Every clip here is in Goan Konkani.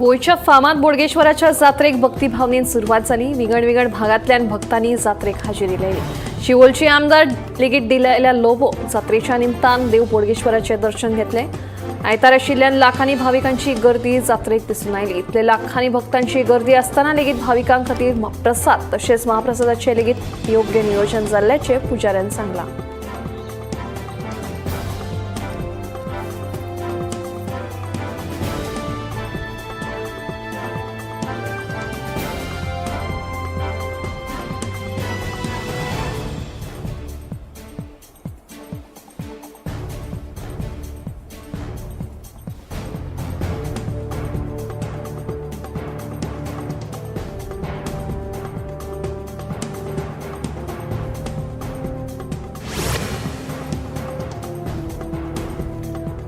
गोंयच्या फामाद बोडगेश्वराच्या जात्रेक भक्तिभावनेन सुरवात जाली. विंगड विंगड भागांतल्यान भक्तांनी जात्रेक हाजेरी लायली. शिवोलचे आमदार लेगीत डिलायला लोबो जात्रेच्या निमतान देव बोडगेश्वराचे दर्शन घेतले. आयतार आशिल्ल्यान लाखांनी भाविकांची गर्दी जात्रेक दिसून आयली. इतले लाखांनी भक्तांची गर्दी आसतना लेगीत भाविकां खातीर प्रसाद तशेंच महाप्रसादाचे लेगीत योग्य नियोजन जाल्ल्याचें पुजाऱ्यान सांगलां.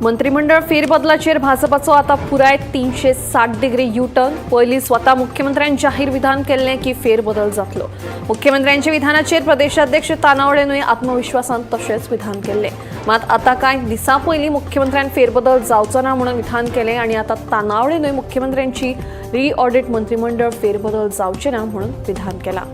मंत्रिमंडळ फेरबदलाचेर भाजपाचो आता पुराय 360 डिग्री युटर्न. पयलीं स्वता मुख्यमंत्र्यान जाहीर विधान केल्लें की फेरबदल जातलो. मुख्यमंत्र्यांच्या विधानाचेर प्रदेशाध्यक्ष तानावडेनूय आत्मविश्वासान तशेंच विधान केल्लें. मात आतां कांय दिसां पयलीं मुख्यमंत्र्यान फेरबदल जावचो ना म्हणून विधान केलें आनी आतां तानावडेनूय मुख्यमंत्र्यांची रिऑडिट मंत्रिमंडळ फेरबदल जावचे ना म्हणून विधान केलां.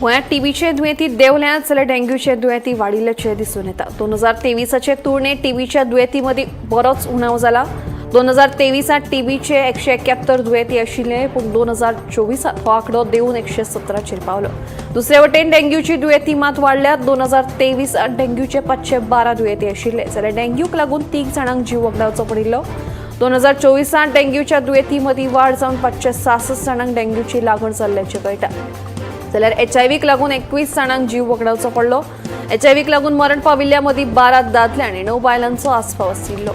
गोंयांत टीबीचे दुयेंती देंवल्यात जाल्यार डेंग्यूचे दुयेंती वाडिल्ल्याचे दिसून येता. 2023 तुळनेत टीबीच्या दुयेंती मदीं बरोच उणाव जाला. 2023 टीबीचे 171 दुयेंती आशिल्ले, पूण 2024 हो आंकडो देंवून 117 पावलो. दुसरे वटेन डेंग्यूची दुयेंती मात वाडल्यात. 2023 डेंग्यूचे 512 दुयेंती आशिल्ले, जाल्यार डेंग्यूक लागून 3 जाणांक जीव वगडावचो पडिल्लो. 2024 डेंग्यूच्या दुयेंती मदीं वाड जावन 566 जाणांक डेंग्यूची लागण जाल्ल्याचें कळटा. जाल्यार एचआयव्हीक लागून 21 जाणांक जीव वगडावचो पडलो. एचआयव्हीक लागून मरण पाविल्ल्या मदीं 12 दादले आनी 9 बायलांचो आस्पाव आशिल्लो.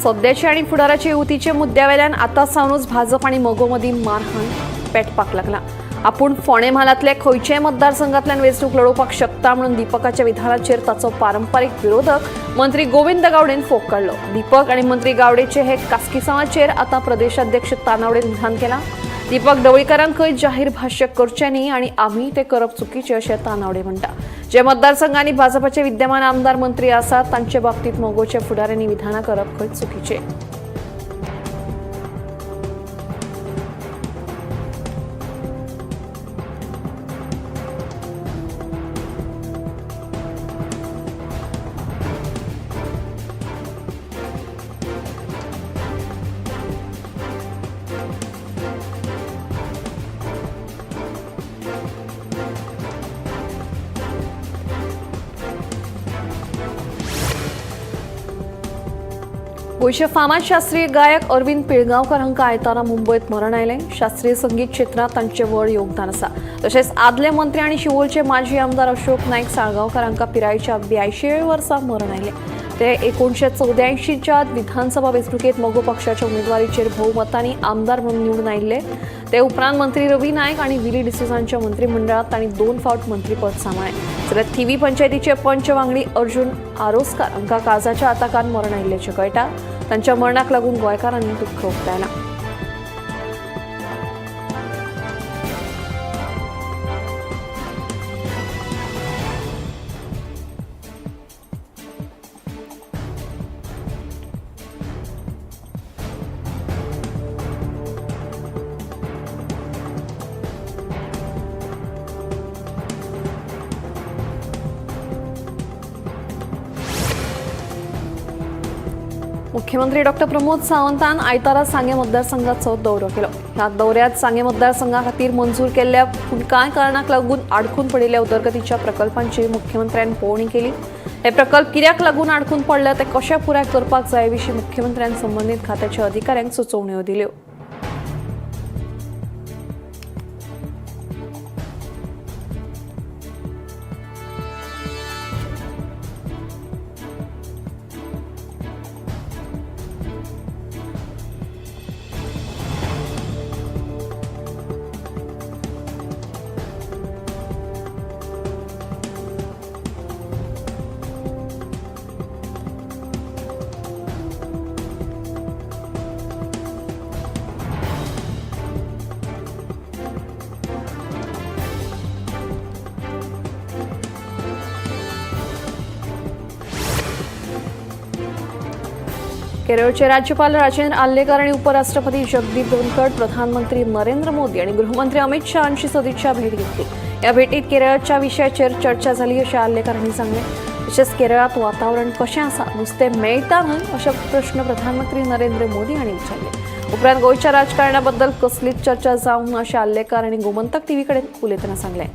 सध्याचे आनी फुडाराचे युतीचे मुद्द्यावेल्यान आतां सावनूच भाजप आनी मगो मदीं मारहाण पेटपाक लागला. आपूण फोंडें म्हालांतले खंयच्याय मतदारसंघांतल्यान वेंचणूक लडोवपाक शकता म्हणून दीपकाच्या विधानाचेर ताचो पारंपारीक विरोधक मंत्री गोविंद गावडेन फोग काडलो. दीपक आनी मंत्री गावडेचे हे कास्किसांवाचेर आतां प्रदेशाध्यक्ष तानावडेन विधान केलां. दीपक ढवळीकारान खंय जाहीर भाश्य करचें न्ही आनी आमी ते करप चुकीचें अशें तानावडे म्हणटा. जे मतदारसंघांनी भाजपाचे विद्यमान आमदार मंत्री आसात तांचे बाबतींत मगोचे फुडाऱ्यांनी विधानां करप खंय चुकीचें. गोंयचे फामाद शास्त्रीय गायक अरविंद पिळगांवकर हांकां आयतारा मुंबयत मरण आयलें. शास्त्रीय संगीत क्षेत्रांत तांचें व्हड योगदान आसा. तशेंच आदले मंत्री आनी शिवोलचे माजी आमदार अशोक नायक साळगांवकर हांकां पिरायेच्या 82 वर्सां मरण आयलें. ते 1984च्या विधानसभा वेंचणुकेंत मगो पक्षाच्या उमेदवारीचेर भोवमतांनी आमदार म्हणून निवडून आयिल्ले. ते उपरांत मंत्री रवी नायक आनी विली डिसोझांच्या मंत्रिमंडळांत तांणी 2 फावट मंत्रीपद सांबाळ्ळें. जाल्यार थिवी पंचायतीचे पंच वांगडी अर्जुन आरोसकार हांकां काळजाच्या आताकान मरण आयिल्ल्याचें कळटा. तांच्या मरणाक लागून गोंयकारांनी दुख्ख उक्तायलां. मुख्यमंत्री डॉक्टर प्रमोद सावंतान आयतारा सांगे मतदारसंघाचो दौरो केलो. ह्या दौऱ्यात सांगे मतदारसंघा खातीर मंजूर केल्ल्या पूण कांय कारणाक लागून आडखून पडिल्ल्या उदरगतीच्या प्रकल्पांची मुख्यमंत्र्यान पळोवणी केली. हे प्रकल्प कित्याक लागून आडखून पडले ते कशे पुराय करपाक जाय विशीं मुख्यमंत्र्यान संबंदीत खात्याच्या अधिकाऱ्यांक सुचोवण्यो दिल्यो. केरळचे राज्यपाल राजेंद्र आर्लेकर आणि उपराष्ट्रपती जगदीप धनखड, प्रधानमंत्री नरेंद्र मोदी आणि गृहमंत्री अमित शहा यांची सदिच्छा भेट घेतली. या भेटीत केरळच्या विशयाचेर चर्चा झाली अशें आर्लेकर हांणी सांगलें. तशेंच केरळांत वातावरण कशें आसा, नुस्तें मेळटा न्हय अशे प्रश्न प्रधानमंत्री नरेंद्र मोदी हांणी विचारले. उपरांत गोंयच्या राजकारणाबद्दल कसलीच चर्चा जावंक ना अशें आर्लेकर हांणी गोमंतक टीव्ही कडेन उलयतना सांगलें.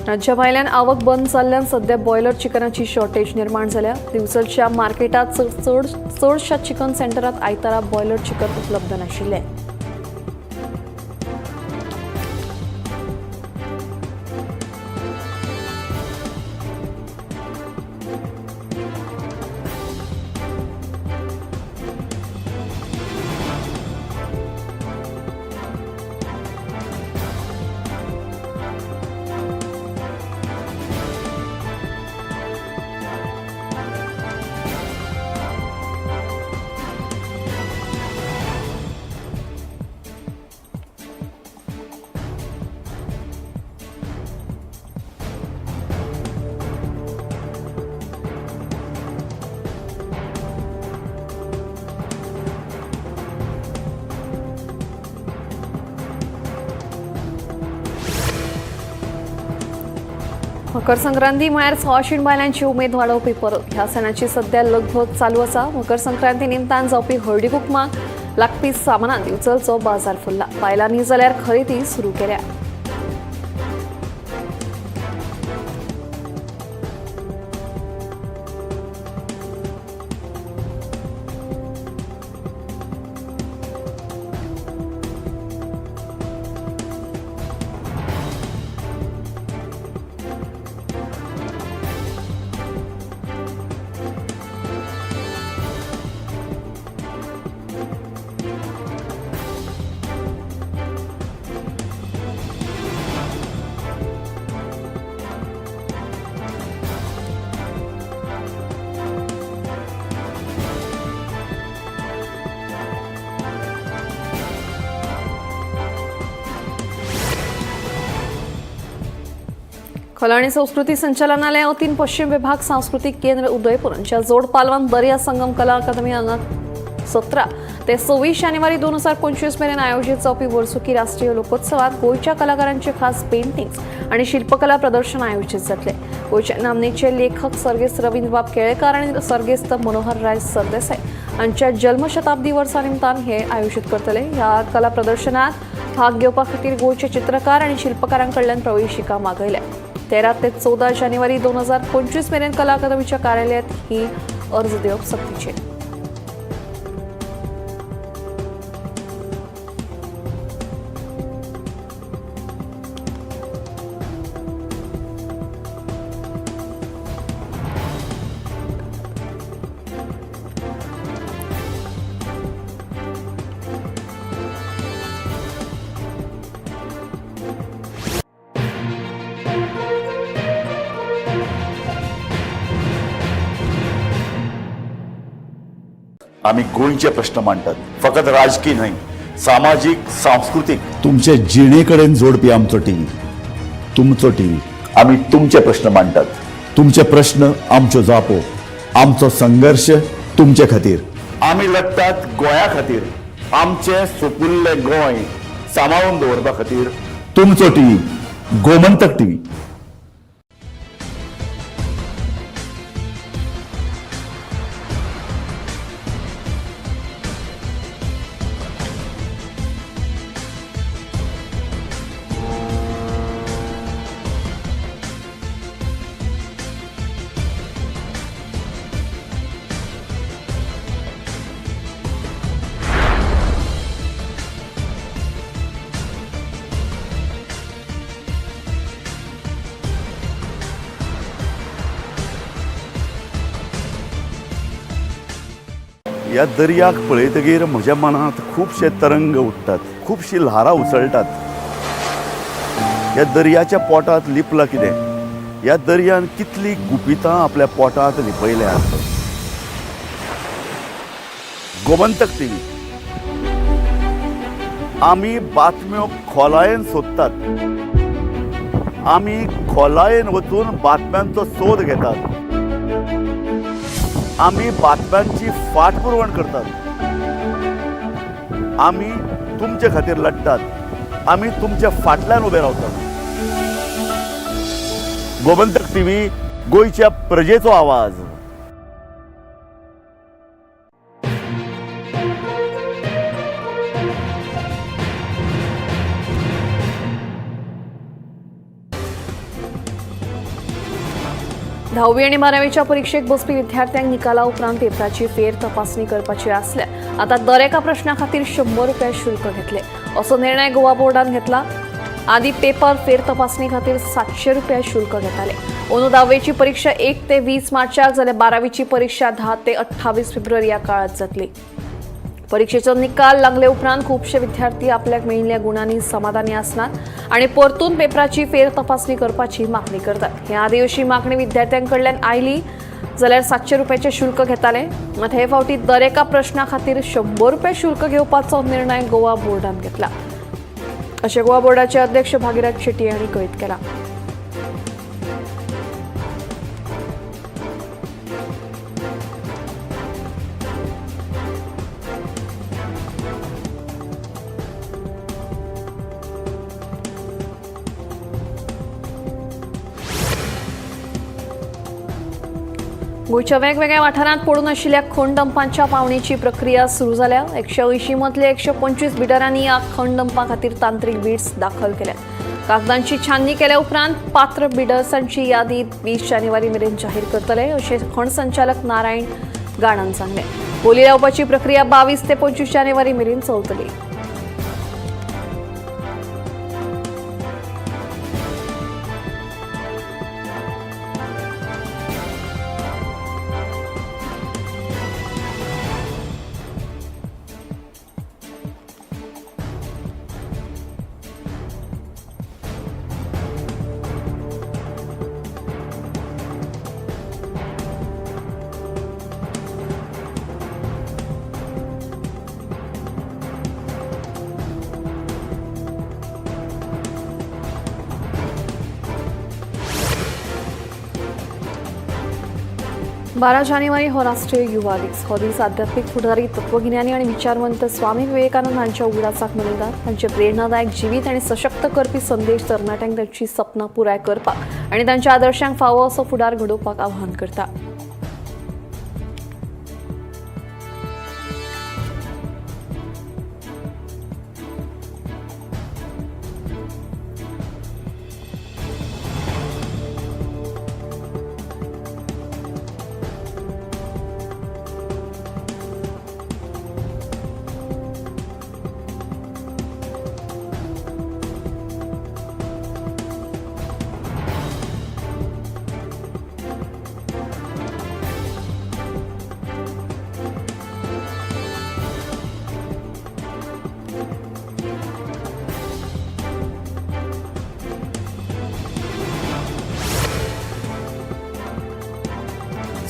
राज्याभायल्यान आवक बंद जाल्ल्यान सध्या बॉयलर चिकनाची शॉर्टेज निर्माण जाल्या. दिवचलच्या मार्केटात चड चडशा चिकन सेंटरात आयतारा बॉयलर चिकन उपलब्ध नाशिल्लें. मकर संक्रांती म्हळ्यार सवाशीण बायलांची उमेद वाडोवपी परब. ह्या सणाची सध्या लगभग चालू आसा. मकर संक्रांती निमतान जावपी हळदी कुकमाक लागपी सामानान दिवचलचो बाजार फुल्ला. बायलांनी जाल्यार खरेदी सुरू केल्या. कला आणि संस्कृती संचालनालया वतीन पश्चिम विभाग सांस्कृतिक केंद्र उदयपूर हांच्या जोड पालवान दर्या संगम कला अकादमी हांगा 17 ते 26 जानेवारी 2025 मेरेन आयोजित जावपी वर्सुकी राष्ट्रीय लोकोत्सवात गोंयच्या कलाकारांचे खास पेंटिंग्स आणि शिल्पकला प्रदर्शन आयोजित जातले. गोंयचे नामनेचे लेखक सर्गेस्त रवींद्रबाब केळेकार आणि सर्गेस्त मनोहरराय सरदेसाय हांच्या जन्मशताब्दी वर्सा निमतान हे आयोजित करतले. ह्या कला प्रदर्शनात भाग घेवपा खातीर गोंयचे चित्रकार आणि शिल्पकारां कडल्यान प्रवेशिका मागयल्या. 13 ते 14 जानेवारी 2025 मेरेन कला अकादमीच्या कार्यालयात ही अर्ज दिवप सक्तीचे. आमी गोंयचे प्रश्न मांडटात, फकत राजकी न्हय, सामाजीक, सांस्कृतीक, तुमचे जिणे कडेन जोडपी आमचो टीव्ही, तुमचो टीव्ही. आमी तुमचे प्रश्न मांडटात, तुमचे प्रश्न आमच्यो जापो, आमचो संघर्श तुमचे खातीर. आमी लढटात गोंया खातीर, आमचें सुपुल्लें गोंय सांबाळून दवरपा खातीर. तुमचो टीव्ही, गोमंतक टीव्ही. ह्या दर्याक पळयतगीर म्हज्या मनांत खुबशे तरंग उठ्ठात, खुबशीं ल्हारां उसळटात. ह्या दर्याच्या पोटांत लिपलां कितें? ह्या दर्यान कितलीं गुपितां आपल्या पोटांत लिपयल्यात? गोमंतक टीव्ही, आमी बातम्यो खोलायेन सोदतात, आमी खोलायेन वचून बातम्यांचो सोद घेतात, आमी बातम्यांची फाटपुरवण करतात, आमी तुमचे खातीर लढटात, आमी तुमच्या फाटल्यान उबे रावतात. गोमंतक टीव्ही, गोंयच्या प्रजेचो आवाज. धावी आनी बारावीच्या परीक्षेक बसपी विद्यार्थ्यांक निकाला उपरांत पेपराची फेर तपासणी करपाची आसल्यार आता दर एका प्रश्ना खातीर 100 रुपया शुल्क घेतले असो निर्णय गोवा बोर्डान घेतला. आदी पेपर फेर तपासणी खातीर 700 रुपया शुल्क घेताले. अंदू धावेची परीक्षा 1 ते 20 मार्चाक जाल्यार बारावीची परीक्षा 10 ते 28 फेब्रुवारी ह्या काळात जातली. परीक्षेचो निकाल लागले उपरांत खुबशे विद्यार्थी आपल्याक मेळिल्ल्या गुणांनी समाधानी आसनात आनी परतून पेपराची फेर तपासणी करपाची मागणी करतात. हे आदी अशी मागणी विद्यार्थ्यां कडल्यान आयली जाल्यार 700 रुपयाचे शुल्क घेताले. मात हे फावटी दर एका प्रश्ना खातीर 100 रुपया शुल्क घेवपाचो निर्णय गोवा बोर्डान घेतला अशें गोवा बोर्डाचे अध्यक्ष भागीरथ शेट्टी हांणी कळीत केला. गोंयच्या वेगवेगळ्या वाठारांत पडून आशिल्ल्या खणडंपांच्या पावणेची प्रक्रिया सुरू जाल्या. 180 मदले 125 बिडरांनी ह्या खणडंपा खातीर तांत्रिक बिड्स दाखल केल्या. कागदांची छाननी केल्या उपरांत पात्र बिडर्सांची यादी 20 जानेवारी मेरेन जाहीर करतले अशें खण संचालक नारायण गाणान सांगलें. बोली लावपाची प्रक्रिया 22 ते 25 जानेवारी मेरेन चलतली. बारा जानेवारी हो राष्ट्रीय युवा दीस. हो दीस आध्यात्मिक फुडारी, तत्वगिन्यानी आणि विचारवंत स्वामी विवेकानंद हांच्या उगडासाक मनयतात. तांचे प्रेरणादायक जिवीत आणि सशक्त करपी संदेश तरणाट्यांक तांची सपनां पुराय करपाक आनी तांच्या आदर्शांक फावो असो फुडार घडोवपाक आव्हान करता.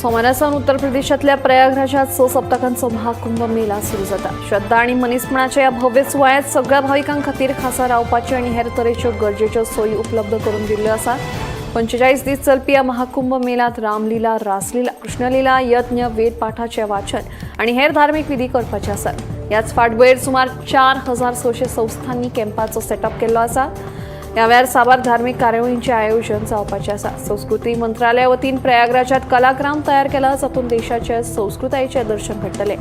सोमारा सावन उत्तर प्रदेशातल्या प्रयागराजात 6 सप्तकांचो महाकुंभ मेला सुरू जाता. श्रद्धा आणि मनीसपणाच्या या भव्य सुवाळ्यात सगळ्या भाविकां खातीर खासा रावपाची आणि हेर तरेच्यो गरजेच्यो सोयी उपलब्ध करून दिल्ल्यो आसात. 45 दीस चलपी या महाकुंभ मेलात रामलीला, रासलीला, कृष्णलीला, यज्ञ, वेद पाठाचे वाचन आणि हेर धार्मिक विधी करपाचे आसात. ह्याच फाटभुंयेर सुमार 4600 संस्थांनी कॅम्पाचो सेटअप केल्लो आसा. ह्या वेळार साबार धार्मिक कार्यावळींचें आयोजन जावपाचें आसा. संस्कृती मंत्रालया वतीन प्रयागराजात कलाग्राम तयार केला, जातूंत देशाचे संस्कृतायेचें दर्शन घडटलें.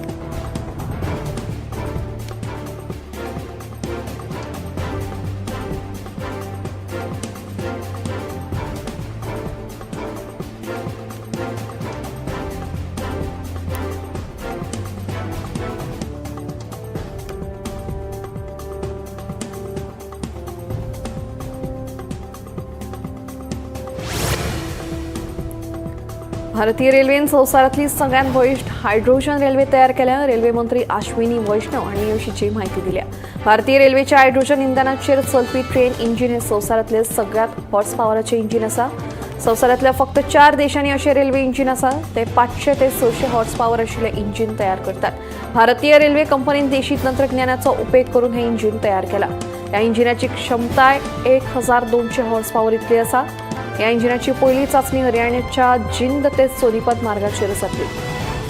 भारतीय रेल्वेन संवसारांतली सगळ्यात बळिश्ट हायड्रोजन रेल्वे तयार केल्या. रेल्वे मंत्री आश्विनी वैष्णव हांणी हे विशींची माहिती दिल्या. भारतीय रेल्वेच्या हायड्रोजन इंधनाचेर चलपी ट्रेन इंजिन हे संवसारांतले सगळ्यात हॉर्स पावराचे इंजिन आसा. संवसारांतल्या फक्त 4 देशांनी अशे रेल्वे इंजिन आसा. ते 500 ते 600 हॉर्स पावर आशिल्ले इंजिन तयार करतात. भारतीय रेल्वे कंपनीन देशी तंत्रज्ञानाचो उपेग करून हे इंजिन तयार केला. ह्या इंजिनाची क्षमताय 1200 हॉर्स पावर इतली आसा. या इंजिनाची पहिली चाचणी हरियाणाच्या जिंद ते सोनीपत मार्गाचेर जातली.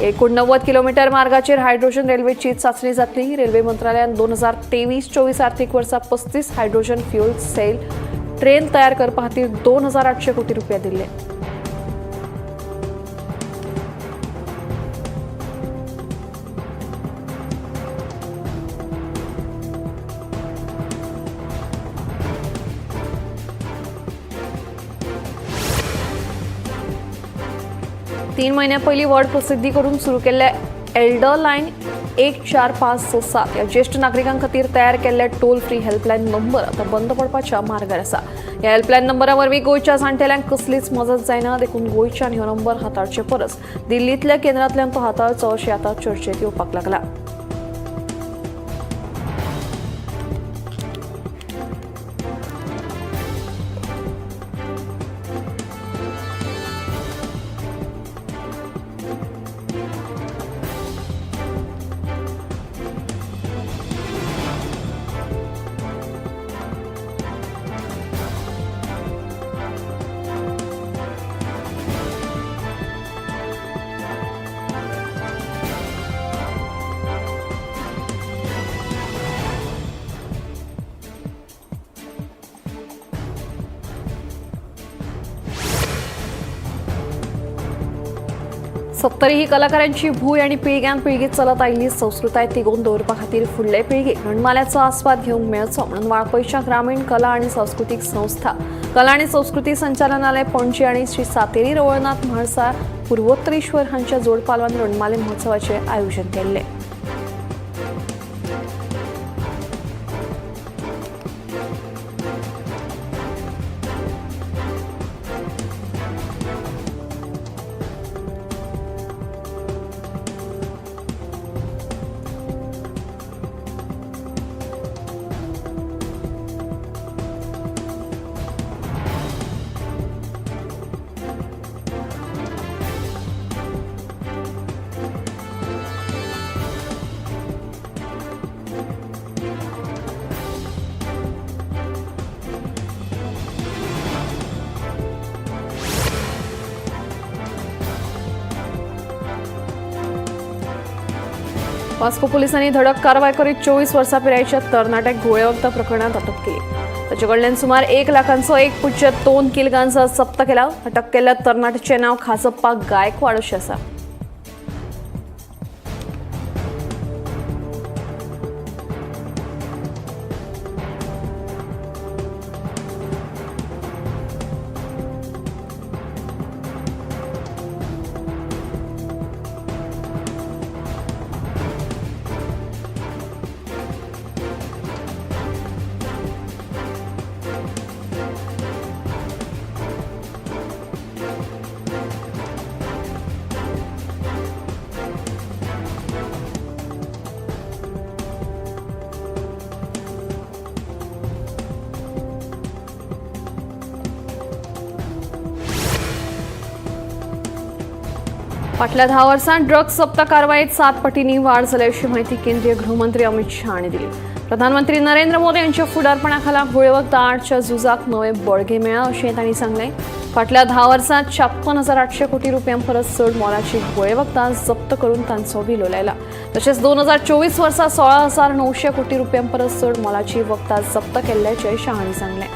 89 किलोमीटर मार्गाचेर हायड्रोजन रेल्वेची चाचणी जातली. रेल्वे मंत्रालयान 2023-24 आर्थिक वर्सा 35 हायड्रोजन फ्युएल सेल ट्रेन तयार करपा खातीर 2800 कोटी रुपया दिल्ले. तीन महिन्या पयलीं व्हड प्रसिद्धी करून सुरू केल्ल्या एल्डर लायन 14567 ह्या ज्येश्ठ नागरिकां खातीर तयार केल्ल्या टोल फ्री हेल्पलायन नंबर आतां बंद पडपाच्या मार्गार आसा. ह्या हेल्पलायन नंबरा वरवीं गोंयच्या जाणटेल्यांक कसलीच मजत जायना, देखून गोंयच्यान ह्यो नंबर हाताळचे परस दिल्लींतल्या केंद्रांतल्यान तो हाताळचो अशें आतां चर्चेत येवपाक लागला. सत्तरी ही कलाकारांची भूंय आनी पिळग्यान पिळगी चलत आयिल्ली संस्कृताय तिगोवन दवरपा खातीर फुडले पिळगेक रणमाल्याचो आस्वाद घेवंक मेळचो म्हणून वाळपयच्या ग्रामीण कला आनी सांस्कृतीक संस्था कला आनी संस्कृती संचालनालय पणजी आनी श्री सातेरी रवळनाथ म्हाळसा पुर्वोत्तरेश्वर हांच्या जोडपालवान रणमाले महोत्सवाचें आयोजन केल्लें. वास्को पोलिसांनी धडक कारवाय करीत 24 वर्सां पिरायेच्या तरणाट्याक घुंवळे वखदां प्रकरणात अटक केली. ताचे कडल्यान सुमार 1 लाखांचो 1.2 किल गांजा जप्त केला. अटक केल्ल्या तरणाट्याचें नांव खाजप्पा गायकवाड अशें आसा. फाटल्या 10 वर्सांत ड्रग्ज जप्त कारवायेत 7 पटींनी वाड जाल्या अशी माहिती केंद्रीय गृहमंत्री अमित शहा हांणी दिली. प्रधानमंत्री नरेंद्र मोदी यांच्या फुडारपणाखाला घोळेवखदां आडच्या झुजाक नवे बळगे मेळ्ळां अशें तांणी सांगलें. फाटल्या 10 वर्सांत 56,800 कोटी रुपयां परस चड मोलाची घोळेवखदां जप्त करून तांचो विलो लायला. तशेंच 2024 वर्सा 16,900 कोटी रुपयां परस चड मोलाची वखदां जप्त केल्ल्याचें शहा हांणी सांगलें.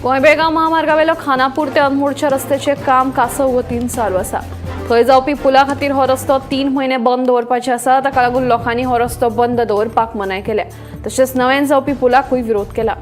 गोंय बेळगांव महामार्गावेलो खानापूर ते अनमोडच्या रस्त्याचें काम कासव वतीन चालू आसा. थंय जावपी पुला खातीर हो रस्तो 3 म्हयने बंद दवरपाचे आसा. ताका लागून लोकांनी हो रस्तो बंद दवरपाक मनाय केल्या. तशेंच नव्यान जावपी पुलाकूय विरोध केला.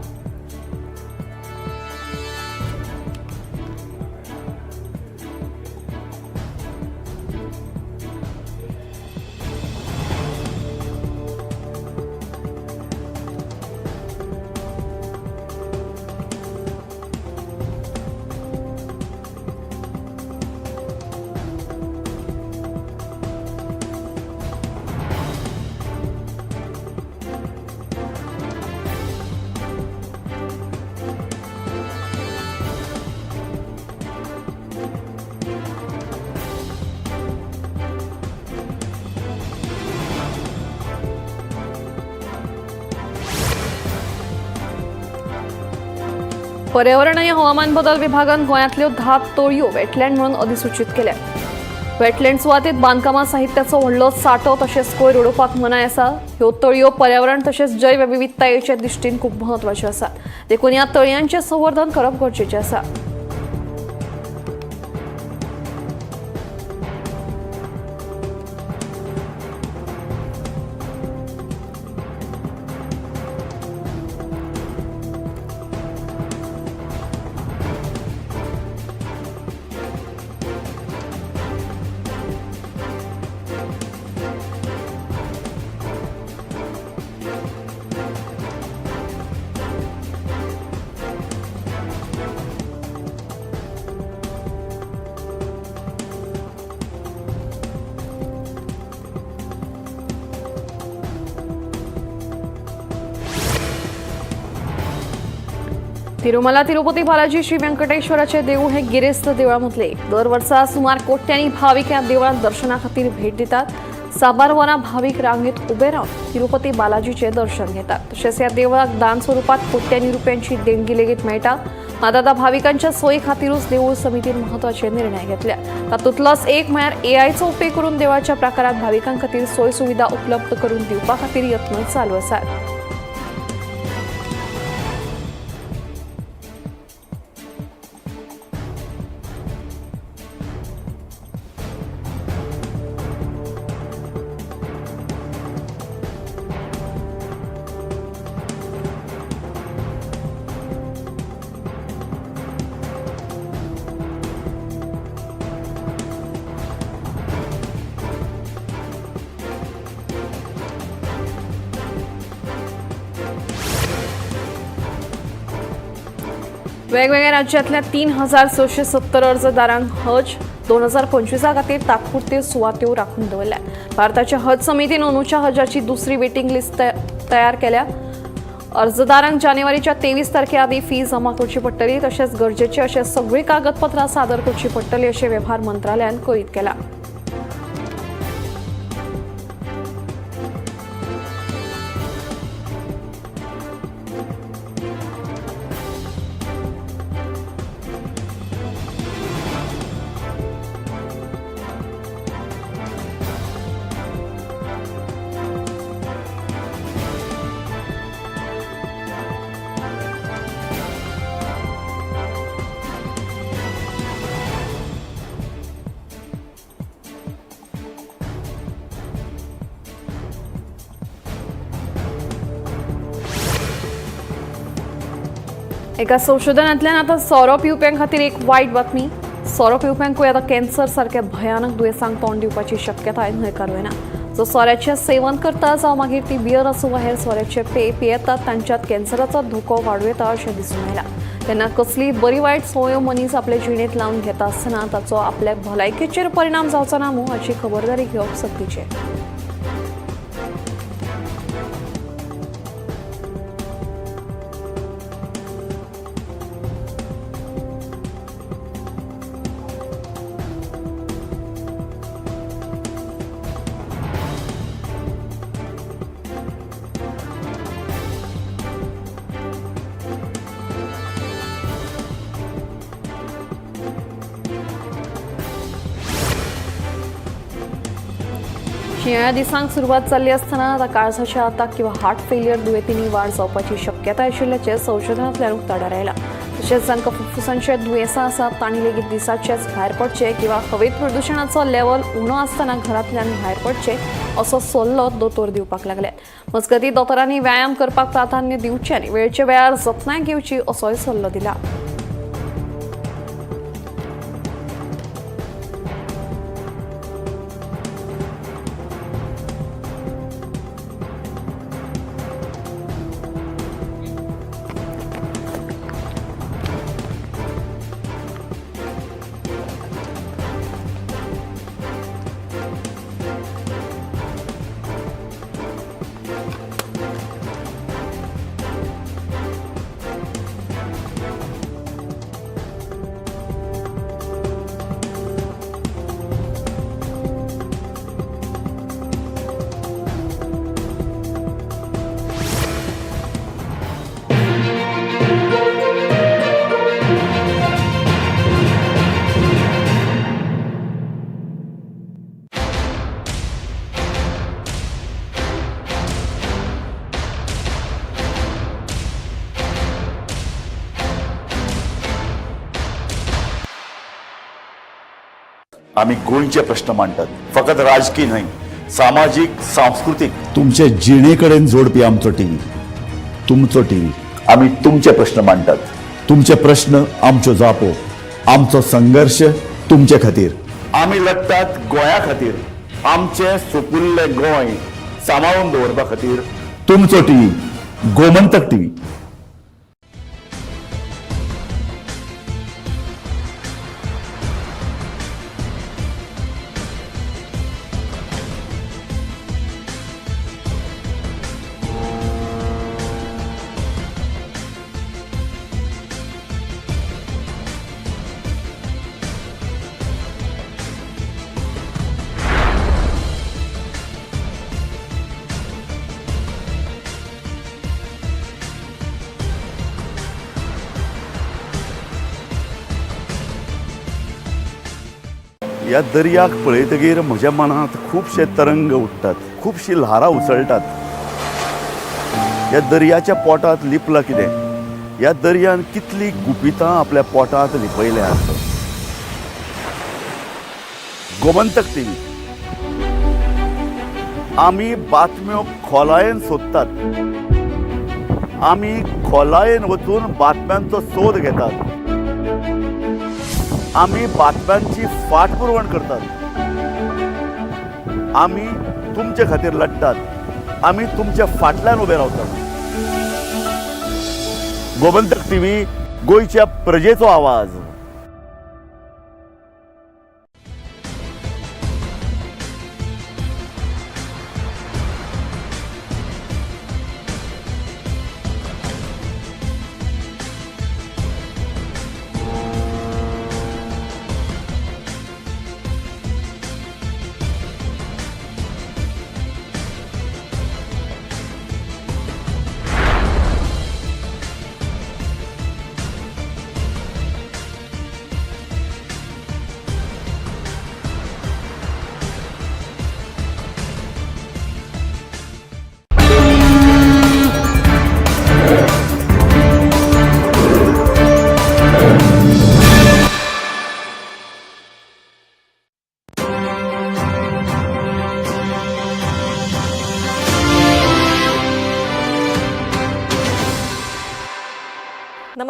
पर्यावरण आणि हवामान बदल विभागान गोंयांतल्यो 10 तळयो वेटलँड म्हणून अधिसूचित केल्या. वेटलँड सुवातेत बांदकामा साहित्याचो व्हडलो सांठो तशेंच कोयर उडोवपाक मनाय आसा. ह्यो तळयो पर्यावरण तशेंच जैवविविधतायेचे दृश्टीन खूब म्हत्वाच्यो आसात. देखून ह्या तळयांचें संवर्धन करप गरजेचें आसा. तिरुमला तिरुपती बालाजी श्री व्यंकटेश्वराचे देऊळ हे गिरेस्त देवळांमदले एक. दर वर्सा सुमार कोट्यांनी भाविक ह्या देवळांत दर्शना खातीर भेट दितात. साबार वरां भाविक रांगेत उबे रावन तिरुपती बालाजीचें दर्शन घेतात. तशेंच ह्या देवळाक दान स्वरुपात कोट्यांनी रुपयांची देणगी लेगीत मेळटा. मात आतां भाविकांच्या सोयी खातीरूच देवूळ समितीन म्हत्वाचे निर्णय घेतल्या. तातूंतलोच एक म्हळ्यार एआयचो उपेग करून देवळाच्या प्राकारात भाविकां खातीर सोय सुविधा उपलब्ध करून दिवपा खातीर यत्न चालू आसात. वेगवेगळ्या राज्यातल्या 3670 अर्जदारांक हज 2025 खातीर तात्पुरते सुवात्यो राखून दवरल्या. भारताच्या हज समितीन अंदूच्या हजाची दुसरी वेटिंग लिस्ट तयार केल्या. अर्जदारांक जानेवारीच्या 23 तारखे आदी फी जमा करची पडटली. तशेंच गरजेचे अशे सगळीं कागदपत्रां सादर करची पडटली अशें वेव्हार मंत्रालयान कळीत केलां. एका संशोधनांतल्यान आतां सोरो पिवप्यां खातीर एक वायट बातमी. सोरो पिवप्यांकूय आतां कॅन्सर सारक्या भयानक दुयेंसांक तोंड दिवपाची शक्यताय न्हयकारूं येना. जो सोऱ्याचें सेवन करता जावं मागीर ती बियर आसूं वा हेर सोऱ्याचे पेय पियेतात तांच्यांत कॅन्सराचो धोको वाडूं येता अशें दिसून आयलां. तेन्ना कसली बरी वायट संवयो मनीस आपले जिणेंत लावन घेता आसतना ताचो आपल्या भलायकेचेर परिणाम जावचो ना मूं हाची खबरदारी घेवप सक्तीचें. शिंयाळ्या दिसांक सुरवात जाल्ली आसतना आतां काळजाच्या आताक किंवा हार्ट फेलियर दुयेंतींनी वाड जावपाची शक्यताय आशिल्ल्याचें संशोधनांतल्यान उक्ताडार आयलां. तशेंच जांकां फुफ्फुसांचे दुयेंसां आसात तांणी लेगीत दिसाचेच भायर पडचें किंवा हवेत प्रदुशणाचो लेवल उणो आसतना घरांतल्यान भायर पडचें असो सल्लो दोतोर दिवपाक लागल्यात. मजगतीं दोतोरांनी व्यायाम करपाक प्राधान्य दिवचें आनी वेळचे वेळार जतनाय घेवची असोय सल्लो दिला. आमी गोंयचे प्रश्न मांडटात, फकत राजकी न्हय, सामाजीक, सांस्कृतीक. तुमचे जिणे कडेन जोडपी आमचो टीव्ही, तुमचो टीव्ही. आमी तुमचे प्रश्न मांडटात, तुमचे प्रश्न आमच्यो जापो, आमचो संघर्श तुमचे खातीर. आमी लडटात गोंया खातीर, आमचें सुपुल्लें गोंय सांबाळून दवरपा खातीर. तुमचो टीव्ही, गोमंतक टीव्ही. ह्या दर्याक पळयतगीर म्हज्या मनांत खुबशे तरंग उठ्ठात, खुबशीं ल्हारां उसळटात. ह्या दर्याच्या पोटांत लिपलां कितें? ह्या दर्यान कितलीं गुपितां आपल्या पोटांत लिपयल्यांत? गोमंतक टीव्ही, आमी बातम्यो खोलायेन सोदतात, आमी खोलायेन वचून बातम्यांचो सोद घेतात, आमी बातम्यांची फाटपुरवण करतात, आमी तुमचे खातीर लडटात, आमी तुमच्या फाटल्यान उबे रावतात. गोमंतक टीव्ही, गोंयच्या प्रजेचो आवाज.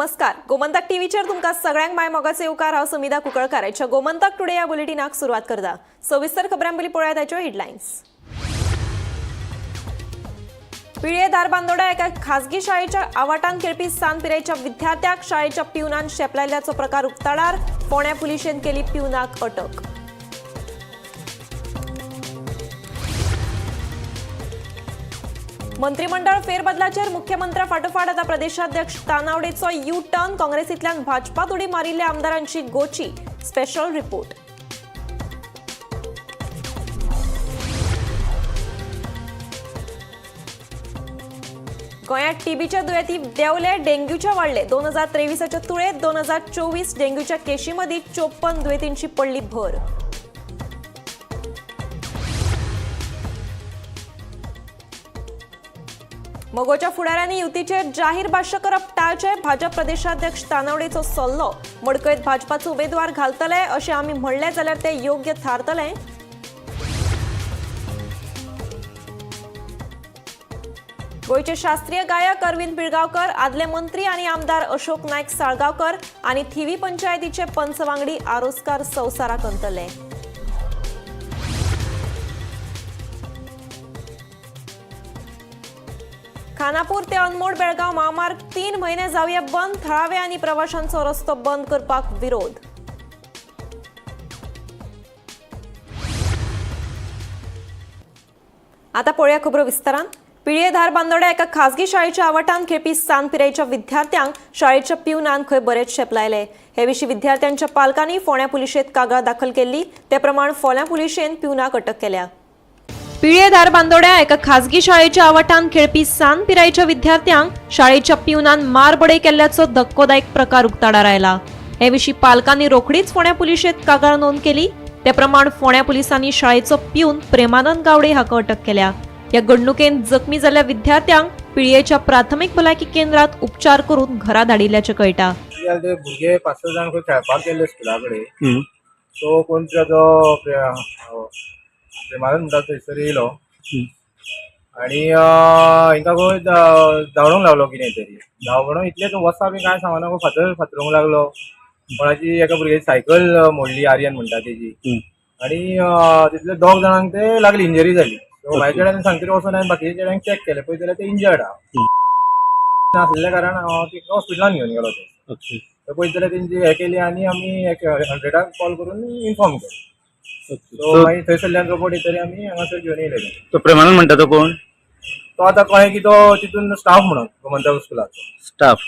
नमस्कार, गोमंतक टीव्हीचेर तुमकां सगळ्यांक माय मोगाचे येवकार. हांव समिधा कुंकळकार. आयच्या गोमंतक टुडे ह्या बुलेटिनाक सुरवात करता. सविस्तर खबरां पयलीं पळयात आयच्यो हेडलायन्स. पिळये धारबांदोडा एका खाजगी शाळेच्या आवाटान खेळपी सान पिरायेच्या विद्यार्थ्याक शाळेच्या पिवनान शेपलायल्ल्याचो प्रकार उक्ताडार. फोंड्या पुलिशेन केली पिवनाक अटक. मंत्रिमंडळ फेरबदलाचेर मुख्यमंत्र्या फाटोफाट आता प्रदेशाध्यक्ष तानावडेचो यू टर्न. काँग्रेसींतल्यान भाजपात उडी मारिल्ल्या आमदारांची गोची. Special report. गोंयांत टीबीच्या दुयेंती देंवले, डेंग्यूच्या वाडले. 2023च्या तुळेत 2024 डेंग्यूच्या केशी मदीं 54 दुयेंतींची पडली भर. मगोच्या फुडाऱ्यांनी युतीचेर जाहीर भाश्य करप टाळचें, भाजप प्रदेशाध्यक्ष तानावडेचो सल्लो. मडकयत भाजपाचो उमेदवार घालतले अशें आमी म्हणलें जाल्यार ते योग्य थारतले. गोंयचे शास्त्रीय गायक अरविंद पिळगांवकर, आदले मंत्री आनी आमदार अशोक नायक साळगांवकर आनी थिवी पंचायतीचे पंच वांगडी आरोसकार संवसाराक अंतरले. खानापूर ते अनमोड बेळगांव महामार्ग 3 म्हयने जावया बंद. थळावे आनी प्रवाशांचो रस्तो बंद करपाक विरोध. आता पळोवया खबरो विस्तारान. पिळये धारबांदोड्या एका खाजगी शाळेच्या आवाटान खेळपी सान पिरायेच्या विद्यार्थ्यांक शाळेच्या पिवनान खंय बरेच शेपलायले. हे विशीं विद्यार्थ्यांच्या पालकांनी फोंड्या पुलिशेंत कागाळ दाखल केल्ली. ते प्रमाण फोंड्या पुलिशेन पिवनाक अटक केल्या. पिळये धारबांदोड्या एका खाजगी शाळेच्या आवाटान खेळपी सान पिरायेच्या विद्यार्थ्यांक शाळेच्या पिवनान मारबडय केल्ल्याचो धक्कोदायक प्रकार उक्ताडार आयला. हे विशीं पालकांनी रोखडीच फोंड्या पुलिशेंत कागाळ नोंद केली. ते प्रमाण फोंड्या पुलिसांनी शाळेचो पिवन प्रेमानंद गावडे हाका अटक केल्या. ह्या घडणुकेन जखमी जाल्ल्या विद्यार्थ्यांक पिळयेच्या प्राथमीक भलायकी केंद्रात उपचार करून घरा धाडिल्ल्याचें कळटा. कितें जालें, ते भुरगे पांच स जाण खंय खेळपाक गेल्ले स्कुला कडेन. सो कोण तो प्रेमानंद म्हणटा थंयसर येयलो आनी हिंका खंय धांवडोंक लागलो. कितें तरी धांवडोंक इतलें तो वता बी कांय सांगना, फातर फातरूंक लागलो. कोणाची एका भुरग्याची सायकल मोडली, आर्यन म्हणटा तेजी. आनी तितले दोग जाणांक ते लागली, इंजरी जाली. सो म्हाज्या चेड्यान सांगतरी वचोन हांवें बाकीच्या चेड्यांक चॅक केलें, पळयत जाल्यार ते इंजर्ड आहा. नासलेल्या कारणान हांव तेका हॉस्पिटलान घेवन गेलो. ते पळयत जाल्यार तेंची हें केली आनी आमी 100 कॉल करून इन्फॉर्म केलें. सो मागीर थंयसरल्यान रोबोट येतरी आमी हांगासर घेवन येयले तेंका. तो प्रेमानंद म्हणटा तो कोण? तो आतां कळ्ळें की तो तितून स्टाफ म्हणून गोमंतक स्कुलाचो. स्टाफ.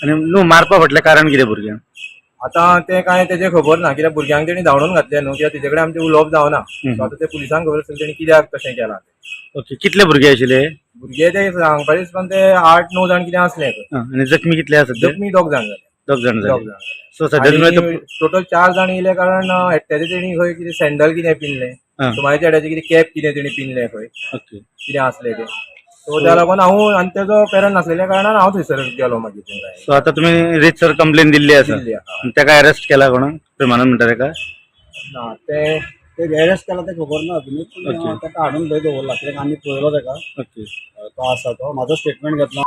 आनी न्हू, मारपा फाटलें कारण कितें भुरग्यांक? आतां तें कांय तेजें खबर ना, कित्याक भुरग्यांक तेणी धांवडून घातलें न्हू, कित्याक तेजे कडेन आमचें उलोवप जावना. सो आतां ते पुलिसांक खबर आसतलें तेणी कित्याक तशें केलां तें. ओके, कितले भुरगे आशिल्ले? भुरगे ते सांगपाचें हिसपान ते 8-9 जाण कितें आसले खंय. आनी जखमी कितले आसा सद्या? जखमी दोग जाण जाले. दोग जाण दोग जाले. जाण जाले. सो सद्या तुमी टोटल 4 जाण येयले, कारण एकट्याचे तेणी खंय कितें सँडल कितें पिनलें. सो म्हाज्या चेड्याचें कितें कॅप कितें तेणी पिनलें खंय, कितें आसलें तें. सो त्या लागून हांव आनी तेजो पेरंट नासलेल्या कारणान हांव थंयसर गेलो मागीर तेंकां. सो आता तुमी रितसर कंप्लेन दिल्ली आसा? दिल्ली आहा. आनी तेका अरेस्ट केला कोण, प्रेमानंद म्हणटा तेका? ना, ते ते अरेस्ट केला ते खबर ना अजुनूय, पूण ताका हाडून थंय दवरला, कित्याक आमी पळयलो ताका. तो आसा, तो म्हाजो स्टेटमेंट घेतला.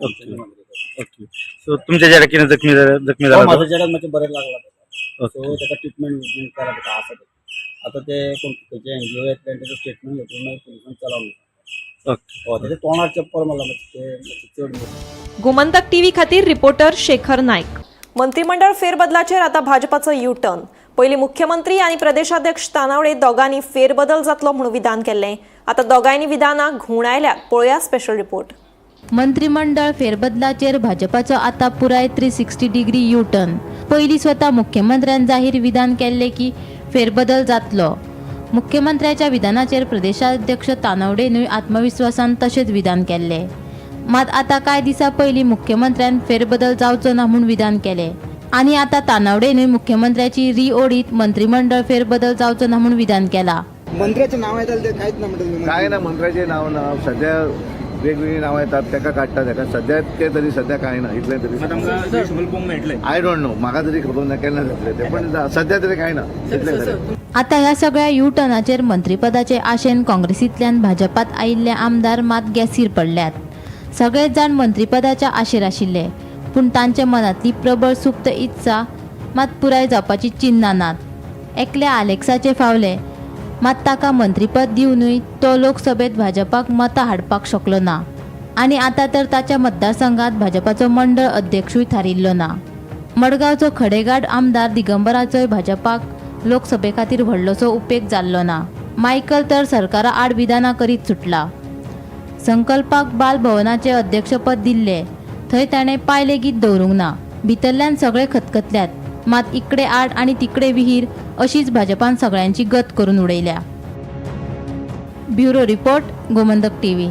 ओके, सो तुमच्या चेड्याक कितें जखमी जाले, जखमी जाला तो? म्हाजो चेड्याक मातशें बरें लागला ताका. सो ताका ट्रिटमेंट विटमेंट केला, ताका आसा ते. आतां ते कोण खंयचे एनजीओ येतले आनी तेजो स्टेटमेंट घेतून मागीर पुलिसान चला म्हणटा. हय, तेजे तोंडार चप्पल मारला, मातशें ते मातशें चड न्हू. गोमंतक टीव्ही खातीर रिपोर्टर शेखर नायक. मंत्रिमंडळ फेरबदलाचेर आता भाजपाचो यू टर्न. पयलीं मुख्यमंत्री आनी प्रदेशाध्यक्ष तानावडे दोगांनी फेरबदल जातलो म्हणून विधान केल्लें. आता दोगांयनी विधानां घुंवडायल्यात. पळोवया स्पेशल रिपोर्ट. मंत्रिमंडळ फेरबदलाचेर भाजपाचो आता पुराय 360 डिग्री यू टर्न. पयलीं स्वता मुख्यमंत्र्यान जाहीर विधान केल्लें की फेरबदल जातलो. मुख्यमंत्र्याच्या विधानाचेर प्रदेशाध्यक्ष तानावडेनूय आत्मविस्वासान तशेंच विधान केल्लें. मात आतां कांय दिसां पयलीं मुख्यमंत्र्यान फेरबदल जावचो ना म्हूण विधान केलें आनी आतां तानावडेनूय मुख्यमंत्र्याची री ओडीत मंत्रिमंडळ फेरबदल जावचो ना म्हूण विधान केलां. मंत्र्याचें नांव येतालें, तें कांयच ना म्हणटा तुमी. काय ना, मंत्र्याचें नांव ना. सध्या वेगवेगळीं नांवां येतात, ताका काडटा ताका. सध्या ते तरी सध्या काय ना, इतलें तरी. I don't know, म्हाका तरी खबर ना केन्ना जातलें तें, पण सध्या तरी काय ना, इतलें तरी. आता ह्या सगळ्या यू टर्नाचेर मंत्रिपदाचे आशेन काँग्रेसींतल्यान भाजपात आयिल्ले आमदार मात गॅसीर पडल्यात. सगळेच जाण मंत्रीपदाच्या आशेर आशिल्ले, पूण तांच्या मनांतली प्रबळ सुप्त इत्सा मात पुराय जावपाची चिन्नां नात. एकल्या आलेक्साचें फावलें मात, ताका मंत्रीपद दिवनूय तो लोकसभेत भाजपाक मतां हाडपाक शकलो ना आनी आतां तर ताच्या मतदारसंघात भाजपाचो मंडळ अध्यक्षूय थारिल्लो ना. मडगांवचो खडेगांठ आमदार दिगंबराचोय भाजपाक लोकसभे खातीर व्हडलोसो उपेग जाल्लो ना. मायकल तर सरकारा आड विधानां करीत सुटला. संकल्पाक बाल भवनाचे अध्यक्षपद दिल्लें थंय ताणें पांय लेगीत दवरूंक ना. भितरल्यान सगळे खतखतल्यात, मात इकडे आड आनी तिकडे विहीर अशीच भाजपान सगळ्यांची गत करून उडयल्या. Bureau report, Gomantak TV.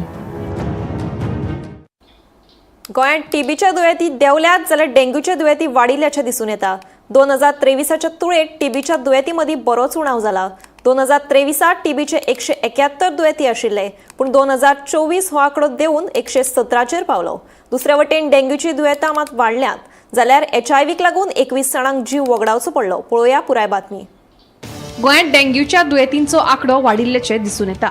गोंयांत टीबीच्या दुयेंती देंवल्यात जाल्यार डेंग्यूच्या दुयेंती वाडिल्ल्याचें दिसून येता. 2023च्या तुळेंत टीबीच्या दुयेंती मदीं बरोच उणाव जाला. 2023त टीबीचे 171 दुयेंती आशिल्ले, पूण 2024 हो आंकडो देंवून 117चेर पावलो. दुसरे वटेन डेंग्यूची दुयेंतां मात वाडल्यांत, जाल्यार एचआयव्हीक लागून 21 जाणांक जीव वगडावचो पडलो. पळोवया पुराय बातमी. गोंयांत डेंग्यूच्या दुयेंतींचो आंकडो वाडिल्ल्याचें दिसून येता.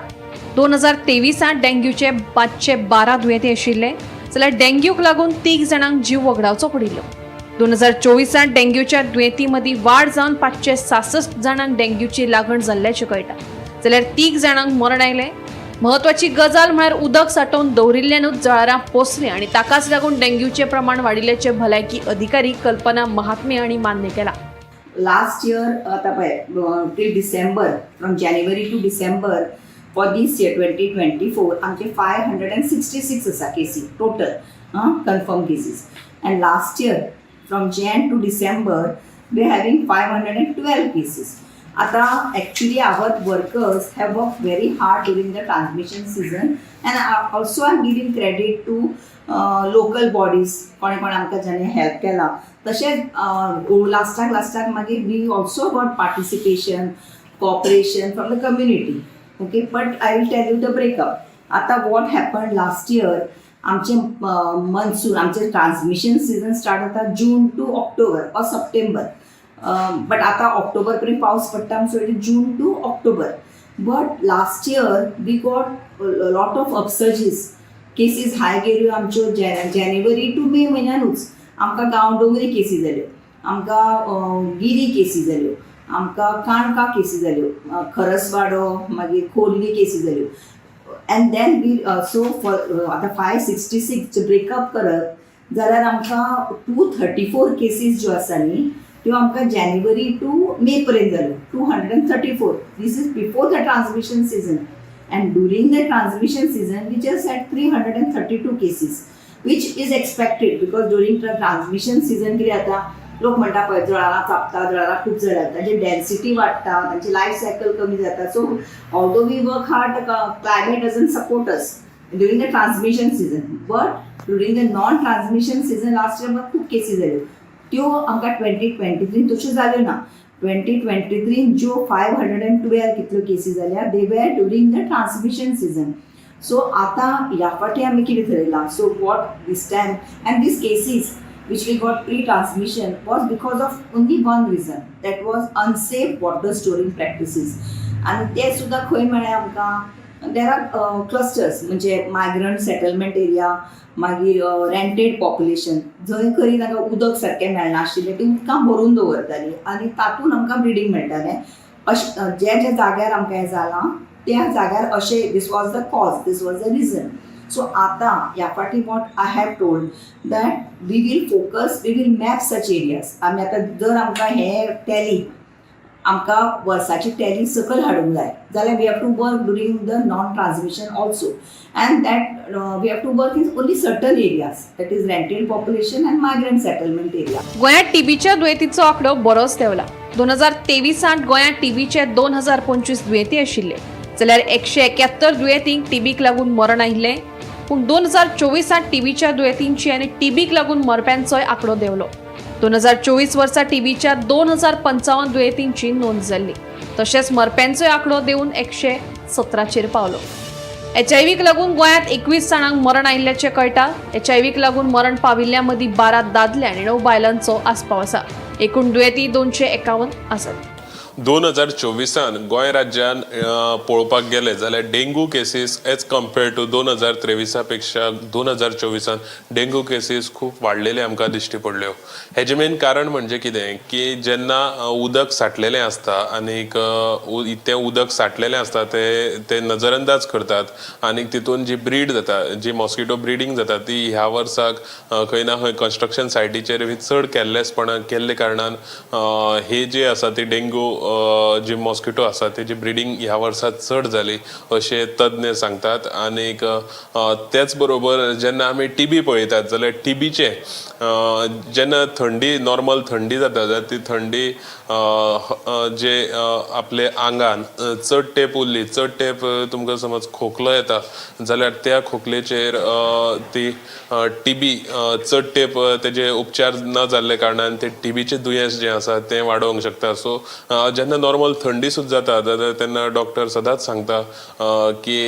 2023त डेंग्यूचे 512 दुयेंती आशिल्ले, जाल्यार डेंग्यूक लागून तीग जाणांक जीव वगडावचो पडिल्लो. 2024त डेंग्यूच्या दुयेंती मदीं वाड जावन 566 जाणांक डेंग्यूची लागण जाल्ल्याचें कळटा, जाल्यार तीग जाणांक मरण आयलें. म्हत्वाची गजाल म्हळ्यार उदक सांठोवन दवरिल्ल्यानूच जळारां पोसलीं आनी ताकाच लागून डेंग्यूचें प्रमाण वाडिल्ल्याचें भलायकी अधिकारी कल्पना महात्मे हांणी मान्य केलां. लास्ट इयर आतां पळय, till December, from January to December for this year 2024 आमचे 566 आसा केसी total confirm cases, and last year from Jan to December we having 512 cases. आतां actually our workers have work very hard during the transmission season, and also I am giving credit to local bodies, कोणे कोणे आमकां ज्यांनी हेल्प केला. तशेंच लास्टाक लास्टाक मागीर we also got participation, cooperation from the community, okay? But I will tell you the breakup. आतां what happen last year, आमचे मनसून, आमचे ट्रान्समिशन सिजन स्टार्ट जाता June to October or September, but आतां ऑक्टोबर पर्यंत पावस पडटा, so it is June to October. But last year we got lot of upsurges, cases high गेल्यो आमच्यो जानेवारी टू मे म्हयन्यानूच. आमकां गांवडोंगरी केसी जाल्यो, आमकां गिरी केसी जाल्यो, आमकां काणका केसी जाल्यो, खरसवाडो, मागीर खोर्ली केसी जाल्यो. And then we so for आतां 566 ब्रेकअप करत जाल्यार आमकां 234 केसीस ज्यो आसा न्ही, त्यो आमकां जानेवारी टू मे पर्यंत जाल्यो, 234. This is before the transmission season, and during the transmission season we just had 332 cases, which is expected because during the transmission season कितें जाता, लोक म्हणटा पळय, जळारां चाबता, जळारां खूब जातात, तांची डेन्सिटी वाडटा, तांची लायफ सायकल कमी जाता. So although we work hard, climate doesn't support us during the transmission season, but during the non transmission season last year खूब केसी जाल्यो. त्यो आमकां 2023 तश्यो जाल्यो ना. 2023 ज्यो 512 कितल्यो केसी जाल्या, they were during the transmission season. So आतां ह्या फावटी आमी कितें थरयलां, so what this time, and these cases which we got pre-transmission was because of only one reason, that was unsafe water storing practices. आनी ते सुद्दां खंय मेळ्ळे आमकां? There are clusters, म्हणजे मायग्रंट सेटलमेंट एरिया, मागीर रेंटेड पॉप्युलेशन, जंय खरी तांकां उदक सारकें मेळनाशिल्लें, ती उदकां भरून दवरतालीं आनी तातूंत आमकां ब्रिडींग मेळटालें. अशें जे जे जाग्यार आमकां हें जालां त्या जाग्यार अशें, this was the cause, this was the reason. So आतां ह्या फावटी what I have told that we will focus, we will map such areas. आमी आतां जर आमकां हें टॅली, आमकां वर्साची टॅली सकयल हाडूंक जाय जाल्यार we have to work during the non transmission also, and that we have to work in only certain areas, that is rented population and migrant settlement area. गोंयांत टीबीच्या दुयेंतीचो आंकडो बरोच देंवला. 2023त गोंयांत टीबीचे 2025 दुयेंती आशिल्ले, जाल्यार 171 दुयेंतींक टीबीक लागून मरण आयिल्लें. पूण 2024त टीबीच्या दुयेंतींची आनी टीबीक लागून मरप्यांचोय आंकडो देंवलो. 2024 वर्सा टीबीच्या 2055 दुयेंतींची नोंद जाल्ली, तशेंच मरप्यांचोय आंकडो देंवून 117चेर पावलो. एचआयव्हीक लागून गोंयांत 21 जाणांक मरण आयिल्ल्याचें कळटा. एचआयव्हीक लागून मरण पाविल्ल्या मदीं 12 दादले आनी 9 बायलांचो आस्पाव आसा. एकूण दुयेंती 251 आसात. 2024 Goa राज्यान पळोवपाक गेले जाल्यार dengue cases as compared to 2023 पेक्षा 2024 डेंगू केसीस खूब वाडलेले आमकां दिश्टी पडल्यो. हेजें मेन कारण म्हणजे कितें की जेन्ना उदक साठलेलें आसता आनीक तें उदक साठलेलें आसता ते ते नजरअंदाज करतात आनीक तितून जी ब्रीड जाता, जी मॉस्किटो ब्रिडींग जाता, ती ह्या वर्साक खंय ना खंय कन्स्ट्रक्शन सायटीचेर बी चड कॅरलेसपणां केल्ले कारणान हे जे आसा ती डेंगू जी मॉस्किटो आसा तेजी ब्रिडींग ह्या वर्सा चड जाली अशें तज्ञ सांगतात. आनीक तेच बरोबर जेन्ना आमी टीबी पळयतात जाल्यार टीबीचे जेन्ना थंडी, नॉर्मल थंडी जाता जाल्यार ती थंडी जे आपले आंगान चड तेंप उरली, चड तेंप तुमकां समज खोकलो येता जाल्यार त्या खोकलेचेर ती टीबी चड तेंप तेजे उपचार न जाल्ले कारणान ते टीबीचें दुयेंस जें आसा तें वाडोवंक शकता. सो जेन्ना नॉर्मल थंडी सुद्दां जाता जाल्यार तेन्ना डॉक्टर सदांच सांगता की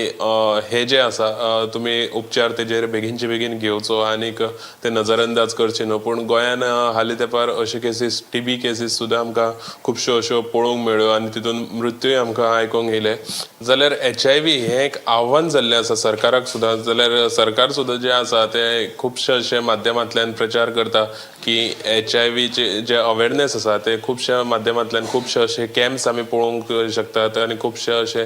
हे जे आसा तुमी उपचार तेजेर बेगीनचे बेगीन घेवचो आनीक ते नजरअंदाज करचे न्हू. पूण गोंयान हालीं तेंपार अश्यो केसीस, टीबी केसीस सुद्दां आमकां खुबश्यो अश्यो पळोवंक मेळ्ळ्यो आनी तितून मृत्यूय आमकां आयकूंक येयले. जाल्यार HIV हें एक आव्हान जाल्लें आसा सरकाराक सुद्दां. जाल्यार सरकार सुद्दां जें आसा तें खुबशे अशे माध्यमांतल्यान प्रचार करता की HIVचे जे अवेरनेस आसा ते खुबश्या माध्यमांतल्यान, खुबशे अशे कॅम्प्स आमी पळोवंक शकतात आनी खुबशे अशे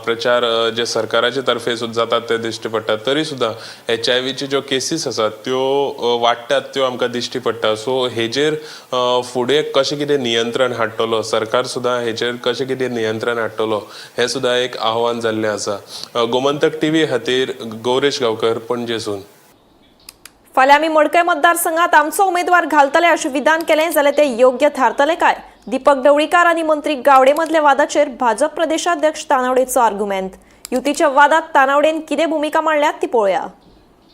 प्रचार जे सरकाराचे तर्फे सुद्दां जातात ते दिश्टी पडटात. तरी सुद्दां HIVची ज्यो केसीस आसात त्यो वाडटात त्यो आमकां दिश्टी पडटा. सो हेजेर फुडें कशें कितें नियंत्रण हाडटलो सरकार, सुद्दां हेजेर कशें कितें नियंत्रण हाडटलो हें सुद्दां एक आव्हान जाल्लें आसा. गोमंतक टीव्ही खातीर गौरेश गांवकर, पणजेसून. फाल्यां आमी मडकय मतदारसंघात आमचो उमेदवार घालतले अशें विधान केलें जाल्यार ते योग्य थारतले काय? दीपक ढवळीकार आनी मंत्री गावडे मदल्या वादाचेर भाजप प्रदेशाध्यक्ष तानावडेचो आर्ग्युमेंत. युतीच्या वादात तानावडेन कितें भुमिका मांडल्यात ती पळोवया.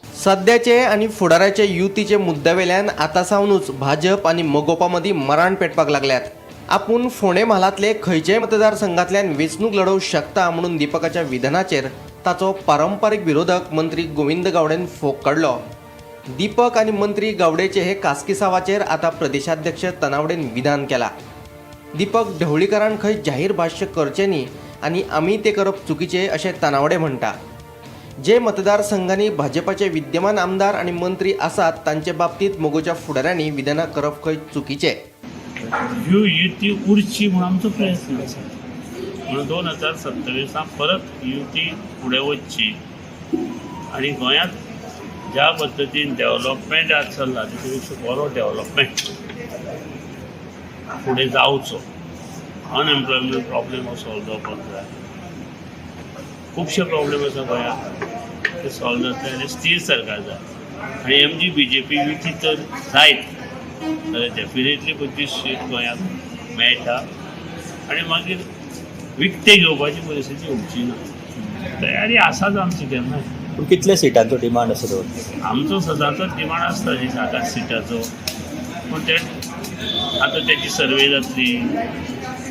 सद्याचे आनी फुडाराचे युतीचे मुद्द्यावेल्यान आतां सावनूच भाजप आनी मगोपा मदीं मराण पेटपाक लागल्यात. आपूण फोंडें म्हालांतले खंयच्याय मतदारसंघांतल्यान वेंचणूक लढोवंक शकता म्हणून दीपकाच्या विधानाचेर ताचो पारंपारीक विरोधक मंत्री गोविंद गावडेन फोग काडलो. दीपक आनी मंत्री गावडेचे हे कासकिसावाचेर आतां प्रदेशाध्यक्ष तनावडेन विधान केलां. दीपक ढवळीकारान खंय जाहीर भाश्य करचें न्ही आनी आमी तें करप चुकीचें अशें तानावडे म्हणटा. जे मतदारसंघांनी भाजपाचे विद्यमान आमदार आनी मंत्री आसात तांचे बाबतींत मगोच्या फुडाऱ्यांनी विधानां करप खंय चुकीचें. ह्यो युती उरची म्हूण आमचो प्रयत्न आसा. म्हणून 2027 परत युती फुडें वचची आनी गोंयांत ज्या पद्दतीन डेवलपमेंट आज चल्ला तेचे पेक्षा बरो डेवलपमेंट फुडें जावचो. अनएम्प्लॉयमेंट प्रॉब्लेम हो सॉल्व जावपाक जाय. खुबशे प्रॉब्लेम आसा गोंयांत, ते सॉल्व जातले आनी स्थीर सरकार जाय आनी एमजी बीजेपी युती तर जायत जाल्यार डेफिनेटली 25 सीट गोंयांत मेळटा आनी मागीर विकते घेवपाची परिस्थिती येवची ना. तयारी आसाच आमची केन्नाय. पूण कितल्या सिटांचो डिमांड आसा दवरतले? आमचो सदांचोच डिमांड आसता न्ही 7-8 सिटाचो. पूण ते आतां तेची सर्वे जातली,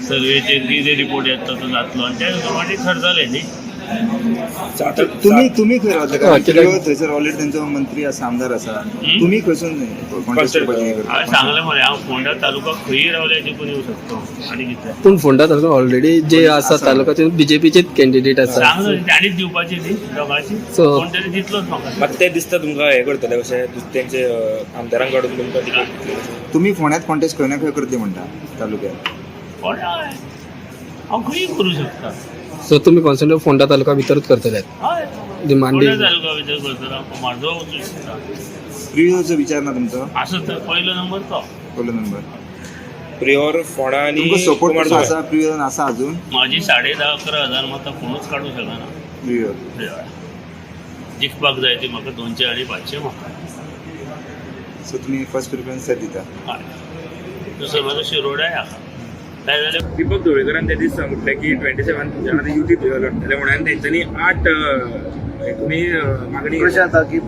सर्वेचेर कितें रिपोर्ट येता तो जातलो आनी त्या प्रमाणे ठरतलें न्ही. तुम्ही तुम्ही खंय रावता? कारण प्रियोळ थंयसर ऑलरेडी तेंचो मंत्री आसा, आमदार आसा. तुम्ही खंयसून कॉन्टेस्ट करपाचें हें करता? हांवें सांगलें मरे, हांव फोंडा तालुका खंयी रावल्यार जिखून येवं शकता आनी कितें. पूण फोंडा तालुका ऑलरेडी जे आसा तालुक्याचे बीजेपीचेच कॅन्डिडेट आसा. सांगलो, ताणीच दिवपाची न्ही दोगांची. कोण तरी दितलोच म्हाका. मात ते दिसता तुमकां हे करतले कशें तेंचे आमदारांक काडून तुमकां तिकेट दितले कशें? तुम्ही फोंड्यात कॉन्टेस्ट खंय ना खंय करतले म्हणटा तालुक्यात. फोंडा हांव खंयी करूं शकता. सो तुमी कॉन्सन्ट्रेट फोंडा तालुका भितरूच करतले? हय. डिमांडी फोंडा तालुका भितर करतलो हांव, म्हाजो वचूं शकता. प्रियोळचो विचार ना तुमचो? आसत तर पयलो नंबर तो. पयलो नंबर. प्रियोर फोंडा आनी तुमकां सपोर्ट कसो कुमारजुंवें. आसा प्रियोळान आसा अजून? म्हाजी 10,500-11 हजार मतां कोणूच काडूंक शकना. प्रियोळ प्रियोळा जिखपाक जाय ती म्हाका 200 आनी 500 म्हाका. सो तुम्ही फर्स्ट प्रिफरन्स दिता? हय. दुसरो म्हाजो शिरोड्याय आसा काय जाल्यार. दीपक ढवळीकरान ते दीस म्हटलें की 27 आतां युती लढटले म्हणून तेंच्यांनी 8 तुमी मागणी कशें जाता की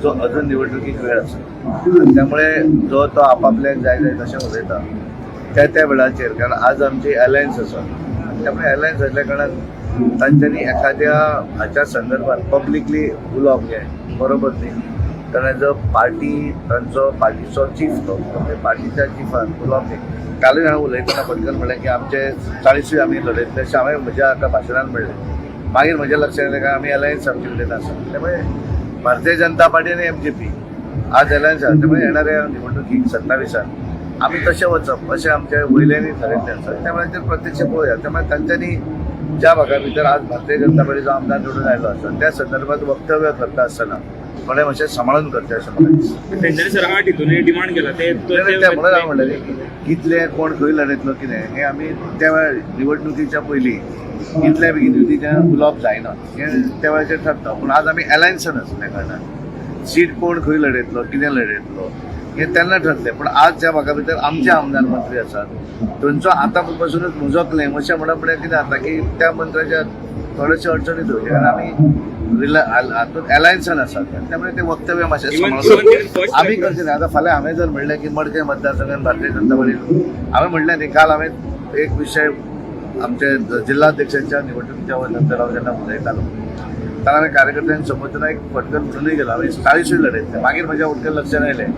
जो अजून निवडणुकीक वेळ आसा, त्यामुळे जो तो आपापल्याक जाय जाय तशें उलयता त्या त्या वेळाचेर. कारण आज आमची अलायन्स आसा, त्यामुळे अलायन्स आसल्या कारणान तांच्यांनी एखाद्या हाच्या संदर्भात पब्लिकली उलोवप हें बरोबर न्ही. कारण एज अ पार्टी तांचो पार्टीचो चीफ तो, म्हणजे पार्टीच्या चिफान उलोवप न्ही. कालूय हांवें उलयतना पटकन म्हणलें की आमचे 40 आमी लडयतले अशें हांवें म्हज्या एका भाशणान म्हणलें. मागीर म्हज्या लक्षात येयलें काय आमी अलायन्स आमचे कडेन आसा, त्यामुळे भारतीय जनता पार्टी आनी एमजीपी आज अलायन्स आसा. त्यामुळे येणाऱ्या निवडणुकीक 27 आमी तशें वचप अशें आमच्या वयल्यांनी थारायल्लें आसा. त्यामुळे ते प्रत्यक्ष पळोवया. त्यामुळे तांच्यांनी ज्या भागा भितर आज भारतीय जनता पार्टीचो आमदार निवडून आयलो आसा त्या संदर्भात वक्तव्य करता आसतना थोडें मातशें सांबाळून करचें अशें म्हाका दिसता. तेंच्यांनी सर 8 हितून डिमांड केला ते ते म्हणून हांव म्हणलें कितले कोण खंय लडयतलो कितें हें आमी त्या वेळार निवडणुकीच्या पयलीं इतल्या बेगीन युतीचें उलोवप जायना हें त्या वेळाचेर थारता. पूण आज आमी अलायन्सान आसल्या कारणान सीट कोण खंय लडयतलो कितें लडयतलो हें तेन्ना ठरलें. पूण आज ज्या भागा भितर आमचे आमदार मंत्री आसात थंयचो आतां पासुनूच म्हजो क्लेम अशें म्हणप म्हळ्यार कितें जाता की त्या मंत्र्याच्या थोडेशे अडचणीत वयचे, कारण आमी हातूंत अलायन्सान आसात. त्यामुळे ते वक्तव्य मातशें सांबाळून आमी करचें न्ही. आतां फाल्यां हांवें जर म्हणलें की मडकय मतदारसंघान भारतीय जनता पार्टी, हांवें म्हणलें न्ही काल हांवें एक विशय आमचे जिल्हाध्यक्षांच्या निवडणुकीच्या नंतर हांव जेन्ना उलयतालो तेन्ना हांवें कार्यकर्त्यांक समोर एक फटकन म्हणूनय गेलो हांवें 40 लडयतलें. मागीर म्हज्या उटकन लक्षात आयलें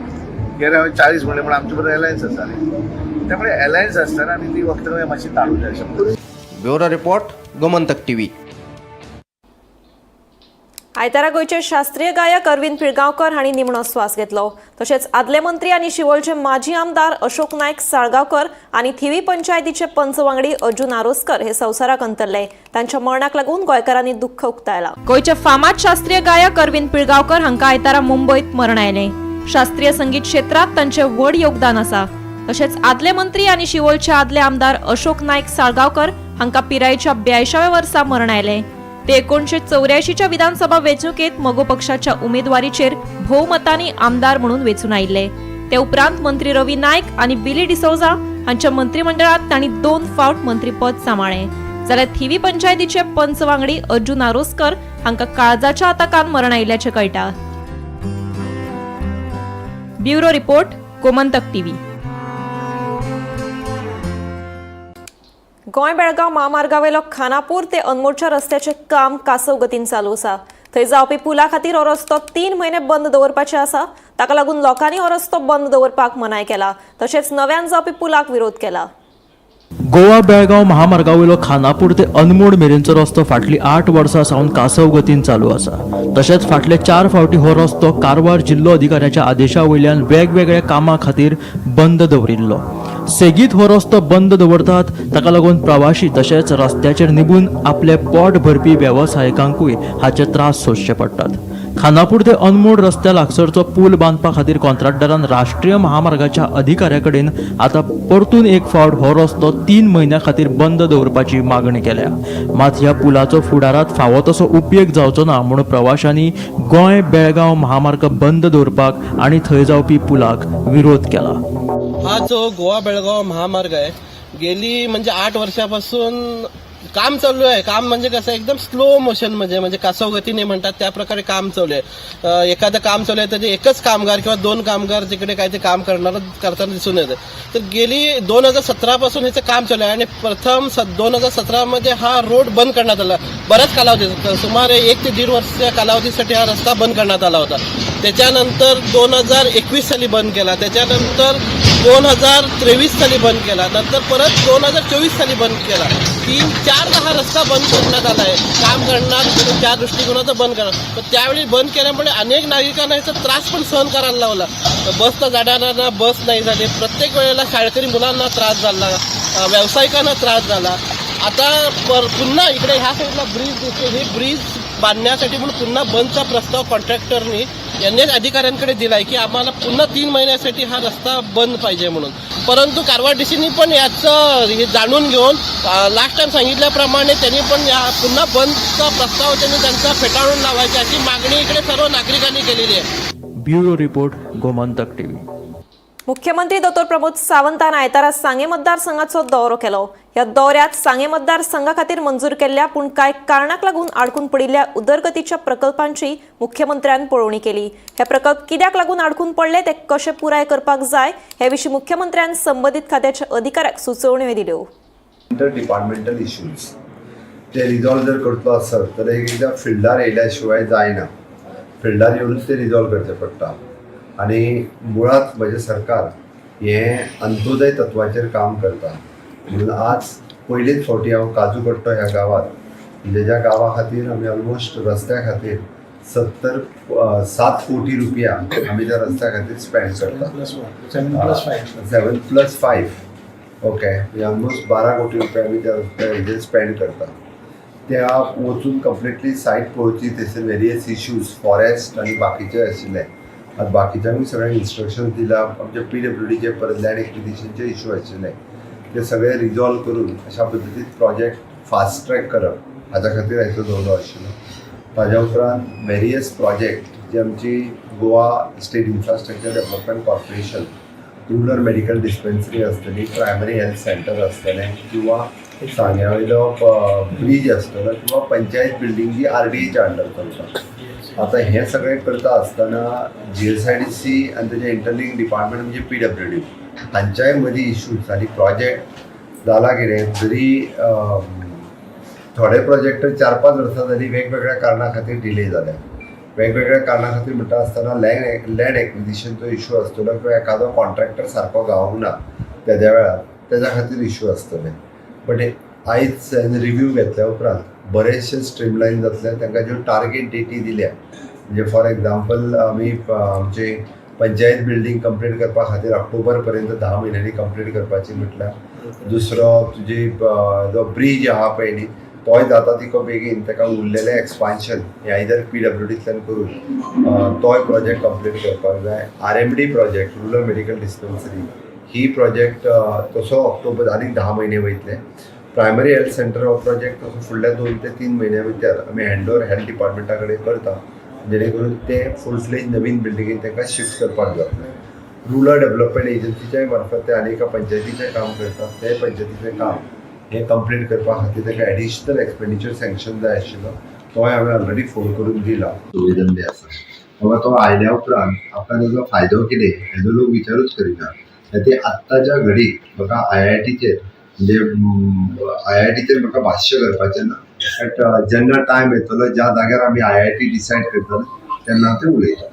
की अरे हांवें 40 म्हणलें पूण आमचे बरोबर अलायन्स आसा न्ही. त्यामुळे अलायन्स आसतना आमी ती वक्तव्य मातशी टाळूं जाय अशें. Bureau report, Gomantak TV. आयतारा गोंयचे शास्त्रीय गायक अरविंद पिळगांवकर हांणी निमणो स्वास घेतलो. तशेंच आदले मंत्री आनी शिवोलचे माजी आमदार अशोक नायक साळगांवकर आनी थिवी पंचायतीचे पंच वांगडी अर्जुन आरोसकर हे संवसाराक अंतरले. तांच्या मरणाक लागून गोंयकारांनी दुख्ख उक्तायला. गोंयचे फामाद शास्त्रीय गायक अरविंद पिळगांवकर हांकां आयतारा मुंबयत मरण आयलें. शास्त्रीय संगीत क्षेत्रांत तांचें व्हड योगदान आसा. तशेंच आदले मंत्री आनी शिवोलचे आदले आमदार अशोक नायक साळगांवकर हांकां पिरायेच्या 82व्या वर्सा मरण आयलें. ते 1984च्या विधानसभा वेंचणुकेत मगो पक्षाच्या उमेदवारीचेर भोवमतांनी आमदार म्हणून वेंचून आयिल्ले. ते उपरांत मंत्री रवी नायक आनी विली डिसोजा हांच्या मंत्रिमंडळात तांणी 2 फावट मंत्रीपद सांबाळ्ळें. जाल्यार थिवी पंचायतीचे पंच वांगडी अर्जुन आरोसकर हांकां काळजाच्या आताकान मरण आयिल्ल्याचें कळटा. Bureau report, Gomantak TV. Goa Belgaum महामार्गावेलो Khanapur ते अनमोडच्या रस्त्याचें काम कासव गतीन चालू आसा. थंय जावपी पुला खातीर हो रस्तो 3 म्हयने बंद दवरपाचे आसा. ताका लागून लोकांनी हो रस्तो बंद दवरपाक मनाय केला. तशेंच नव्यान जावपी पुलाक विरोध केला. गोवा बेळगांव महामार्गावयलो खानापूर ते अनमोड मेरेनचो रस्तो फाटली 8 वर्सां सावन कासव गतीन चालू आसा. तशेंच फाटले 4 फावटी हो रस्तो कारवार जिल्लो अधिकाऱ्याच्या आदेशा वयल्यान वेगवेगळ्या कामां खातीर बंद दवरिल्लो. सेगीत हो रस्तो बंद दवरतात, ताका लागून प्रवाशी तशेंच रस्त्याचेर निबून आपले पोट भरपी वेवसायिकांकूय हाचे त्रास सोंसचे पडटात. खानापूर ते अनमोड रस्त्या लागसरचो पूल बांदपा खातीर कॉन्ट्रॅक्टरान राष्ट्रीय महामार्गाच्या अधिकाऱ्या कडेन आतां परतून एक फावट हो रस्तो 3 म्हयन्या खातीर बंद दवरपाची मागणी केल्या. मात ह्या पुलाचो फुडारांत फावो तसो उपेग जावचो ना म्हणून प्रवाशांनी गोंय बेळगांव महामार्ग बंद दवरपाक आनी थंय जावपी पुलाक विरोध केला. हा जो गोवा बेळगाव महामार्ग आहे, गेली म्हणजे 8 वर्षापासून काम चालू आहे. काम म्हणजे कसं एकदम स्लो मोशन म्हणजे म्हणजे कासव गतीने म्हणतात त्या प्रकारे काम चालू आहे. एखादं काम चालू आहे तर एकच कामगार किंवा 2 कामगार तिकडे काय ते काम करताना दिसून येतं. तर गेली 2017 पासून ह्याचं काम चालू आहे आणि प्रथम 2017 मध्ये हा रोड बंद करण्यात आला. बऱ्याच कालावधी, सुमारे 1 ते 1.5 वर्षाच्या कालावधीसाठी हा रस्ता बंद करण्यात आला होता. त्याच्यानंतर 2021 साली बंद केला, त्याच्यानंतर 2023 साली बंद केला, नंतर परत 2024 साली बंद केला. 3-4 हा रस्ता बंद करण्यात आला आहे. काम करणार त्या दृष्टिकोनाचं बंद करणार, पण त्यावेळी बंद केल्यामुळे अनेक नागरिकांना याचा त्रास पण सहन करायला लावला. बसला जाणाऱ्यांना बस नाही झाली, प्रत्येक वेळेला शाळकरी मुलांना त्रास झाला, व्यावसायिकांना त्रास झाला. आता पुन्हा इकडे ह्या साईडला ब्रिज दिसते, हे ब्रिज बांधण्यासाठी म्हणून पुन्हा बंदचा प्रस्ताव कॉन्ट्रॅक्टरनी यांनीच अधिकाऱ्यांकडे दिलाय की आम्हाला पुन्हा 3 महिन्यासाठी हा रस्ता बंद पाहिजे म्हणून. परंतु कारवार डीसीनी पण याचं हे जाणून घेऊन लास्ट टाइम सांगितल्याप्रमाणे त्यांनी पण या पुन्हा बंदचा प्रस्ताव त्यांनी त्यांचा फेटाळून लावायचा अशी मागणी इकडे सर्व नागरिकांनी केलेली आहे. Bureau report, Gomantak TV. मुख्यमंत्री दोतोर प्रमोद सावंतान आयतारा सांगे मतदारसंघाचो दौरो केलो. ह्या दौऱ्यात सांगे मतदारसंघा खातीर मंजूर केल्ल्या पूण कांय कारणाक लागून आडकून पडिल्ल्या उदरगतीच्या प्रकल्पांची मुख्यमंत्र्यान पळोवणी केली. हे प्रकल्प कित्याक लागून आडकून पडले, ते कशे पुराय करपाक जाय हे विशीं मुख्यमंत्र्यान संबंदीत खात्याच्या अधिकाऱ्याक सुचोवण्यो दिल्यो. इंटर डिपार्टमेंटल इश्यूज ते रिजॉल्व जर करतलो आसत तर एक एकदां फिल्डार येयल्या शिवाय जायना. फिल्डार येवनूच ते रिजॉल्व करचें पडटा. आनी मुळात म्हजें सरकार हें अंत्योदय तत्वाचेर काम करता, म्हणून आज पयलीच फावटी हांव काजूकट्टो ह्या गांवांत, म्हणजे ज्या गांवा खातीर आमी ऑलमोस्ट रस्त्या खातीर 7 कोटी रुपया आमी त्या रस्त्या खातीर स्पेंड करता. 7 + 5, ओके, म्हणजे ऑलमोस्ट 12 कोटी रुपया आमी त्या रस्त्या हेजेर स्पेंड करता. त्या वचून कंप्लिटली सायट पळोवची, थंयसर वेरियस इश्यूज फॉरेस्ट आनी बाकीचे आशिल्ले. आतां बाकीच्यांकूय सगळ्यांक इन्स्ट्रक्शन दिला. आमचे पीडब्ल्यूडीचे परत लँड एक्विजिशनचे इश्यू आशिल्ले, ते सगळे रिजॉल्व करून अशा पद्दतीन प्रोजेक्ट फास्ट ट्रॅक करप हाज्या खातीर आयचो दौरो आशिल्लो. ताज्या उपरांत वेरियस प्रोजेक्ट जी आमची Goa State Infrastructure Development Corporation, rural medical dispensary आसतली, प्रायमरी हेल्थ सेंटर आसतलें, किंवा सांग्या वयलो ब्रीज आसतलो, किंवा पंचायत बिल्डींग जी आरडीएच्या अंडर चलता. आतां हें सगळें करता आसतना जीएसआयडीसी आनी तेजे इंटरलिंक डिपार्टमेंट म्हणजे पीडब्ल्यूडी हांच्याय मदीं इश्यूज आनी प्रोजेक्ट जाला कितें जरी थोडे प्रोजेक्ट 4-5 वर्सां जाली वेगवेगळ्या कारणां खातीर डिले जाल्या. वेगवेगळ्या कारणां खातीर म्हणटा आसतना लँड एक्विजिशनचो इशू आसतलो किंवा एखादो कॉन्ट्रॅक्टर सारको गावूंक ना तेद्या वेळार, तेज्या खातीर इशू आसतले. बट आयज रिव्यू घेतल्या उपरांत बरेचशे स्ट्रीमलायन जातले. तांकां ज्यो टार्गेट डेटी दिल्या, म्हणजे फॉर एग्जाम्पल आमी आमचे पंचायत बिल्डींग कंप्लीट करपा खातीर ऑक्टोबर पर्यंत 10 म्हयन्यांनी कंप्लीट करपाची म्हटल्यार, दुसरो तुजी जो ब्रीज आहा पळय न्ही, तोय जाता तितको बेगीन, ताका उरलेलें एक्सपान्शन हें आयदर पीडब्ल्यूडींतल्यान करून तोय प्रोजेक्ट कंप्लीट करपाक जाय. RMD project, rural medical dispensary ही प्रोजेक्ट तसो ऑक्टोबर आनीक 10 म्हयने वयतले. प्रायमरी हेल्थ सेंटर हो प्रोजेक्ट तसो फुडल्या 2 ते 3 म्हयन्या भितर आमी हँड ओवर हेल्थ डिपार्टमेंटा कडेन करता, जेणे करून ते फूल फ्लेज नवीन बिल्डिंगेन तांकां शिफ्ट करपाक जातलें. रुरल डेव्हलपमेंट एजन्सीच्याय मार्फत ते आनी एका पंचायतीचें काम करतात. ते पंचायतीचें काम हें कंप्लीट करपा खातीर ताका एडिशनल एक्सपेंडिचर सँक्शन जाय आशिल्लो, तोय हांवें ऑलरेडी फोन करून दिला. सुविधा आसा बाबा, तो आयल्या उपरांत आपणाक ताजो फायदो कितें हेजो लोक विचारूच करिना. ते आत्ताच्या घडीक म्हाका आयआयटीचेर, म्हणजे आयआयटीचेर म्हाका भाश्य करपाचें ना, बट जेन्ना टायम येतलो, ज्या जाग्यार आमी आयआयटी डिसायड करतले, तेन्ना ते उलयता.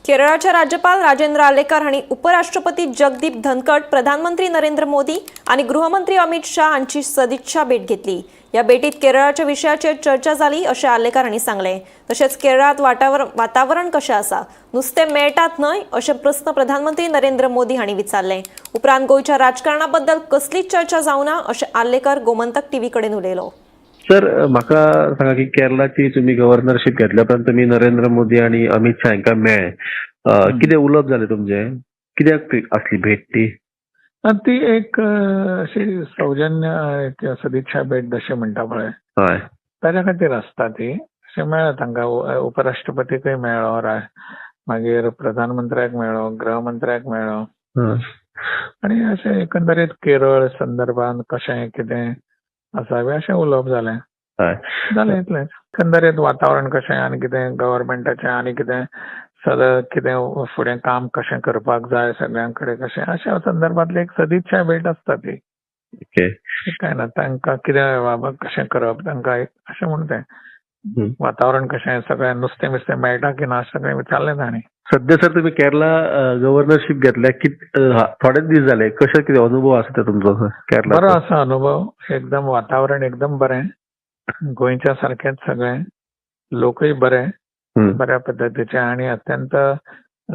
केरळाचे राज्यपाल राजेंद्र आर्लेकर हांणी उपराष्ट्रपती जगदीप धनखड, प्रधानमंत्री नरेंद्र मोदी आनी गृहमंत्री अमित शाह हांची सदिच्छा भेट घेतली. ह्या भेटीत केरळाच्या विशयाचेर चर्चा जाली अशें आर्लेकर हांणी सांगलें. तशेंच केरळांत वातावरण कशें आसा, नुस्तें मेळटात न्हय, अशे प्रस्न प्रधानमंत्री नरेंद्र मोदी हांणी विचारले. उपरांत गोंयच्या राजकारणा बद्दल कसलीच चर्चा जावना अशें आर्लेकर गोमंतक टीव्ही कडेन उलयलो. सर, म्हाका सांगा की केरलाची तुमी गव्हर्नरशीप घेतल्या उपरांत तुमी नरेंद्र मोदी आनी अमित शाह हांकां मेळ्ळे. कितें उलोवप जालें तुमचें? कित्याक ती आसली भेट ती? ती एक अशी सौजन्य, एक सदिच्छा भेट जशें म्हणटा पळय, ताज्या खातीर आसता ती. अशें मेळ्ळें तांकां, उपराष्ट्रपतीकय मेळ्ळो, मागीर प्रधानमंत्र्याक मेळ्ळो, गृहमंत्र्याक मेळ्ळो आनी अशें एकंदरीत केरळ संदर्भात कशें कितें आसा बी अशें उलोवप जालें. जालें इतलेंच. एकंदरीत वातावरण कशें आनी कितें गव्हर्मेंटाचें आनी कितें सदां कितें फुडें काम कशें करपाक जाय, सगळ्यां कडेन कशें, अशा संदर्भातली एक सदिच्छा भेट आसता ती. काय ना, तांकां कितें बाबा कशें करप, तांकां एक अशें म्हूण तें वातावरण कशें, सगळें नुस्तें बिस्तें मेळटा की ना, सगळें विचारलें तांणी. सध्या सर, तुमी केरला गव्हर्नरशीप घेतल्या थोडेच दीस जाले. कशें कितें अनुभव आसा ते तुमचो केरला? बरो आसा अनुभव एकदम. वातावरण एकदम बरें, गोंयच्या सारकेंच सगळें. लोकय बरे, बऱ्या पद्दतीचे आनी अत्यंत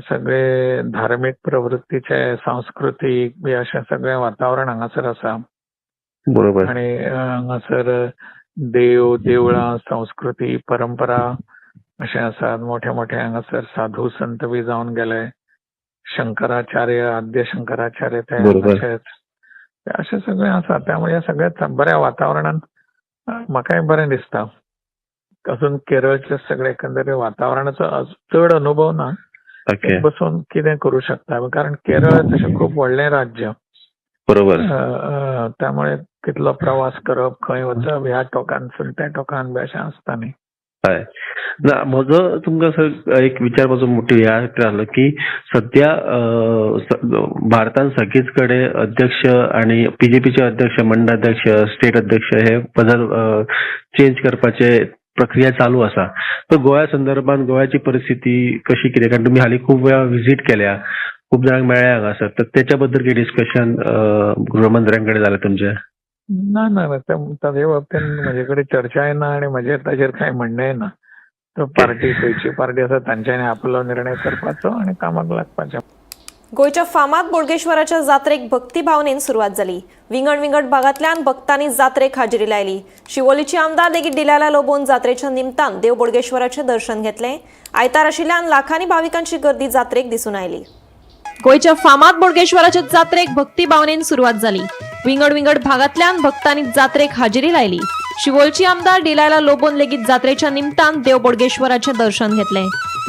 सगळे धार्मीक प्रवृत्तीचे, सांस्कृतीक बी अशें सगळें वातावरण हांगासर आसा. आनी हांगासर देव, देवळां, संस्कृती, परंपरा अशें आसात. मोठे मोठे हांगासर साधू संत बी जावन गेले, शंकराचार्य, आद्य शंकराचार्य ते अशेच अशें सगळें आसा. त्यामुळे सगळ्यात बऱ्या वातावरणांत म्हाकाय बरें दिसता. अजून केरळचे सगळे एकंदरीत वातावरणाचो चड अनुभव ना, बसून कितें करू शकता, कारण केरळ तशें खूब व्हडलें राज्य. त्यामुळे कितलो प्रवास करप, खंय वचप, ह्या टोकानसून त्या टोकान बी अशें आसता न्ही. हय ना, म्हजो तुमकां सर एक विचारपाचो मोटिव ह्या खातीर आसलो की सध्या भारतान सगळीच कडेन अध्यक्ष आनी बीजेपीचे अध्यक्ष, मंडळाध्यक्ष, स्टेट अध्यक्ष हे बदल चेंज करपाचे प्रक्रिया चालू आसा. तर गोंया संदर्भात गोंयाची परिस्थिती कशी कितें, कारण तुमी हालीं खूब वेळा विजीट केल्या, खूब जाणांक मेळ्ळे हांगासर, तर तेच्या बद्दल कितें डिस्कशन गृहमंत्र्यां कडेन जालें तुमचें? ना ना ना, ताजे बाबतीन म्हजे कडेन चर्चाय ना आनी म्हजें ताजेर कांय म्हणणेंय ना. तो पार्टी खंयची पार्टी आसा तांच्यांनी आपलो निर्णय करपाचो आनी कामाक लागपाचें. गोंयच्या फामाद बोडगेश्वराच्या जात्रेक भक्तिभावनेन सुरवात जाली. विंगड विंगड भागांतल्यान भक्तांनी जात्रेक हाजेरी लायली. शिवोलीची आमदार लेगीत डिलायला लोबोन जात्रेच्या निमतान देव बोडगेश्वराचें दर्शन घेतलें. आयतार आशिल्ल्यान लाखांनी भाविकांची गर्दी जात्रेक दिसून आयली. गोंयच्या फामाद बोडगेश्वराच्या जात्रेक भक्तिभावनेन सुरवात जाली. विंगड विंगड भागांतल्यान भक्तांनी जात्रेक हाजेरी लायली. शिवोलची आमदार डिलायला लोबोन लेगीत जात्रेच्या निमतान देव बोडगेश्वराचें दर्शन घेतलें.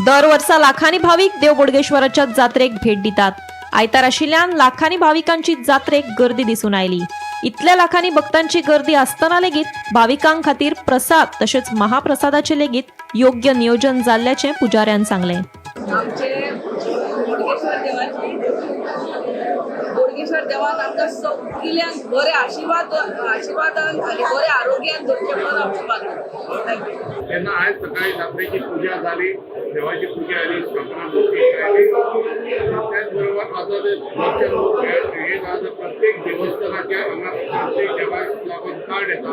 दर वर्सा लाखांनी भावीक देव बोडगेश्वराच्या जात्रेक भेट दितात. आयतार आशिल्ल्यान लाखांनी भाविकांची जात्रेक गर्दी दिसून आयली. इतल्या लाखांनी भक्तांची गर्दी आसतना लेगीत भाविकां खातीर प्रसाद तशेंच महाप्रसादाचे लेगीत योग्य नियोजन जाल्ल्याचें पुजाऱ्यान सांगलें. आमचे बोडगेश्वर देवाची बोडगेश्वर देवान आमकां सगळ्यांक बरे आशिर्वादान आनी बरे आरोग्यान दवरचें म्हणून आमचें मागणें. Thank you. तेन्ना आयज सकाळी जात्रेची पुजा जाली, देवाची पुजा जाली, स्थापना जाली. त्याच बरोबर आतां ते दर्शन हे आतां प्रत्येक देवस्थानाच्या हांगा प्रत्येक देवाक लागून कार्ड येता,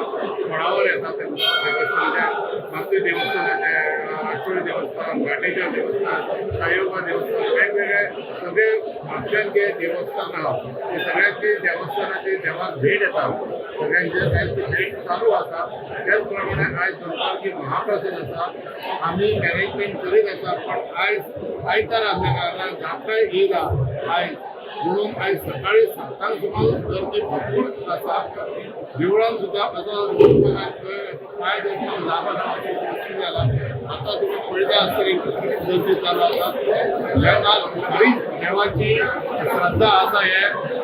फळावर येता. देवस्थानाच्या मातृ देवस्थानाचे, राष्ट्रीय देवस्थान, घाटेश्वर देवस्थान, साईबाबा देवस्थान, वेगवेगळे सगळे म्हापश्यान जे देवस्थान आहा ते सगळ्यांचे देवस्थानाचे देवाक भेट येता. सगळ्यांचे आयज भेट चालू आसा. त्याच प्रमाणे आयज दनपारची महाप्रसाद आसा. आमी मॅनेजमेंट करीत आसा, पण आयज आयतार आसल्या कारणान जात्रा येयला आयज, म्हणून आयज सकाळी 7 सुमार गर्दी भरपूर आसा. देवळान सुद्दां आतां पांय दवरपाक जागो ना अशी परिस्थिती जाला. आतां तुमी पळयता आसतली गर्दी चालू आसा. लोकांक खरीच देवाची श्रद्धा आसा. हे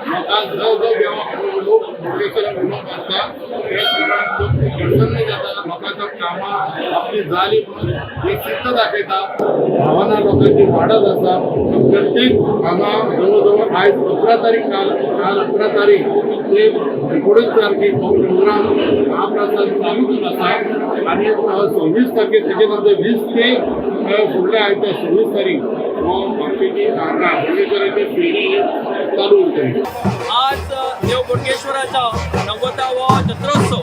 लोकांक जो जो देवाक लोक बोडगेश्वराक उलो मारता ते प्रमाणे लोक प्रसन्न जाता. लोकांच्या कामां आपली जाली म्हणून एक सिद्ध दाखयता. भावना लोकांची वाडत आसा. प्रत्येक हांगा जवळ जवळ आयज 11 तारीख, काल 11 तारीख ते 19 तारखेक हो प्रोग्राम महाप्रसाद चालूच आसा. आनी 26 तारखेक तेजे नंतर 20 ते फुडल्या आयच्या 26 तारीख हो म्हापशेची बोडगेश्वराची फेरी चालू उरतली. आज देव बोडगेश्वराचा 90वो जत्रोत्सव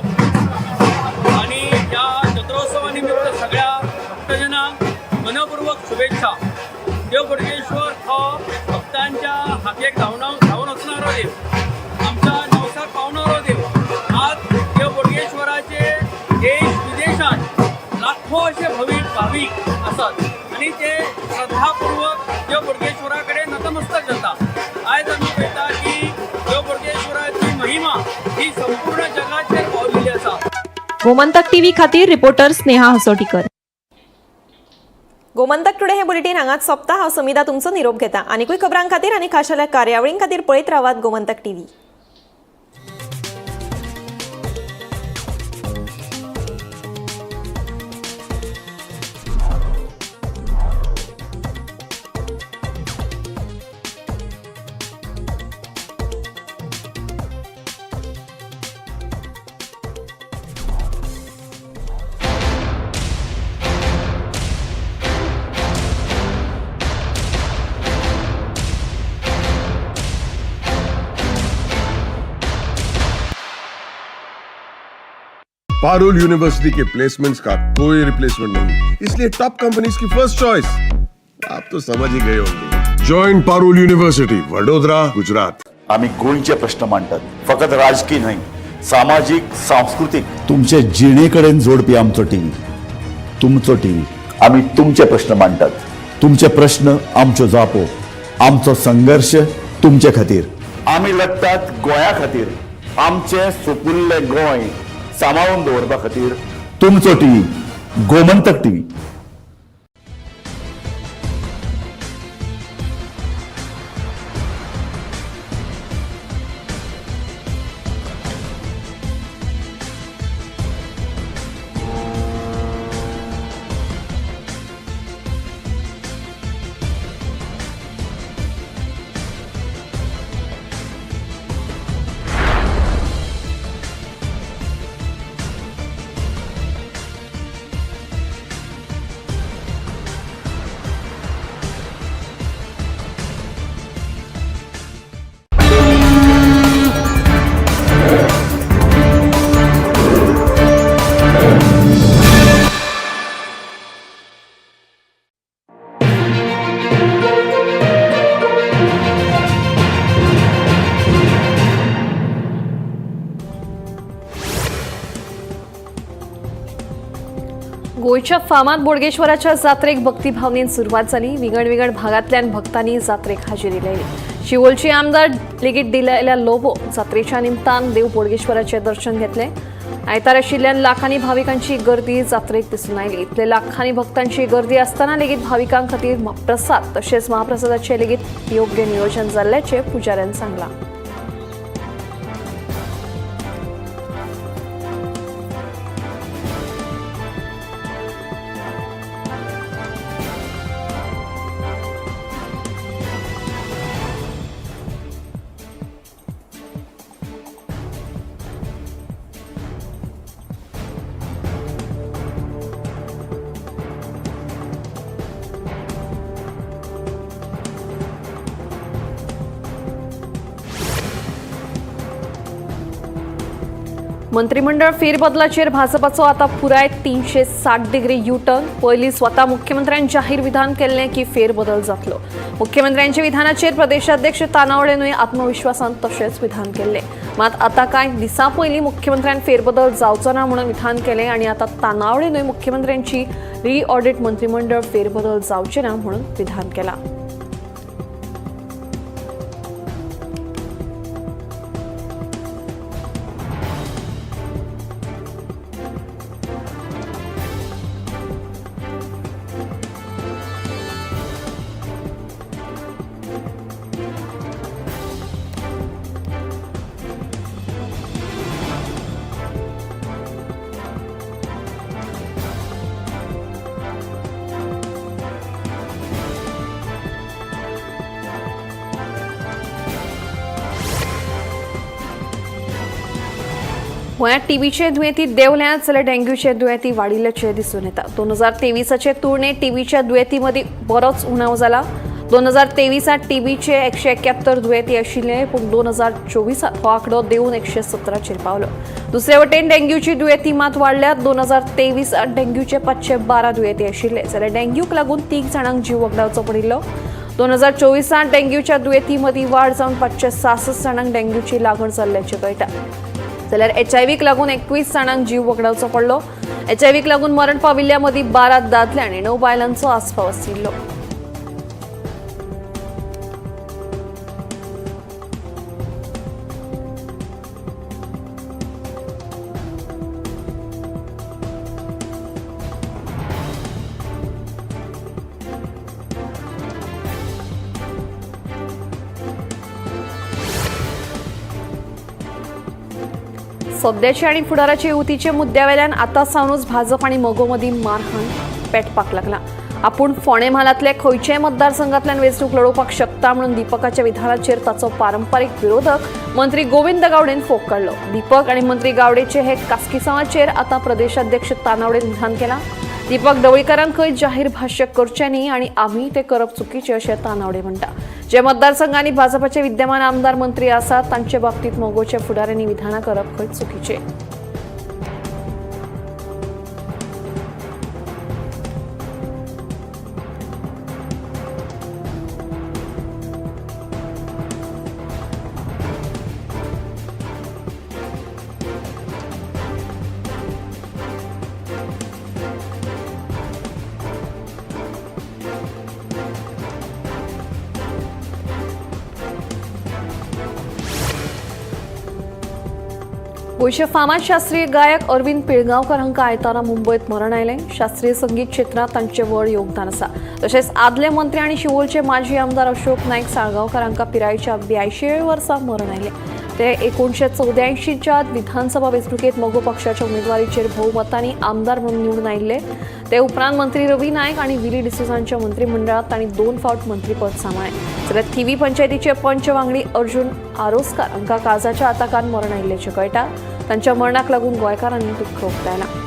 आणि या जत्रोत्सवा निमित्त सगळ्या भक्तजनांक मनपूर्वक शुभेच्छा. देव बोडगेश्वर हो भक्तांच्या हाकेक धांवन वचणारो देव, आमच्या नवसाक पावणारो देव. आज देव बोडगेश्वराचे देश विदेशात लाखो असे भाविक आसात आनी ते श्रद्धापूर्वक देव बोडगेश्वरा कडेन नतमस्तक जाता. आयज आमी पळयता की देव बोडगेश्वराची महिमा ही संपूर्ण जगाचेर पावलेली आसा. गोमंतक टीव्ही खातीर रिपोर्टर स्नेहा हसोटीकर. गोमंतक टुडे हे बुलेटीन हांगाच सोंपता. हांव समिता तुमचो निरोप घेता. आनीकूय खबरां खातीर आनी खाशेल्या कार्यावळीं खातीर पळयत रावात Gomantak TV. Parul university K placements का कोई रिप्लेसमेंट नहीं, इसलिए टॉप कंपनीज की फर्स्ट चॉइस। आप तो समझ ही गए होंगे। Join Parul university, Vadodara, Gujarat. आम्ही गोंयचे प्रश्न मांडतात, फकत राजकीय न्हय, सामाजीक, सांस्कृतीक। तुमचे जिणेकडेन जोडपी आमचो टीव्ही, तुमचो टीव्ही। आम्ही तुमचे प्रश्न मांडतात, तुमचे प्रश्न आमच्यो जापो, आमचो संघर्ष तुमचे खातीर। आमी लढतात गोंया खातीर, आमचें सुपुल्लें गोंय सांबाळून दवरपा खातीर। तुमचो टीव्ही, गोमंतक टीव्ही। गोंयच्या फामाद बोडगेश्वराच्या जात्रेक भक्तिभावनेन सुरवात जाली. विंगड विंगड भागांतल्यान भक्तांनी जात्रेक हाजेरी लायली. शिवोलचे आमदार लेगीत दिलेल्या लोबो जात्रेच्या निमतान देव बोडगेश्वराचे दर्शन घेतले. आयतार आशिल्ल्यान लाखांनी भाविकांची गर्दी जात्रेक दिसून आयली. इतले लाखांनी भक्तांची गर्दी आसतना लेगीत भाविकां खातीर प्रसाद तशेंच महाप्रसादाचे लेगीत योग्य नियोजन जाल्ल्याचें पुजाऱ्यान सांगलां. मंत्रिमंडळ फेरबदलाचेर भाजपाचो आता पुराय 360 डिग्री यू-टर्न. पयलीं स्वता मुख्यमंत्र्यान जाहीर विधान केल्लें की फेरबदल जातलो. मुख्यमंत्र्यांच्या विधानाचेर प्रदेशाध्यक्ष तानावडेनूय आत्मविश्वासान तशेंच विधान केल्लें. मात आतां कांय दिसां पयलीं मुख्यमंत्र्यान फेरबदल जावचो ना म्हणून विधान केलें आनी आतां तानावडेनूय मुख्यमंत्र्यांची री-ऑडिट मंत्रिमंडळ फेरबदल जावचे ना म्हणून विधान केलां. गोंयांत टीबीचे दुयेंती देंवल्यात जाल्यार डेंग्यूचे दुयेंती वाडिल्ल्याचें दिसून येता. 2023चे तुळनेत टीबीच्या दुयेंती मदीं बरोच उणाव जाला. 2023 टीबीचे 171 दुयेंती आशिल्ले, पूण 2024 हो आंकडो देंवून 117चेर पावलो. दुसरे वटेन डेंग्यूची दुयेंती मात वाडल्यात. 2023 डेंग्यूचे 512 दुयेंती आशिल्ले, जाल्यार डेंग्यूक लागून 3 जाणांक जीव वगडावचो पडिल्लो. 2024 डेंग्यूच्या दुयेंती मदीं वाड जावन 566 जाणांक डेंग्यूची लागण जाल्ल्याचें कळटा. जाल्यार एचआयव्हीक लागून 21 जाणांक जीव वगडावचो पडलो. एचआयव्हीक लागून मरण पाविल्ल्या मदीं 12 दादले आनी 9 बायलांचो आस्पाव आशिल्लो. सध्याचे आनी फुडाराचे युतीचे मुद्द्यावेल्यान आतां सावनूच भाजप आनी मगो मदीं मारहाण पेटपाक लागला. आपूण फोंडें म्हालांतले खंयच्याय मतदारसंघांतल्यान वेंचणूक लडोवपाक शकता म्हणून दीपकाच्या विधानाचेर ताचो पारंपारीक विरोधक मंत्री गोविंद गावडेन फोग काडलो. दीपक आनी मंत्री गावडेचे हे कास्किसांवाचेर आतां प्रदेशाध्यक्ष तानावडेन विधान केलां. दीपक ढवळीकारान खंय जाहीर भाश्य करचें न्ही आनी आमी तें करप चुकीचें अशें तानावडे म्हणटा. जे मतदारसंघांनी भाजपाचे विद्यमान आमदार मंत्री आसात तांचे बाबतींत मगोच्या फुडाऱ्यांनी विधानां करप खंय चुकीचें. गोंयचे फामाद शास्त्रीय गायक अरविंद पिळगांवकर हांकां आयतारा मुंबयत मरण आयलें. शास्त्रीय संगीत क्षेत्रांत तांचें व्हड योगदान आसा. तशेंच आदले मंत्री आनी शिवोलचे माजी आमदार अशोक नायक साळगांवकर हांकां पिरायेच्या 82 वर्सां मरण आयलें. ते 1984च्या विधानसभा वेंचणुकेंत मगो पक्षाच्या उमेदवारीचेर भोवमतांनी आमदार म्हणून निवडून आयिल्ले. ते उपरांत मंत्री रवी नायक आनी विली डिसोझांच्या मंत्रिमंडळांत तांणी 2 फावट मंत्रीपद सांबाळ्ळें. जाल्यार थिवी पंचायतीचे पंच वांगडी अर्जुन आरोसकार हांकां काळजाच्या आताकान मरण आयिल्ल्याचें कळटा. तांच्या मरणाक लागून गोंयकारांनी दुख्ख उक्तायलां.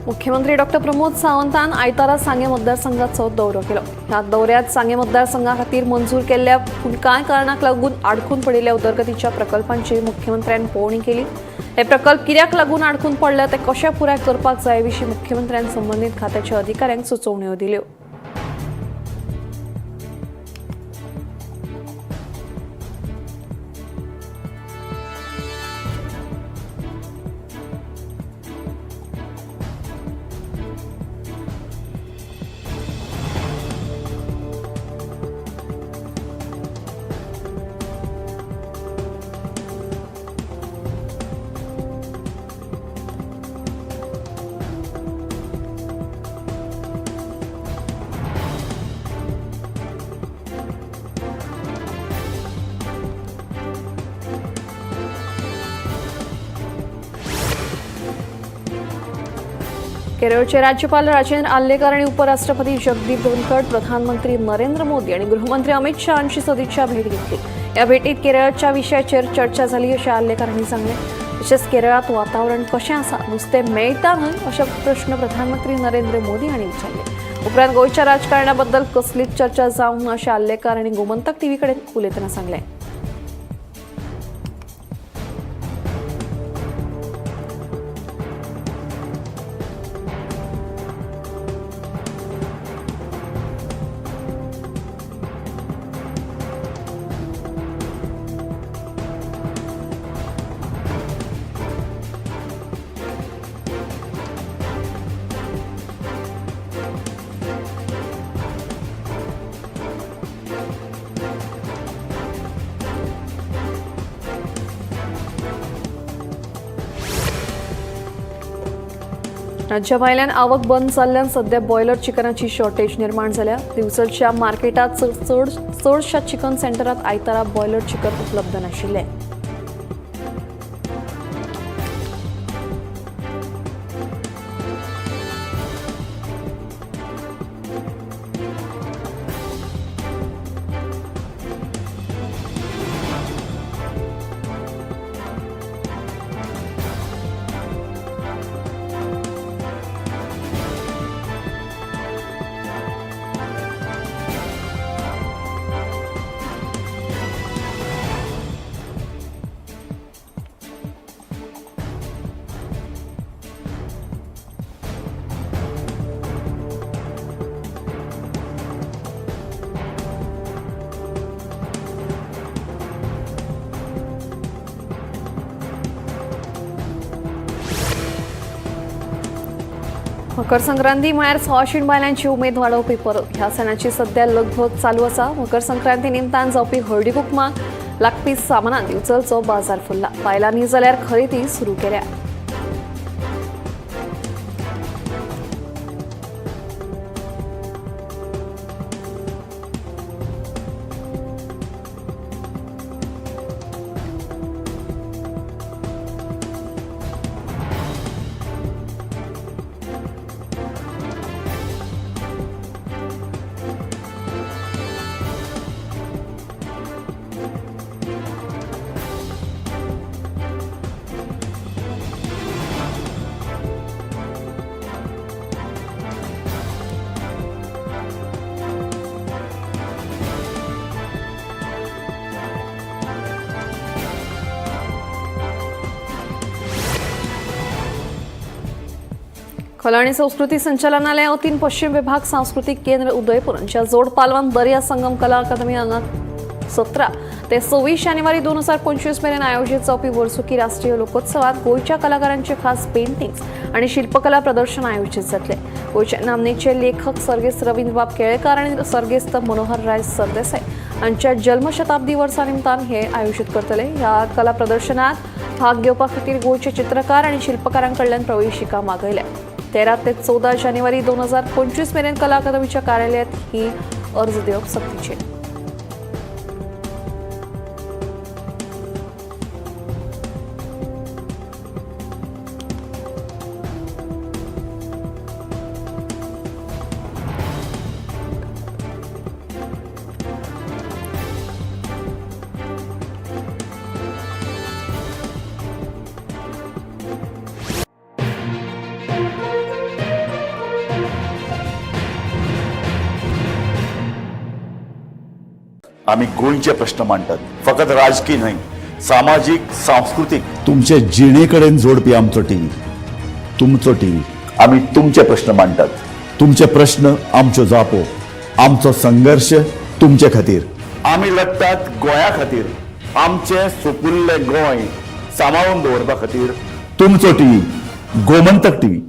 मुख्यमंत्री डॉक्टर प्रमोद सावंतान आयतारा सांगें मतदारसंघाचो दौरो केलो. ह्या दौऱ्यात सांगें मतदारसंघा खातीर मंजूर केल्ल्या पूण कांय कारणाक लागून आडखून पडिल्ल्या उदरगतीच्या प्रकल्पांची मुख्यमंत्र्यान पळोवणी केली. हे प्रकल्प कित्याक लागून आडखून पडले ते कशे पुराय करपाक जाय विशीं मुख्यमंत्र्यान संबंदीत खात्याच्या अधिकाऱ्यांक सुचोवण्यो दिल्यो. केरळचे राज्यपाल राजेंद्र आर्लेकर आणि उपराष्ट्रपती जगदीप धनखड, प्रधानमंत्री नरेंद्र मोदी आणि गृहमंत्री अमित शहा हांची सदिच्छा भेट घेतली. या भेटीत केरळच्या विशयाचेर चर्चा जाली अशें आर्लेकर हांणी सांगलें. तशेंच केरळांत वातावरण कशें आसा, नुस्तें मेळटा न्हय अशे प्रश्न प्रधानमंत्री नरेंद्र मोदी हांणी विचारले. उपरांत गोंयच्या राजकारणाबद्दल कसलीच चर्चा जावंक ना अशें आर्लेकर हांणी गोमंतक टीव्ही कडेन उलयतना सांगलें. राज्याभायल्यान आवक बंद जाल्ल्यान सध्या बॉयलर चिकनाची शॉर्टेज निर्माण जाल्या. दिवचलच्या मार्केटात चडशा चिकन सेंटरात आयतारा बॉयलर चिकन उपलब्ध नाशिल्लें. मकर संक्रांती म्हळ्यार सवाशीण बायलांची उमेद वाडोवपी परब. ह्या सणाची सध्या लगभग चालू आसा. मकर संक्रांती निमतान जावपी हळदी कुकमाक लागपी सामानान दिवचलचो बाजार फुल्ला. बायलांनी जाल्यार खरेदी सुरू केल्या. कला आणि संस्कृती संचालनालया वतीन पश्चिम विभाग सांस्कृतिक केंद्र उदयपूर यांच्या जोड पालवान दर्या संगम कला अकादमी हांगा 17 ते 26 जानेवारी 2025 मेरेन आयोजित जावपी वर्सुकी राष्ट्रीय लोकोत्सवात गोंयच्या कलाकारांचे खास पेंटिंग्स आणि शिल्पकला प्रदर्शन आयोजित जातले. गोंयचे नामनेचे लेखक सर्गेस्त रवींद्रबाब केळेकार आणि सर्गेस्त मनोहरराय सरदेसाय हांच्या जन्मशताब्दी वर्सा निमतान हे आयोजित करतले. ह्या कला प्रदर्शनात भाग घेवपा खातीर गोंयचे चित्रकार आणि शिल्पकारां कडल्यान प्रवेशिका मागयल्या. 13 ते 14 जानेवारी 2025 मेरेन कला अकादमीच्या कार्यालयात ही अर्ज दिवप सक्तीचे. आमी गोंयचे प्रश्न मांडटात, फकत राजकी न्हय, सामाजीक, सांस्कृतीक, तुमचे जिणे कडेन जोडपी आमचो टीव्ही, तुमचो टीव्ही. आमी तुमचे प्रश्न मांडटात, तुमचे प्रश्न आमच्यो जापो, आमचो संघर्श तुमचे खातीर. आमी लढटात गोंया खातीर, आमचें सुपुल्लें गोंय सांबाळून दवरपा खातीर. तुमचो टीव्ही, गोमंतक टीव्ही.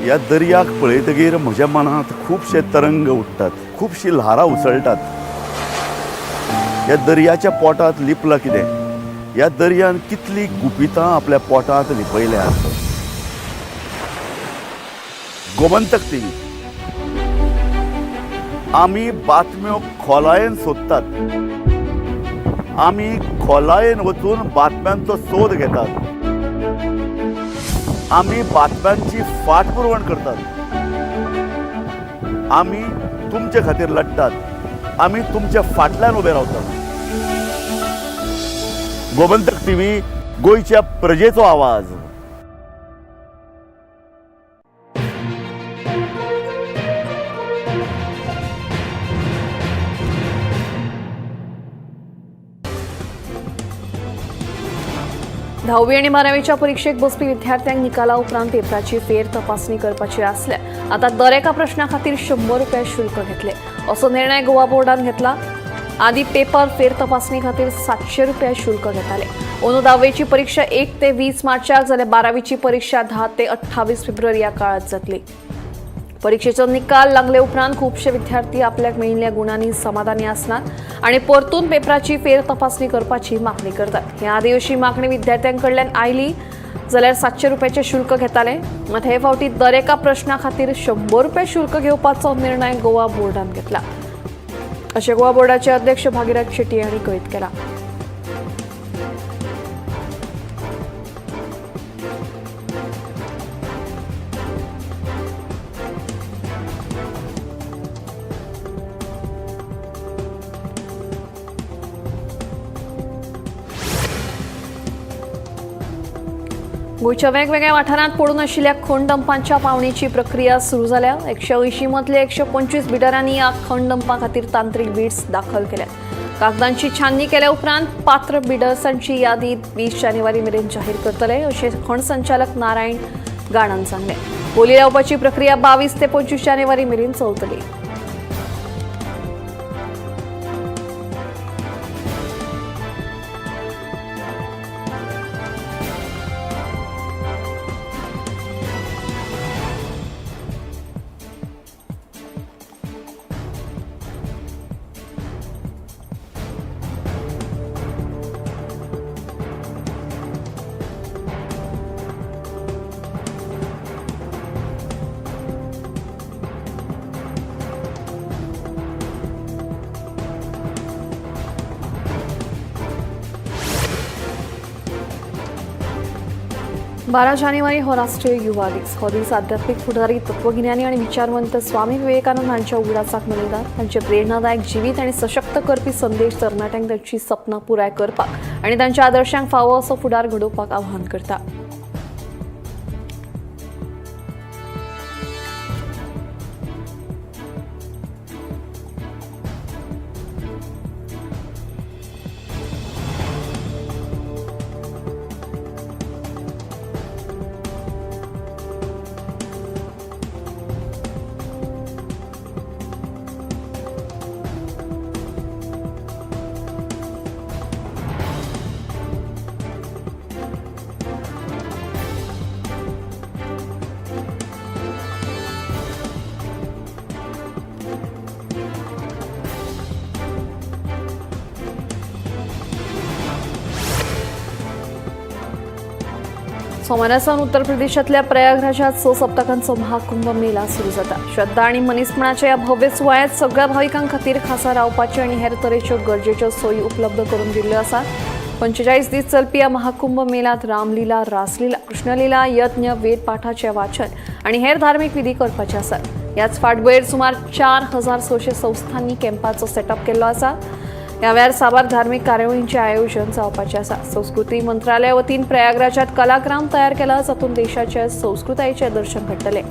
ह्या दर्याक पळयतगीर म्हज्या मनांत खुबशे तरंग उठ्ठात, खुबशीं ल्हारां उसळटात. ह्या दर्याच्या पोटांत लिपलां कितें? ह्या दर्यान कितलीं गुपितां आपल्या पोटांत लिपयल्यात? गोमंतक टीव्ही, आमी बातम्यो खोलायेन सोदतात, आमी खोलायेन वचून बातम्यांचो सोद घेतात, आमी बातम्यांची फाटपुरवण करतात, आमी तुमचे खातीर लढटात, आमी तुमच्या फाटल्यान उबे रावतात. गोमंतक टीव्ही, गोंयच्या प्रजेचो आवाज. धावी आनी बारावीच्या परीक्षेक बसपी विद्यार्थ्यांक निकाला उपरांत पेपराची फेर तपासणी करपाची आसल्यार आतां दरेका प्रश्ना खातीर 100 रुपया शुल्क घेतले असो निर्णय गोवा बोर्डान घेतला. आदी पेपर फेर तपासणी खातीर 700 रुपया शुल्क घेताले. अंदू धावेची परीक्षा 1 ते 20 मार्चाक जाल्यार बारावीची परीक्षा 10 ते 28 फेब्रुवारी ह्या काळात जातली. परीक्षेचो निकाल लागले उपरांत खुबशे विद्यार्थी आपल्याक मेळिल्ल्या गुणांनी समाधानी आसनात आनी परतून पेपराची फेर तपासणी करपाची मागणी करतात. ह्या आदी अशी मागणी विद्यार्थ्यां कडल्यान आयली जाल्यार 700 रुपयाचे शुल्क घेताले. मात हे फावटी दरेका प्रश्ना खातीर 100 रुपये शुल्क घेवपाचो निर्णय गोवा बोर्डान घेतला अशें गोवा बोर्डाचे अध्यक्ष भागीरथ शेट्टी हांणी कळीत केला. गोंयच्या वेगवेगळ्या वाठारांत पडून आशिल्ल्या खणडंपांच्या पावणेची प्रक्रिया सुरू जाल्या. 180 मदले 125 बिडरांनी ह्या खणडंपा खातीर तांत्रिक बिड्स दाखल केल्यात. कागदांची छाननी केल्या उपरांत पात्र बिडर्सांची यादी 20 जानेवारी मेरेन जाहीर करतले अशें खण संचालक नारायण गाणान सांगलें. बोली लावपाची प्रक्रिया 22 ते 25 जानेवारी मेरेन चलतली. बारा जानेवारी हो राष्ट्रीय युवा दीस. हो दीस आध्यात्मिक फुडारी, तत्वगिन्यानी आणि विचारवंत स्वामी विवेकानंद हांच्या उगडासाक मनयतात. तांचे प्रेरणादायक जिवीत आनी सशक्त करपी संदेश तरणाट्यांक तांची सपनां पुराय करपाक आनी तांच्या आदर्शांक फावो असो फुडार घडोवपाक आव्हान करता. सोमारा सावन उत्तर प्रदेशांतल्या प्रयागराजात 6 सप्तकांचो महाकुंभ मेला सुरू जाता. श्रद्धा आणि मनीसपणाच्या या भव्य सुवाळ्यात सगळ्या भाविकां खातीर खासा रावपाची आणि हेर तरेच्यो गरजेच्यो सोयी उपलब्ध करून दिल्ल्यो आसात. 45 दीस चलपी ह्या महाकुंभ मेलात रामलीला, रासलीला, कृष्णलीला, यज्ञ, वेद पाठाचे वाचन आणि हेर धार्मिक विधी करपाचे आसात. ह्याच फाटभुंयेर सुमार 4600 संस्थांनी कॅम्पाचो सेटअप केल्लो आसा. ह्या वेळार साबार धार्मिक कार्यावळींचें आयोजन जावपाचें आसा. संस्कृती मंत्रालया वतीन प्रयागराजात कलाग्राम तयार केला, जातूंत देशाच्या संस्कृतायेचें दर्शन घडटलें.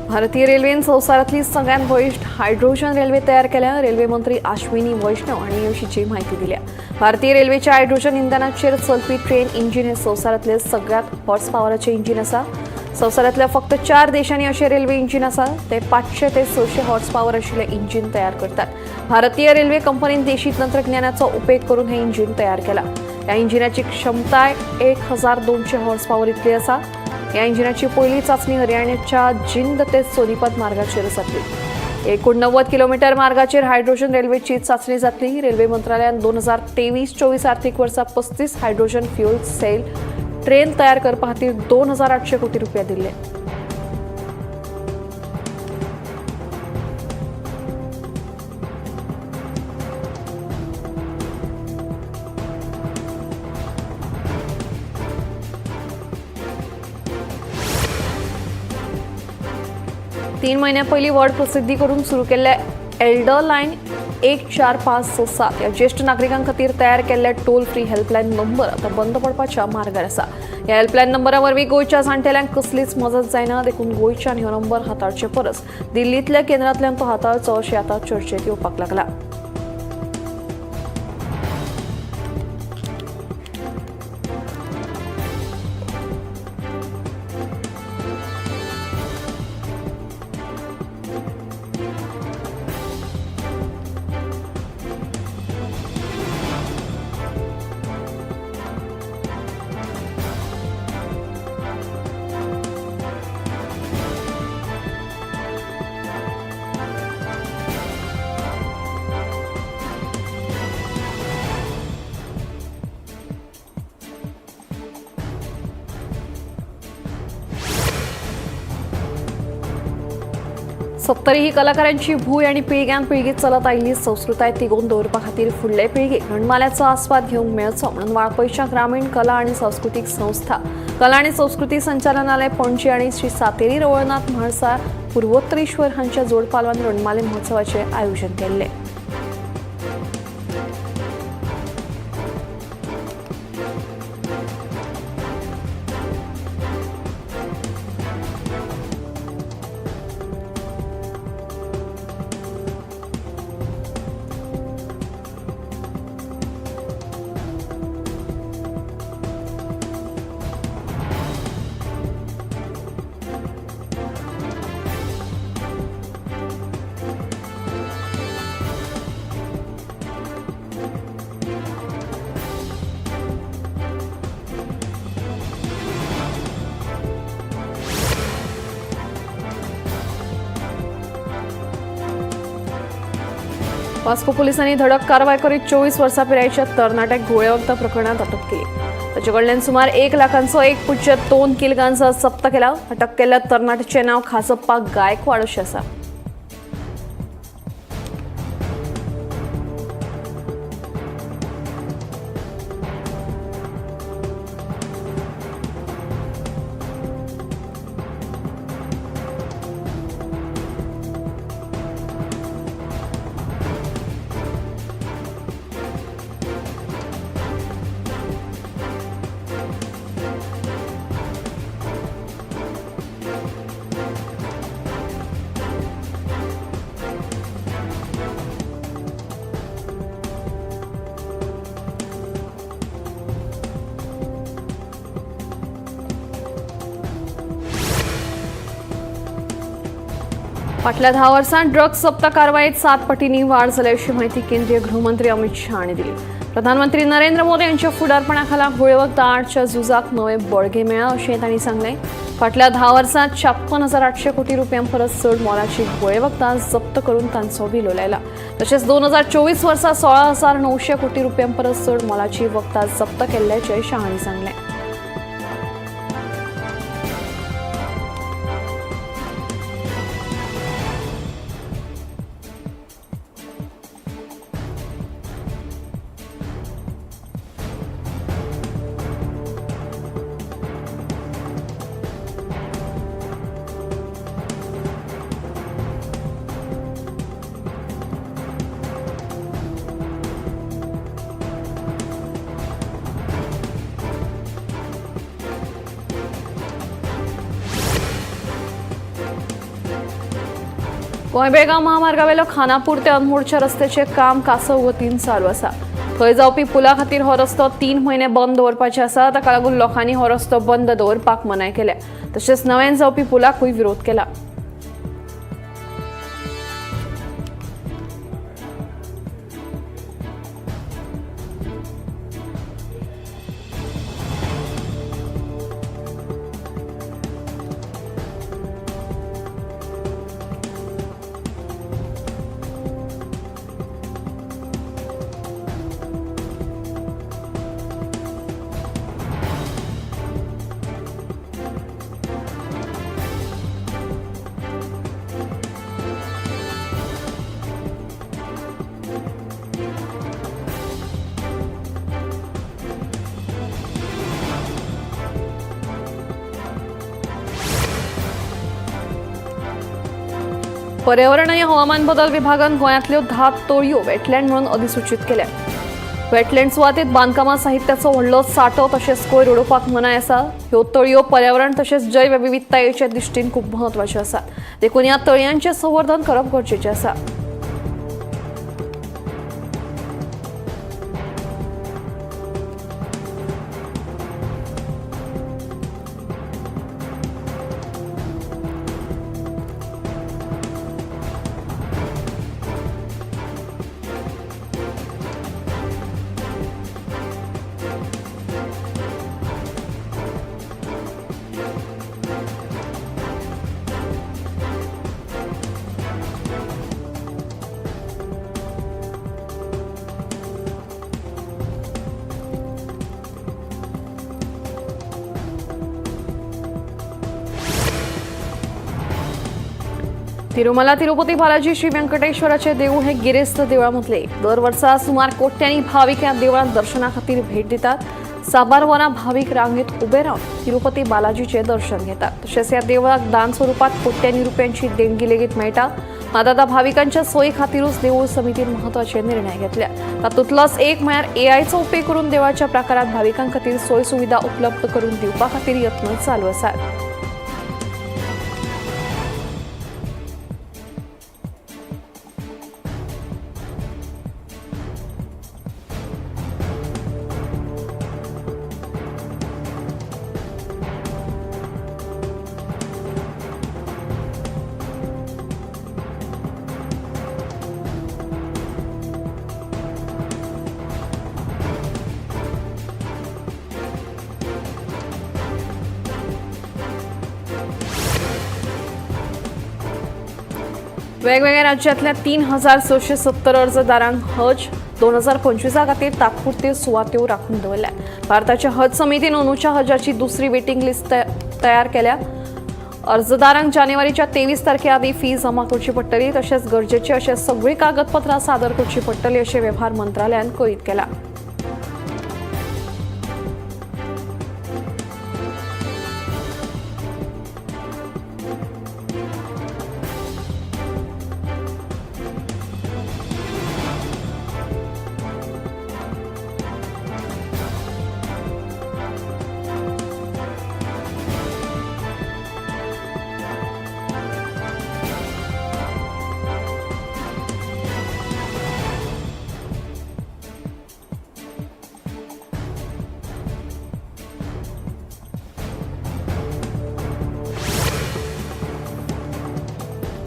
भारतीय रेल्वेन संवसारांतली सगळ्यांत बळिश्ट हायड्रोजन रेल्वे तयार केल्या. रेल्वे मंत्री आश्विनी वैष्णव हांणी हे विशींची म्हायती दिल्या. भारतीय रेल्वेच्या हायड्रोजन इंधनाचेर चलपी ट्रेन इंजिन हे संवसारांतले सगळ्यांत हॉर्स पावराचें इंजिन आसा. संवसारांतल्या फक्त 4 देशांनी अशें रेल्वे इंजिन आसा. ते 500 ते 600 हॉर्स पावर आशिल्ले इंजिन तयार करतात. भारतीय रेल्वे कंपनीन देशी तंत्रज्ञानाचो उपेग करून हें इंजिन तयार केलां. ह्या इंजिनाची क्षमताय 1200 हॉर्स पावर इतली आसा. ह्या इंजिनाची पयली चांचणी हरियाणाच्या जिंद ते सोनीपत मार्गाचेर जातली. 89 किलोमीटर मार्गाचेर हायड्रोजन रेल्वेची चांचणी जातली. रेल्वे मंत्रालयान 2023-24 आर्थिक वर्सा 35 हायड्रोजन फ्युएल सेल ट्रेन तयार करपा खातीर 2800 कोटी रुपया दिल्ले. तीन म्हयन्या पयलीं व्हड प्रसिद्धी करून सुरू केल्ल्या एल्डर लायन 14567 ह्या ज्येश्ठ नागरिकां खातीर तयार केल्ल्या टोल फ्री हेल्पलायन नंबर आतां बंद पडपाच्या मार्गार आसा. ह्या हेल्पलायन नंबरा वरवीं गोंयच्या जाणटेल्यांक कसलीच मजत जायना, देखून गोंयच्यान हो नंबर हाताळचे परस दिल्लींतल्या केंद्रांतल्यान तो हाताळचो अशें आतां चर्चेत येवपाक लागला. सत्तरी ही कलाकारांची भूंय आनी पिळग्यान पिळगीत चलत आयिल्ली संस्कृताय तिगोवन दवरपा खातीर फुडले पिळगेक रणमाल्याचो आस्वाद घेवंक मेळचो म्हणून वाळपयच्या ग्रामीण कला आनी सांस्कृतीक संस्था कला आनी संस्कृती संचालनालय पणजी आनी श्री सातेरी रवळनाथ म्हाळसा पुर्वोत्तरेश्वर हांच्या जोडपालवान रणमाले महोत्सवाचें आयोजन केल्लें. वास्को पोलिसांनी धडक कारवाय करीत 24 वर्सां पिरायेच्या तरणाट्याक घुंवळे प्रकरणात अटक केली. ताचे कडल्यान सुमार 1 लाखांचो 1.2 किल गांजा जप्त केला. अटक केल्ल्या तरणाट्याचें नांव खासप्पा गायकवाड अशें आसा. फाटल्या 10 वर्सांत ड्रग्ज जप्त कारवायेत 7 पटींनी वाड जाल्या अशी माहिती केंद्रीय गृहमंत्री अमित शहा हांणी दिली. प्रधानमंत्री नरेंद्र मोदी यांच्या फुडारपणाखाला घुंवळे आडच्या झुजाक नवे बळगे मेळ्ळां अशें तांणी सांगलें. फाटल्या 10 वर्सांत 56,800 कोटी रुपयां परस चड मोलाची घुंवळे वखदां जप्त करून तांचो विलो लायला. तशेंच 2024 वर्सा 16,900 कोटी रुपयां परस चड मोलाची वखदां जप्त केल्ल्याचें शहा हांणी सांगलें. गोंय बेळगांव महामार्गावेलो खानापूर ते अनमोडच्या रस्त्याचें काम कासव गतीन चालू आसा. थंय जावपी पुला खातीर हो रस्तो 3 म्हयने बंद दवरपाचे आसा. ताका लागून लोकांनी हो रस्तो बंद दवरपाक मनाय केल्या. तशेंच नव्यान जावपी पुलाकूय विरोध केला. पर्यावरण आणि हवामान बदल विभागान गोंयांतल्यो 10 तळयो वेटलँड म्हणून अधिसूचित केल्या. वेटलँड सुवातेत बांदकामा साहित्याचो व्हडलो सांठो तशेंच कोयर उडोवपाक मनाय आसा. ह्यो तळयो पर्यावरण तशेंच जैवविविधतायेचे दृश्टीन खूब म्हत्वाच्यो आसात. देखून ह्या तळयांचें संवर्धन करप गरजेचें आसा. तिरुमला तिरुपती बालाजी श्री व्यंकटेश्वराचे देऊळ हे गिरेस्त देवळांमदले एक. दर वर्सा सुमार कोट्यांनी भाविक ह्या देवळांत दर्शना खातीर भेट दितात. साबार वरां भाविक रांगेत उबे रावन तिरुपती बालाजीचे दर्शन घेतात. तशेंच ह्या देवळाक दान स्वरुपात कोट्यांनी रुपयांची देणगी लेगीत मेळटा. मात आतां भाविकांच्या सोयी खातीरूच देवूळ समितीन म्हत्वाचे निर्णय घेतल्या. तातूंतलोच एक म्हळ्यार एआयचो उपेग करून देवळाच्या प्राकारात भाविकां खातीर सोय सुविधा उपलब्ध करून दिवपा खातीर यत्न चालू आसात. वेगवेगळ्या राज्यांतल्या 3670 अर्जदारांक हज 2025 खातीर तात्पुरत्यो सुवात्यो राखून दवरल्या. भारताच्या हज समितीन अंदूच्या हजाची दुसरी वेटिंग लिस्ट तयार केल्या. अर्जदारांक जानेवारीच्या 23 तारखे आदी फी जमा करची पडटली. तशेंच गरजेचे अशे सगळीं कागदपत्रां सादर करची पडटली अशें वेव्हार मंत्रालयान कळीत केलां.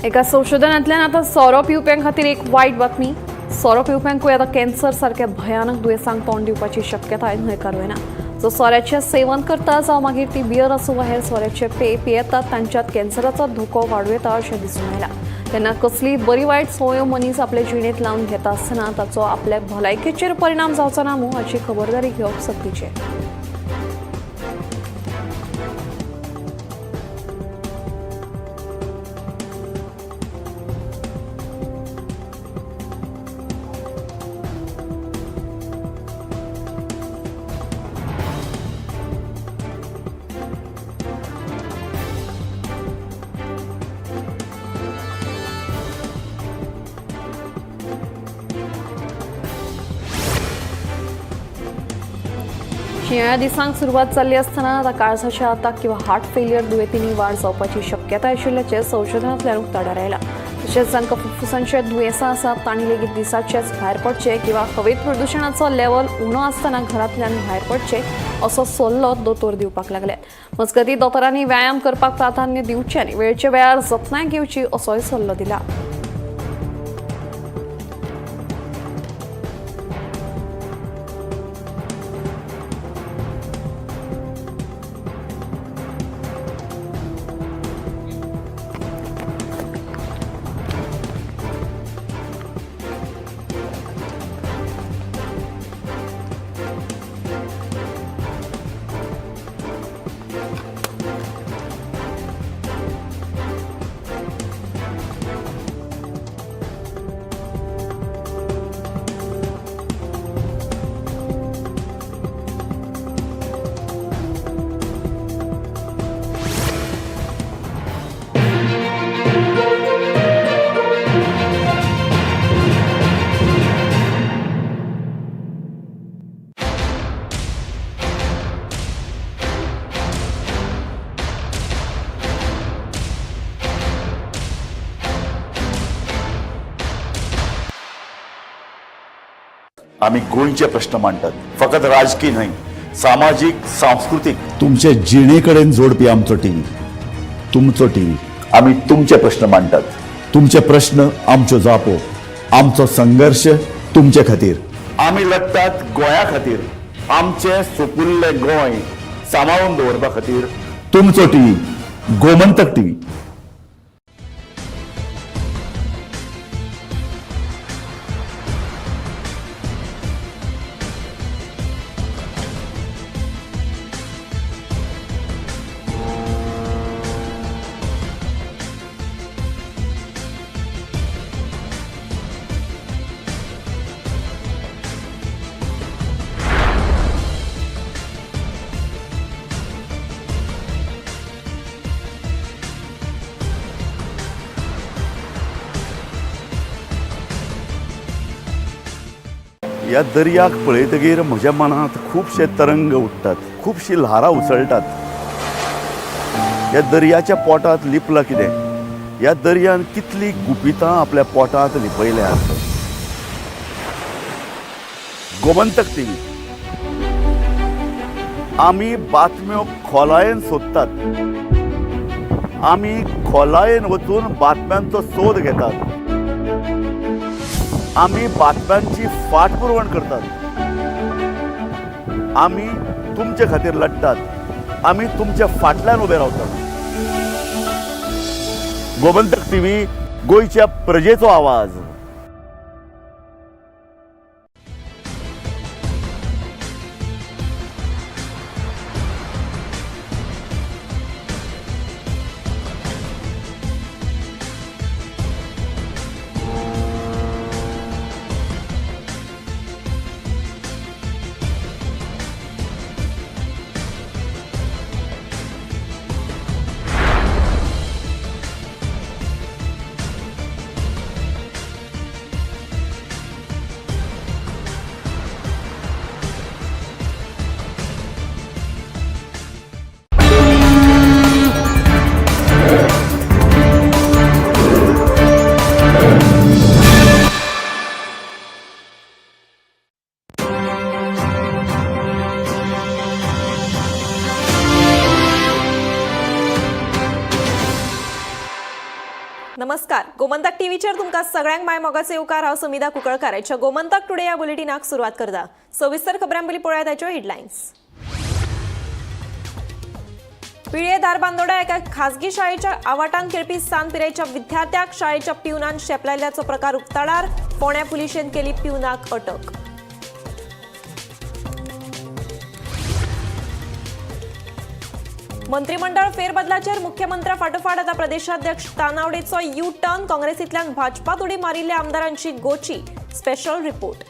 एका संशोधनांतल्यान आतां सोरो पिवप्यां खातीर एक वायट बातमी. सोरो पिवप्यांकूय आतां कॅन्सर सारक्या भयानक दुयेंसांक तोंड दिवपाची शक्यताय न्हयकारूं येना. जो सोऱ्याचें सेवन करता जावं मागीर ती बियर आसूं वा हेर सोऱ्याचे पेय पियेतात तांच्यांत कॅन्सराचो धोको वाडूं येता अशें दिसून आयलां. तेन्ना कसली बरी वायट संवयो मनीस आपले जिणेंत लावन घेता आसतना ताचो आपल्या भलायकेचेर परिणाम जावचो ना मूं हाची खबरदारी घेवप सक्तीचें. शिंयाळ्या दिसांक सुरवात जाल्ली आसतना आतां काळजाच्या आताक किंवा हार्ट फेलियर दुयेंतींनी वाड जावपाची शक्यताय आशिल्ल्याचें संशोधनांतल्यान उक्ताडार आयलां. तशेंच जांकां फुफ्फुसांचे दुयेंसां आसात तांणी लेगीत दिसाचेच भायर पडचें किंवा हवेत प्रदुशणाचो लेवल उणो आसतना घरांतल्यान भायर पडचें असो सल्लो दोतोर दिवपाक लागले. मजगतीं दोतोरांनी व्यायाम करपाक प्राधान्य दिवचें आनी वेळचे वेळार जतनाय घेवची असोय सल्लो दिला. आमी गोंयचे प्रश्न मांडटात, फकत राजकी न्हय, सामाजीक, सांस्कृतीक. तुमचे जिणे कडेन जोडपी आमचो टीव्ही, तुमचो टीव्ही. आमी तुमचे प्रश्न मांडटात, तुमचे प्रश्न आमच्यो जापो, आमचो संघर्श तुमचे खातीर. आमी लढटात गोंया खातीर, आमचें सुपुल्लें गोंय सांबाळून दवरपा खातीर. तुमचो टीव्ही, गोमंतक टीव्ही. ह्या दर्याक पळयतगीर म्हज्या मनांत खुबशे तरंग उठ्ठात, खुबशीं ल्हारां उसळटात. ह्या दर्याच्या पोटांत लिपलां कितें? ह्या दर्यान कितलीं गुपितां आपल्या पोटांत लिपयल्यात. गोमंतक टीव्ही, आमी बातम्यो खोलायेन सोदतात, आमी खोलायेन वचून बातम्यांचो सोद घेतात, आमी बातम्यांची फाटपुरवण करतात, आमी तुमचे खातीर लढटात, आमी तुमच्या फाटल्यान उबे रावतात. गोमंतक टीव्ही, गोंयच्या प्रजेचो आवाज. नमस्कार, गोमंतक टीव्हीचेर तुमकां सगळ्यांक माय मोगाचे येवकार. हांव समिधा कुंकळकार. आयच्या गोमंतक टुडे ह्या बुलेटिनाक सुरवात करता. सविस्तर खबरां पयलीं पळयात आयच्यो हेडलायन्स. पिळये धारबांदोड्या एका खाजगी शाळेच्या आवाटान खेळपी सान पिरायेच्या विद्यार्थ्याक शाळेच्या पिवनान शेपलायल्याचो प्रकार उक्ताडार. फोंड्या पुलिशेन केली पिवनाक अटक. मंत्रिमंडळ फेरबदलाचेर मुख्यमंत्र्या फाटोफाट आता प्रदेशाध्यक्ष तानावडेचो यू टर्न. काँग्रेसींतल्यान भाजपात उडी मारिल्ल्या आमदारांची गोची. Special report.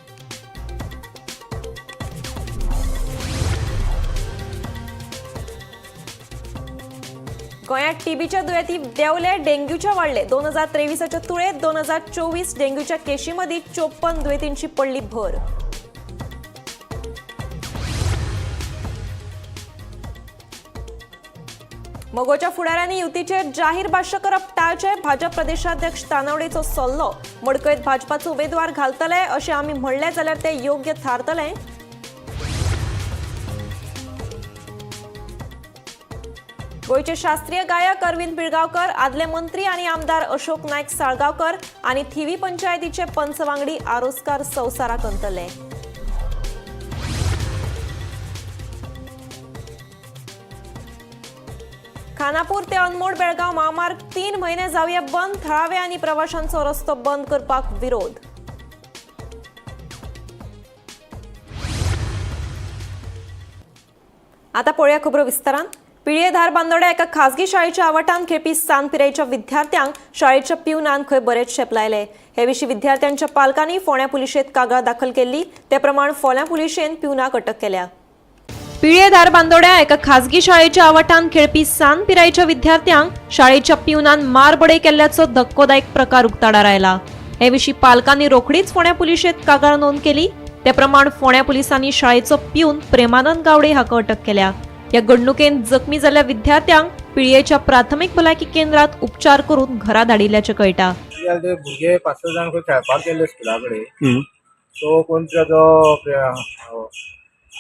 गोंयांत टीबीच्या दुयेंती देंवले, डेंग्यूच्या वाडले. 2023च्या तुळेत 2024 डेंग्यूच्या केशी मदीं 54 दुयेंतींची पडली भर. मगोच्या फुडाऱ्यांनी युतीचेर जाहीर भाश्य करप टाळचें, भाजप प्रदेशाध्यक्ष तानावडेचो सल्लो. मडकयत भाजपाचो उमेदवार घालतले अशें आमी म्हणलें जाल्यार ते योग्य थारतले. गोंयचे शास्त्रीय गायक अरविंद पिळगांवकर, आदले मंत्री आनी आमदार अशोक नायक साळगांवकर आनी थिवी पंचायतीचे पंच वांगडी आरोसकार संवसाराक अंतरले. खानापूर ते अनमोड बेळगांव महामार्ग 3 म्हयने जावया बंद. थळावे आनी प्रवाशांचो रस्तो बंद करपाक विरोध. आता पळोवया खबरो विस्तारान. पिळये धारबांदोड्या एका खाजगी शाळेच्या आवाटान खेळपी सान पिरायेच्या विद्यार्थ्यांक शाळेच्या पिवनान खंय बरेच शेपलायले. हे विशीं विद्यार्थ्यांच्या पालकांनी फोंड्या पुलिशेंत कागाळ दाखल केल्ली. ते प्रमाण फोंड्या पुलिशेन पिवनाक अटक केल्या. पिळये धारबांदोड्या एका खाजगी शाळेच्या आवाटान खेळपी सान पिरायेच्या विद्यार्थ्यांक शाळेच्या पिवनान मारबडय केल्ल्याचो धक्कोदायक प्रकार उक्ताडार आयला. हे विशीं पालकांनी रोखडीच फोंड्या पुलिशेंत कागाळ नोंद केली. ते प्रमाण फोंड्या पुलिसांनी शाळेचो पिवन प्रेमानंद गावडे हाका अटक केल्या. ह्या घडणुकेन जखमी जाल्ल्या विद्यार्थ्यांक पिळयेच्या प्राथमिक भलायकी केंद्रात उपचार करून घरा धाडिल्ल्याचें कळटा. ते भुरगे 5-6 जाण खंय खेळपाक गेल्ले स्कुला कडेन. सो कोण तो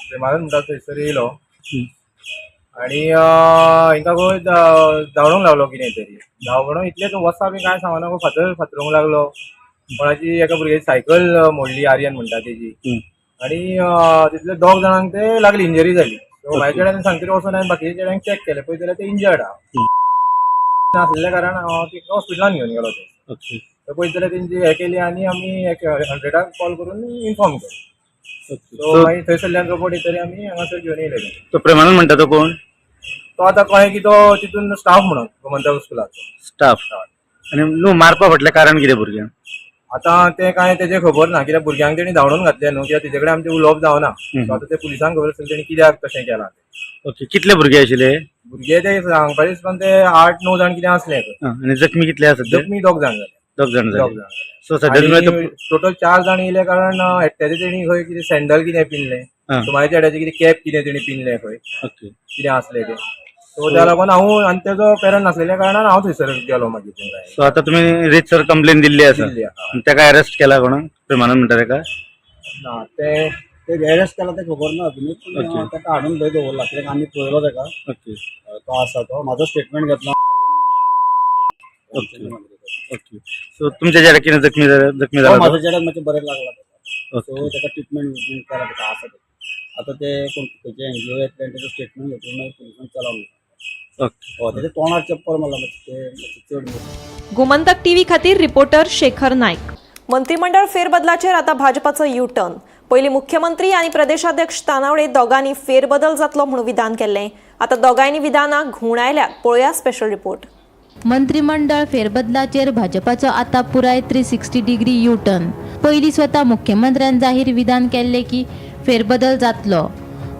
प्रेमानंद म्हणटा थंयसर येयलो आनी हिंका खंय धांवडोंक लागलो कितें तरी. धांवडोंक इतलें तूं वचपा बी कांय सांगना, फातर फातरूंक लागलो. कोणाची एका भुरग्याची सायकल मोडली, आर्यन म्हणटा तेजी. आनी तितले 2 जाणांक ते लागली, इंजरी जाली. सो म्हाज्या चेड्यान सांगतरी वचून हांवें बाकीच्या चेड्यांक चॅक केलें, पळय जाल्यार ते इंजर्ड आहा नासलेल्या कारण हांव ते हॉस्पिटलान घेवन गेलो. ते पळयत जाल्यार तेंची हें केली आनी आमी 100 कॉल करून इन्फॉर्म केलें. सो मागीर थंयसरल्यान रोबोट येतरी आमी हांगासर घेवन येयले. तो प्रेमानंद म्हणटा तो कोण? तो आतां कळ्ळें की तो तितून स्टाफ म्हणून गोमंतक स्कुलाचो स्टाफ. आनी न्हू मारपा फाटलें कारण कितें भुरग्यांक? आतां तें कांय तेजें खबर ना, कित्याक भुरग्यांक तेणी धांवडून घातलें न्हू, कित्याक तेजे कडेन आमचें उलोवप जावना. आतां ते पुलिसांक खबर आसतलें तेणी कित्याक तशें केलां तें. ओके, कितले भुरगे आशिल्ले? भुरगे ते सांगपाचें हिसपान ते 8-9 जाण कितें आसले. आनी जखमी कितले आसा? जखमी 2 जाण जाले. 2 जाण 2 जाले. जाण. सो सध्या टोटल 4 जाण येयले कारण एकट्याचे तेणी खंय कितें सँडल कितें पिनलें, सो मागीर चेड्याचें कितें कॅप कितें तेणी पिनलें खंय कितें आसलें तें. सो त्या लागून हांव आनी तेजो पेरंट नासलेल्या कारणान हांव थंयसर गेलो मागीर. सो आतां तुमी रितसर कंप्लेन दिल्ली आसा? तेका अरेस्ट केला कोण प्रेमानंद म्हणटा तेका? ना, ते अरेस्ट केला तें खबर ना अजुनूय, पूण तेका हाडून थंय दवरला कित्याक आमी पळयलो तेका. तो आसा, तो म्हाजो स्टेटमेंट घेतला. ओके, सो तुमच्या चेड्याक कितें जखमी जखमी जाला? म्हाज्या चेड्याक मातशें बरें लागला तेका. सो तेका ट्रिटमेंट विटमेंट केला, तेका आसा तें. आतां ते कोण खंयचे एनजीओ येतले आनी तेजो स्टेटमेंट घेतून मागीर पुलिसान चला. ओके, तेजे तोंडार चप्पल मारला मातशें ते चड. गोमंतक टीव्ही खातीर रिपोर्टर शेखर नायक. मंत्रिमंडळ फेरबदलाचेर आता भाजपाचो यू टर्न. पयलीं मुख्यमंत्री आनी प्रदेशाध्यक्ष तानावडे दोगांनी फेरबदल जातलो म्हणून विधान केल्लें. आतां दोगांयनी विधानां घुंवडायल्यात. पळोवया स्पेशल रिपोर्ट. मंत्रिमंडळ फेरबदलाचेर भाजपाचो आता पुराय 360 डिग्री यू टर्न. पयलीं स्वता मुख्यमंत्र्यान जाहीर विधान केल्लें की फेरबदल जातलो.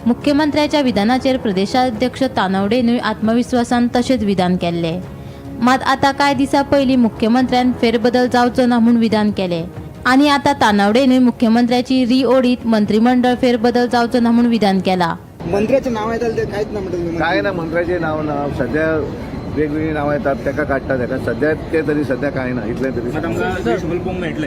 मुख्यमंत्र्याच्या विधानाचेर प्रदेशाध्यक्ष तानावडेनूय आत्मविस्वासान तशेंच विधान केल्लें. मात आतां कांय दिसां पयलीं मुख्यमंत्र्यान फेरबदल जावचो ना म्हूण विधान केलें आनी आतां तानावडेनूय मुख्यमंत्र्याची री ओडीत मंत्रिमंडळ फेरबदल जावचो ना म्हूण विधान केलां. मंत्र्याचें नांव येतालें तें कांयच ना म्हणटा? कांय ना, मंत्र्याचें नांव ना. सध्या वेगवेगळीं नांवां येतात, तेका काडटात तेका. सध्या ते तरी सध्या कांय ना, इतलें तरी.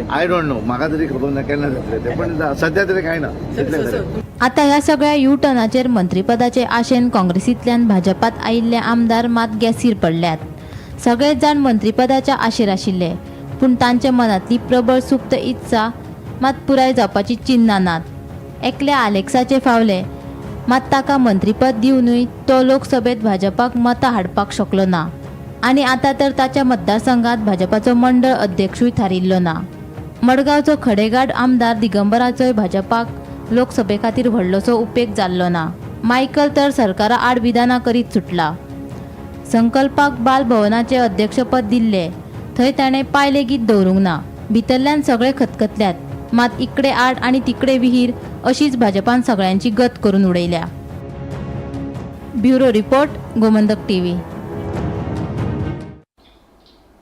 I don't know, म्हाका तरी खबर ना केन्ना जातलें तें, पण सध्या तरी कांय ना, इतलें तरी. आता ह्या सगळ्या यू टर्नाचेर मंत्रिपदाचे आशेन काँग्रेसींतल्यान भाजपात आयिल्ले आमदार मात गॅसीर पडल्यात. सगळेच जाण मंत्रीपदाच्या आशेर आशिल्ले, पूण तांच्या मनांतली प्रबळ सुप्त इत्सा मात पुराय जावपाची चिन्नां नात. एकल्या आलेक्साचे फावले, मात ताका मंत्रीपद दिवनूय तो लोकसभेत भाजपाक मतां हाडपाक शकलो ना आनी आतां तर ताच्या मतदारसंघात भाजपाचो मंडळ अध्यक्षूय थारिल्लो ना. मडगांवचो खडेगांठ आमदार दिगंबराचोय भाजपाक लोकसभे खातीर व्हडलोसो उपेग जाल्लो ना. मायकल तर सरकारा आड विधानां करीत सुटला. संकल्पाक बाल भवनाचे अध्यक्षपद दिल्ले थंय ताणें पांय लेगीत दवरूंक ना. भितरल्यान सगळे खतखतल्यात, मात इकडे आड आनी तिकडे विहीर अशीच भाजपान सगळ्यांची गत करून उडयल्या. Bureau report, Gomantak TV.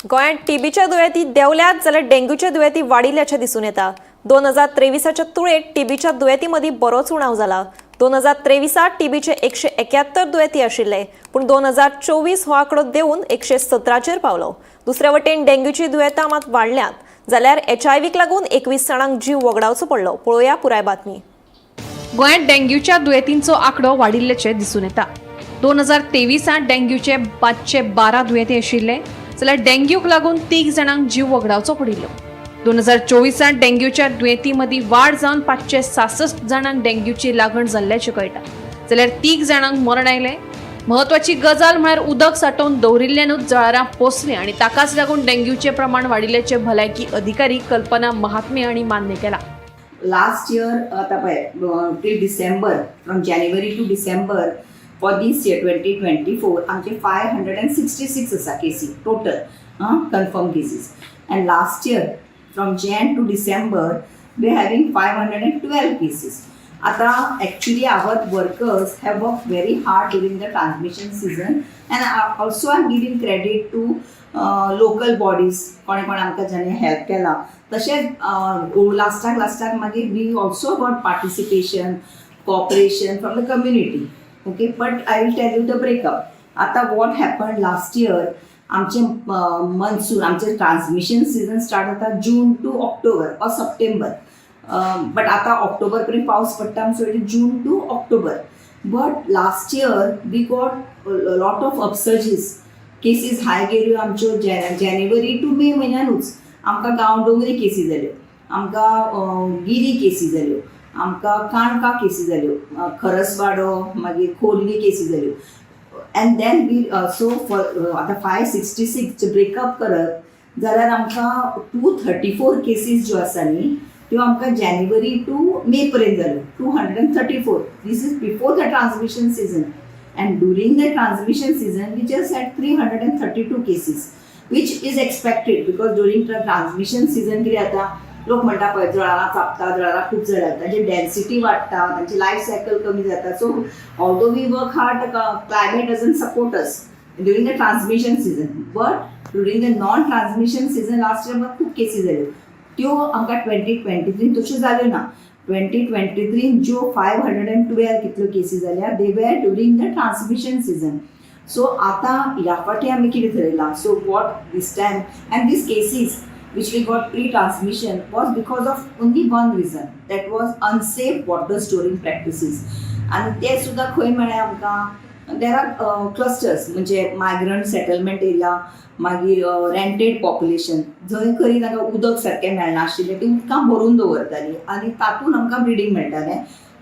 गोंयांत टीबीच्या दुयेंती देंवल्यात जाल्यार डेंग्यूच्या दुयेंती वाडिल्ल्याचें दिसून येता. 2023च्या तुळेंत टीबीच्या दुयेंती मदीं बरोच उणाव जाला. 2023त टीबीचे 171 दुयेंती आशिल्ले, पूण 2024 हो आंकडो देंवून 117चेर पावलो. दुसरे वटेन डेंग्यूची दुयेंतां मात वाडल्यांत, जाल्यार एचआयव्हीक लागून 21 जाणांक जीव वगडावचो पडलो. पळोवया पुराय बातमी. गोंयांत डेंग्यूच्या दुयेंतींचो आंकडो वाडिल्ल्याचें दिसून येता. 2023त डेंग्यूचे 512 दुयेंती आशिल्ले, जाल्यार डेंग्यूक लागून तीग जाणांक जीव वगडावचो पडिल्लो. 2024त डेंग्यूच्या दुयेंती मदीं वाड जावन 566 जाणांक डेंग्यूची लागण जाल्ल्याचें कळटा, जाल्यार तीग जाणांक मरण आयलें. म्हत्वाची गजाल म्हळ्यार उदक सांठोवन दवरिल्ल्यानूच जळारां पोसलीं आनी ताकाच लागून डेंग्यूचें प्रमाण वाडिल्ल्याचें भलायकी अधिकारी कल्पना महात्मे हांणी मान्य केलां. लास्ट इयर आतां पळय, till December, from January to December for this year 2024, आमचे 566 आसा केसी total confirm cases, and last year from Jan to December we having 512 cases. आतां actually our workers have work very hard during the transmission season, and also I am giving credit to local bodies, कोणे कोणे आमकां ज्यांनी हेल्प केला. तशेंच लास्टाक लास्टाक मागीर we also got participation, cooperation from the community, okay? But I will tell you the breakup. आतां what happen last year, आमचे मनसून, आमचे ट्रान्समिशन सिजन स्टार्ट जाता June to October or September, but आतां ऑक्टोबर पर्यंत पावस पडटा, so it is June to October. But last year we got lot of upsurges, cases high गेल्यो आमच्यो जानेवारी टू मे म्हयन्यानूच. आमकां गांवडोंगरी केसी जाल्यो, आमकां गिरी केसी जाल्यो, आमकां काणका केसी जाल्यो, खरसवाडो, मागीर खोर्ली केसी जाल्यो. And then we so for आतां 566 ब्रेकअप करत जाल्यार आमकां 234 केसीस ज्यो आसा न्ही, त्यो आमकां जानेवारी टू मे पर्यंत जाल्यो, 234. This is before the transmission season, and during the transmission season we just had 332 cases, which is expected because during the transmission season कितें जाता, लोक म्हणटा पळय, जळारां चाबता, जळारां खूब जाल्यात, तांची डेन्सिटी वाडटा, तांची लायफ सायकल कमी जाता. So although we work hard, climate doesn't support us during the transmission season, but during the non transmission season last year खूब केसी जाल्यो. त्यो आमकां 2023 तश्यो जाल्यो ना. 2023 ज्यो 512 कितल्यो केसी जाल्या, they were during the transmission season. So आतां ह्या फावटी आमी कितें थरयलां, so what this time, and these cases which we got pre-transmission was because of only one reason, that was unsafe water storing practices. आनी ते सुद्दां खंय मेळ्ळे आमकां? There are clusters, म्हणजे मायग्रंट सेटलमेंट एरिया, मागीर रेंटेड पॉप्युलेशन, जंय खरी तांकां उदक सारकें मेळनाशिल्लें, ती उदकां भरून दवरतालीं आनी तातूंत आमकां ब्रिडींग मेळटालें.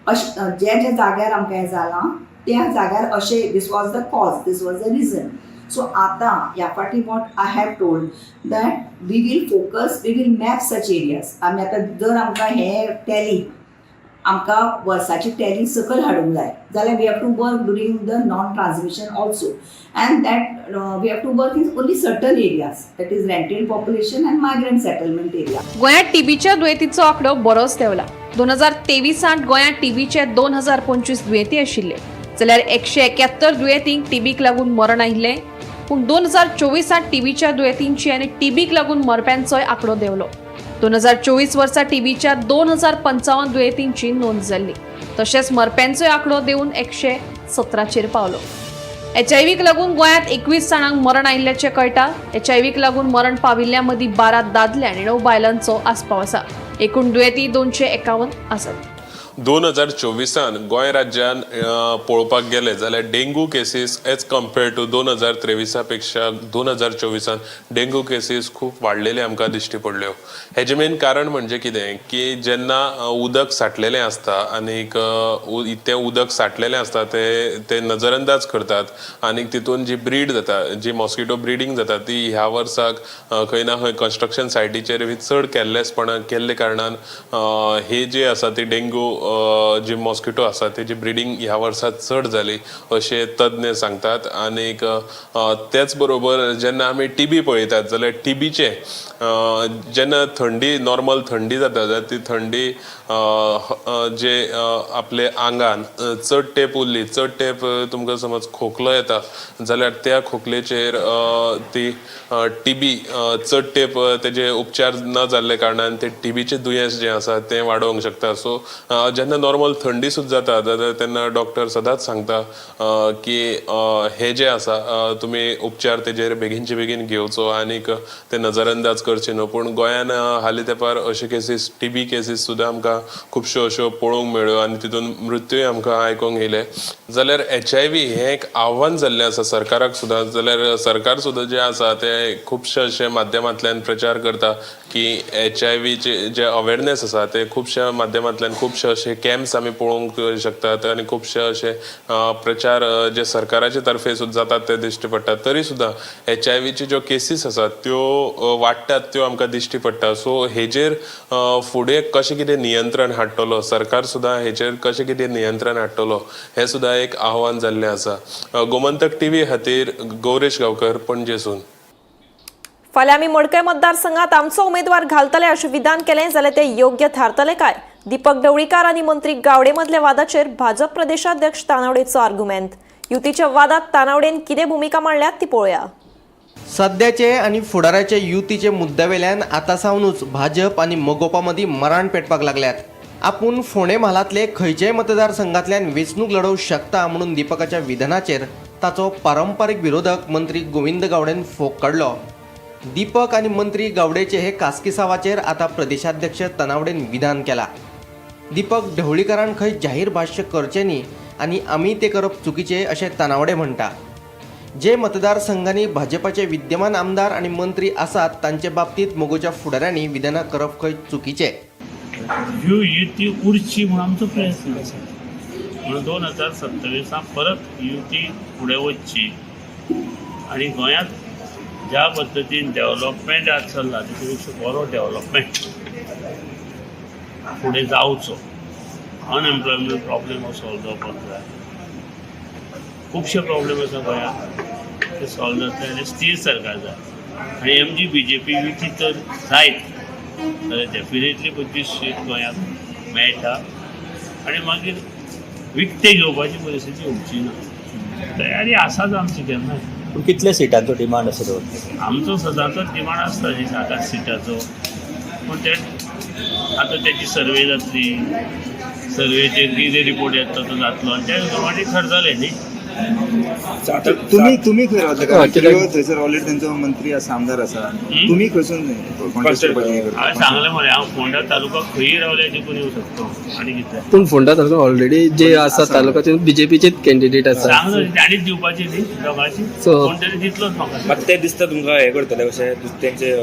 अशें ज्या ज्या जाग्यार आमकां हें जालां त्या जाग्यार अशें, this was the cause, this was the reason. So आतां ह्या फावटी what I have told that we will focus, we will map such areas. आमी आतां जर आमकां हें टॅली, आमकां वर्साची टॅली सकयल हाडूंक जाय जाल्यार we have to work during the non transmission also, and that we have to work in only certain areas, that is rented population and migrant settlement area. गोंयांत टीबीच्या दुयेंतीचो आंकडो बरोच देंवला. 2023त गोंयांत टीबीचे 2025 दुयेंती आशिल्ले, जाल्यार 171 दुयेंतींक टीबीक लागून मरण आयिल्लें. पूण 2024त टीबीच्या दुयेंतींची आनी टीबीक लागून मरप्यांचोय आंकडो देंवलो. 2024 वर्सा टीबीच्या 2055 दुयेंतींची नोंद जाल्ली, तशेंच मरप्यांचोय आंकडो देंवून 117चेर पावलो. एचआयव्हीक लागून गोंयांत 21 जाणांक मरण आयिल्ल्याचें कळटा. एचआयव्हीक लागून मरण पाविल्ल्या मदीं 12 दादले आनी 9 बायलांचो आस्पाव आसा. एकूण दुयेंती 251 आसात. 2024 गोंय राज्यान पळोवपाक गेले जाल्यार dengue cases as compare to 2023 पेक्षा 2024 डेंगू केसीस खूब वाडलेले आमकां दिश्टी पडल्यो. हेजें मेन कारण म्हणजे कितें की जेन्ना उदक साठलेलें आसता आनीक तें उदक साठलेलें आसता ते ते नजरअंदाज करतात आनीक तितून जी ब्रीड जाता, जी मॉस्किटो ब्रिडींग जाता ती ह्या वर्साक खंय ना खंय कन्स्ट्रक्शन सायटीचेर बी चड कॅरलेसपणां केल्ले कारणान हे जे आसा ती डेंगू जी मॉस्किटो आसा तेजी ब्रिडींग ह्या वर्सा चड जाली अशें तज्ञ सांगतात. आनीक तेच बरोबर जेन्ना आमी टीबी पळयतात जाल्यार टीबीचे जेन्ना थंडी नॉर्मल थंडी जाता जाल्यार ती थंडी जे आपले आंगान चड तेंप उरली, चड तेंप तुमकां समज खोकलो येता जाल्यार त्या खोकलेचेर ती टीबी चड तेंप तेजे उपचार न जाल्ले कारणान ते टीबीचें दुयेंस जें आसा तें वाडोवंक शकता. सो जेन्ना नॉर्मल थंडी सुद्दां जाता जाल्यार तेन्ना डॉक्टर सदांच सांगता की हे जे आसा तुमी उपचार तेजेर बेगीनचे बेगीन घेवचो आनीक ते नजरअंदाज करचे न्हू. पूण गोंयान हालीं तेंपार अश्यो केसीस टीबी केसीस सुद्दां आमकां खुबश्यो अश्यो पळोवंक मेळ्ळ्यो आनी तितून मृत्यूय आमकां आयकूंक येयले. जाल्यार HIV हें एक आव्हान जाल्लें आसा सरकाराक सुद्दां. जाल्यार सरकार सुद्दां जें आसा तें खुबशे अशे माध्यमांतल्यान प्रचार करता की HIVचे जे अवेरनेस आसा ते खुबश्या माध्यमांतल्यान खुबशे अशे कॅम्प्स आमी पळोवंक शकतात आनी खुबशे अशे प्रचार जे सरकाराचे तर्फे सुद्दां जातात ते दिश्टी पडटात. तरी सुद्दां HIVचे ज्यो केसीस आसात त्यो वाडटात त्यो आमकां दिश्टी पडटा. सो हेजेर फुडें कशें कितें नियंत्रण हाडटलो सरकार सुद्दां, हेजेर कशें कितें नियंत्रण हाडटलो हें सुद्दां एक आव्हान जाल्लें आसा. गोमंतक टीव्ही खातीर गौरेश गांवकर, पणजेसून. फाल्यां आमी मडकय मतदारसंघात आमचो उमेदवार घालतले अशें विधान केलें जाल्यार तें योग्य थारतलें काय? दीपक ढवळीकार आनी मंत्री गावडे मदल्या वादाचेर भाजप प्रदेशाध्यक्ष तानावडेचो आर्ग्युमेंट. युतीच्या वादात तानावडेन कितें भुमिका मांडल्यात ती पळोवया. सध्याचे आनी फुडाराचे युतीचे मुद्द्यावेल्यान आतां सावनूच भाजप आनी मगोपा मदीं मराण पेटपाक लागल्यात. आपूण फोंडें म्हालांतले खंयचेय मतदारसंघांतल्यान वेंचणूक लढोवंक शकता म्हणून दीपकाच्या विधानाचेर ताचो पारंपारीक विरोधक मंत्री गोविंद गावडेन फोग काडलो. दीपक आनी मंत्री गावडेचे हे कासकिसावाचेर आतां प्रदेशाध्यक्ष तनावडेन विधान केला. दीपक ढवळीकारान खंय जाहीर भाश्य करचें न्ही आनी आमी तें करप चुकीचें अशें तानावडे म्हणटा. जे मतदारसंघांनी भाजपाचे विद्यमान आमदार आनी मंत्री आसात तांचे बाबतींत मगोच्या फुडाऱ्यांनी विधानां करप खंय चुकीचें. ह्यो युती उरची म्हूण आमचो प्रयत्न आसा. म्हणून 2027 परत युती फुडें वचची आनी गोंयांत ज्या पद्दतीन डेव्हलपमेंट आज चल्ला तेचे पेक्षा बरो डेव्हलपमेंट फुडें जावचो. अनएम्प्लॉयमेंट प्रॉब्लेम हो सॉल्व जावपाक जाय. खुबशे प्रॉब्लेम आसा गोंयांत ते सॉल्व जातले आनी स्थीर सरकार जाय. आनी MG BJP युती तर जायत जाल्यार डेफिनेटली 25 सीट गोंयांत मेळटा आनी मागीर विकते घेवपाची परिस्थिती येवची ना. तयारी आसाच आमची केन्नाय. पूण कितल्या सिटांचो डिमांड आसा दवरतले? आमचो सदांचोच डिमांड आसता न्ही 7-8 सिटाचो. पूण ते आतां तेची सर्वे जातली, सर्वेचेर कितें रिपोर्ट येता तो जातलो आनी त्या प्रमाणे ठरतलें न्ही. तुम्ही तुम्ही खंय रावता? थंयसर ऑलरेडी तेंचो मंत्री आसा, आमदार आसा, तुम्ही खंयसून कॉन्टेस्ट करपाचें हें करता? हांवें सांगलें मरे, हांव फोंडा तालुका खंयी रावल्यार जिखून येवं शकता आनी कितें. पूण फोंडा तालुका ऑलरेडी जे आसा तालुक्याचे बीजेपीचेच कॅन्डिडेट आसा. सांगलो ताणीच दिवपाची न्ही दोगांची, कोण तरी दितलोच म्हाका. मात ते दिसता तुमकां हें करतले कशें तेंचे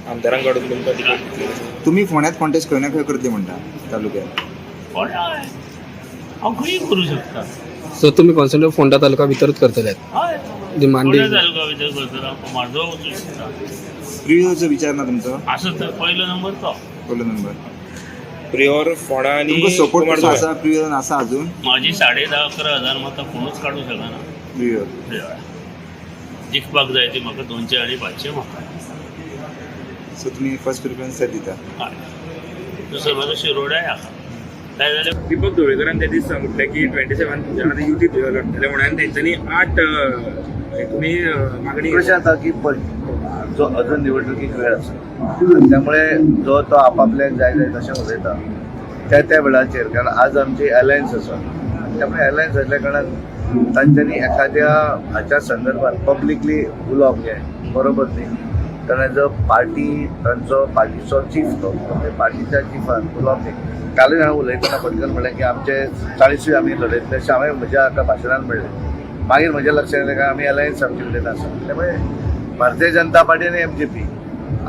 आमदारांक काडून तुमकां तिकेट दितले? तुम्ही फोंड्यात कॉन्टेस्ट खंय ना खंय करतले म्हणटा तालुक्यात? फोंडा हांव खंयी करूं शकता. सो तुम्ही कॉन्सन्ट्रेट फोंडा तालुका भितरूच करतले? हय, डिमांडी फोंडा तालुका भितर करतलो हांव, म्हार्दोळ वचूं शकता. प्रियोरचो विचार ना तुमचो? आसत तर पयलो नंबर तो. पयलो नंबर प्रियोर फोंडा आनी तुमकां सपोर्ट कसो आसा प्रियोर आसा अजून? म्हाजी 10,500-11 हजार मतां कोणूच काडूंक शकना. प्रियोर जिखपाक जाय ती म्हाका 200 आनी 500 मतां. सो तुमी फर्स्ट प्रिफरन्स दिता? हय. दुसरो म्हाजो शिरोड्याय आसा. काय जालें, दीपक ढवळीकरान ते दीस म्हटलें की 27 आतां युती लढटले म्हणून तेंच्यांनी 8 तुमी मागणी कशें जाता की जो अजून निवडणुकीक वेळ आसा त्यामुळे जो तो आपापल्याक जाय जाय तशें उलयता त्या त्या वेळाचेर, कारण आज आमची अलायन्स आसा त्यामुळे अलायन्स आसल्या कारणान तांच्यांनी एखाद्या हाच्या संदर्भात पब्लिकली उलोवप हें बरोबर न्ही. कारण एज अ पार्टी तांचो पार्टीचो चीफ तो, म्हणजे पार्टीच्या चिफान उलोवप न्ही. कालूय हांवें उलयतना फटकन म्हणलें की आमचे 40 आमी लडयतले अशें हांवें म्हज्या एका भाशणान म्हणलें. मागीर म्हज्या लक्षात येयलें काय आमी अलायन्स आमचे कडेन आसा, त्यामुळे भारतीय जनता पार्टी आनी MGP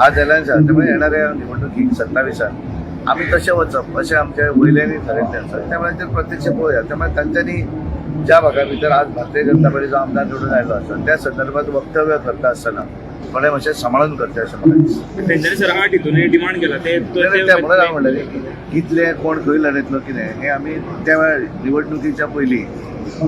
आज अलायन्स आसा. त्यामुळे येणाऱ्या निवडणुकीक 27 आमी तशें वचप अशें आमच्या वयल्यांनी थारायल्लें आसा. त्यामुळे ते प्रत्यक्ष पळोवया. त्यामुळे तांच्यांनी ज्या भागा भितर आज भारतीय जनता पार्टीचो आमदार निवडून आयलो आसा त्या संदर्भात वक्तव्य करता आसतना कोणें मातशें सांबाळून करचें अशें म्हाका दिसता. तेंच्यांनी सर 8 हितून डिमांड केला ते म्हणून हांव म्हणलें कितले कोण खंय लडयतलो कितें हें आमी त्या वेळार निवडणुकीच्या पयलीं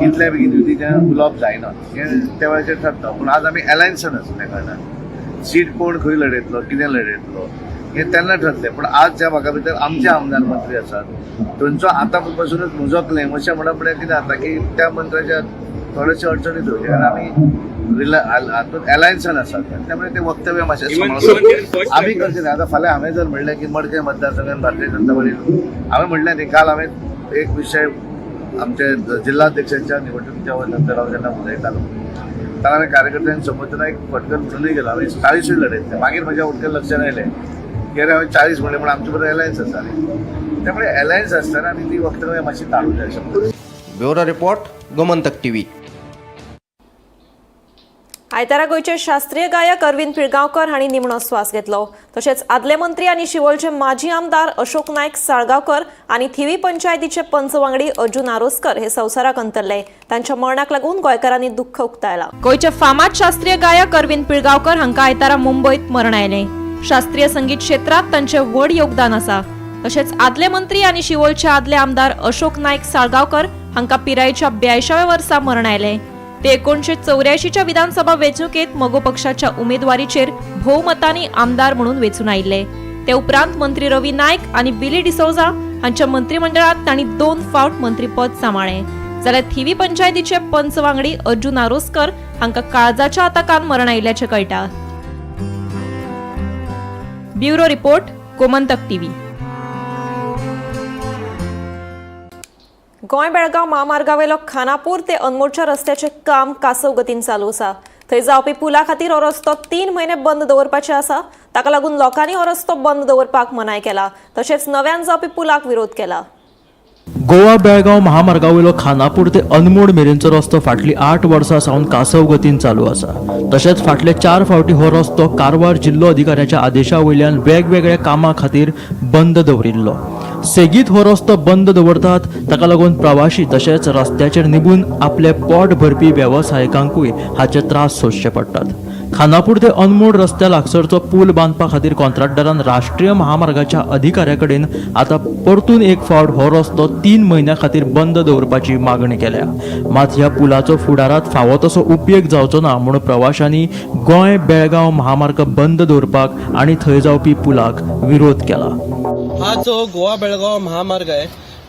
इतल्या बेगीन युतीचें उलोवप जायना हें त्या वेळाचेर थारता. पूण आज आमी अलायन्सान आसा, त्या कारणान सीट कोण खंय लडयतलो कितें लडयतलो हें तेन्ना ठरलें. पूण आज ज्या भागा भितर आमचे आमदार मंत्री आसात थंयचो आतां पासूनच म्हजो क्लेम अशें म्हणप म्हळ्यार कितें जाता की त्या मंत्र्याच्या थोडेशे अडचणीत वयता, कारण आमी हातूंत अलायन्सान आसात. त्यामुळे ते वक्तव्य मातशें सांबाळून आमी करचें न्ही. आतां फाल्यां हांवें जर म्हणलें की मडकय मतदारसंघान भारतीय जनता पार्टी, हांवें म्हणलें न्ही काल हांवें एक विशय आमच्या जिल्हाध्यक्षांच्या निवडणुकीच्या नंतर हांव जेन्ना उलयतालो तेन्ना हांवें कार्यकर्त्यांक समोर एक फटकन म्हणूनय गेलो हांवें 40 लडयतलें. मागीर म्हज्या उटकन लक्षात आयलें की अरे हांवें 40 म्हणलें पूण आमचे बरोबर अलायन्स आसा न्ही, त्यामुळे अलायन्स आसतना आमी ती वक्तव्य मातशी टाळूं जाय अशें. Bureau report, Gomantak TV. आयतारा गोंयचे शास्त्रीय गायक अरविंद पिळगांवकर हांणी निमणो स्वास घेतलो. तशेंच आदले मंत्री आनी शिवोलचे माजी आमदार अशोक नायक साळगांवकर आनी थिवी पंचायतीचे पंच वांगडी अर्जुन आरोसकर हे संवसाराक अंतरले. तांच्या मरणाक लागून गोंयकारांनी दुख्ख उक्तायला. गोंयचे फामाद शास्त्रीय गायक अरविंद पिळगांवकर हांकां आयतारा मुंबयत मरण आयलें. शास्त्रीय संगीत क्षेत्रांत तांचें व्हड योगदान आसा. तशेंच आदले मंत्री आनी शिवोलचे आदले आमदार अशोक नायक साळगांवकर हांकां पिरायेच्या 82व्या वर्सा मरण आयलें. ते 1984च्या विधानसभा वेंचणुकेत मगो पक्षाच्या उमेदवारीचेर भोवमतांनी आमदार म्हणून वेंचून आयिल्ले. ते उपरांत मंत्री रवी नायक आनी बिली डिसोजा हांच्या मंत्रिमंडळात तांणी 2 फावट मंत्रीपद सांबाळ्ळें. जाल्यार थिवी पंचायतीचे पंच वांगडी अर्जुन आरोसकर हांकां काळजाच्या आताकान मरण आयिल्ल्याचें कळटा. Bureau report, Gomantak TV. Goa Belgaum महामार्गावेलो Khanapur ते अनमोडच्या रस्त्याचें काम कासव गतीन चालू आसा. थंय जावपी पुला खातीर हो रस्तो 3 म्हयने बंद दवरपाचे आसा. ताका लागून लोकांनी हो रस्तो बंद दवरपाक मनाय केला. तशेंच नव्यान जावपी पुलाक विरोध केला. गोवा बेळगांव महामार्गावयलो खानापूर ते अनमोड मेरेनचो रस्तो फाटली 8 वर्सां सावन कासव गतीन चालू आसा. तशेंच फाटले 4 फावटी हो रस्तो कारवार जिल्लो अधिकाऱ्याच्या आदेशा वयल्यान वेगवेगळ्या कामां खातीर बंद दवरिल्लो. सेगीत हो रस्तो बंद दवरतात, ताका लागून प्रवाशी तशेंच रस्त्याचेर निबून आपले पोट भरपी वेवसायिकांकूय हाचे त्रास सोंसचे पडटात. खानापूर ते अनमोड रस्त्या लागसरचो पूल बांदपा खातीर कॉन्ट्रॅक्टरान राष्ट्रीय महामार्गाच्या अधिकाऱ्या कडेन आतां परतून एक फावट हो रस्तो 3 म्हयन्या खातीर बंद दवरपाची मागणी केल्या. मात ह्या पुलाचो फुडारांत फावो तसो उपेग जावचो ना म्हूण प्रवाशांनी गोंय बेळगांव महामार्ग बंद दवरपाक आनी थंय जावपी पुलाक विरोध केला. हा जो गोवा बेळगाव महामार्ग आहे,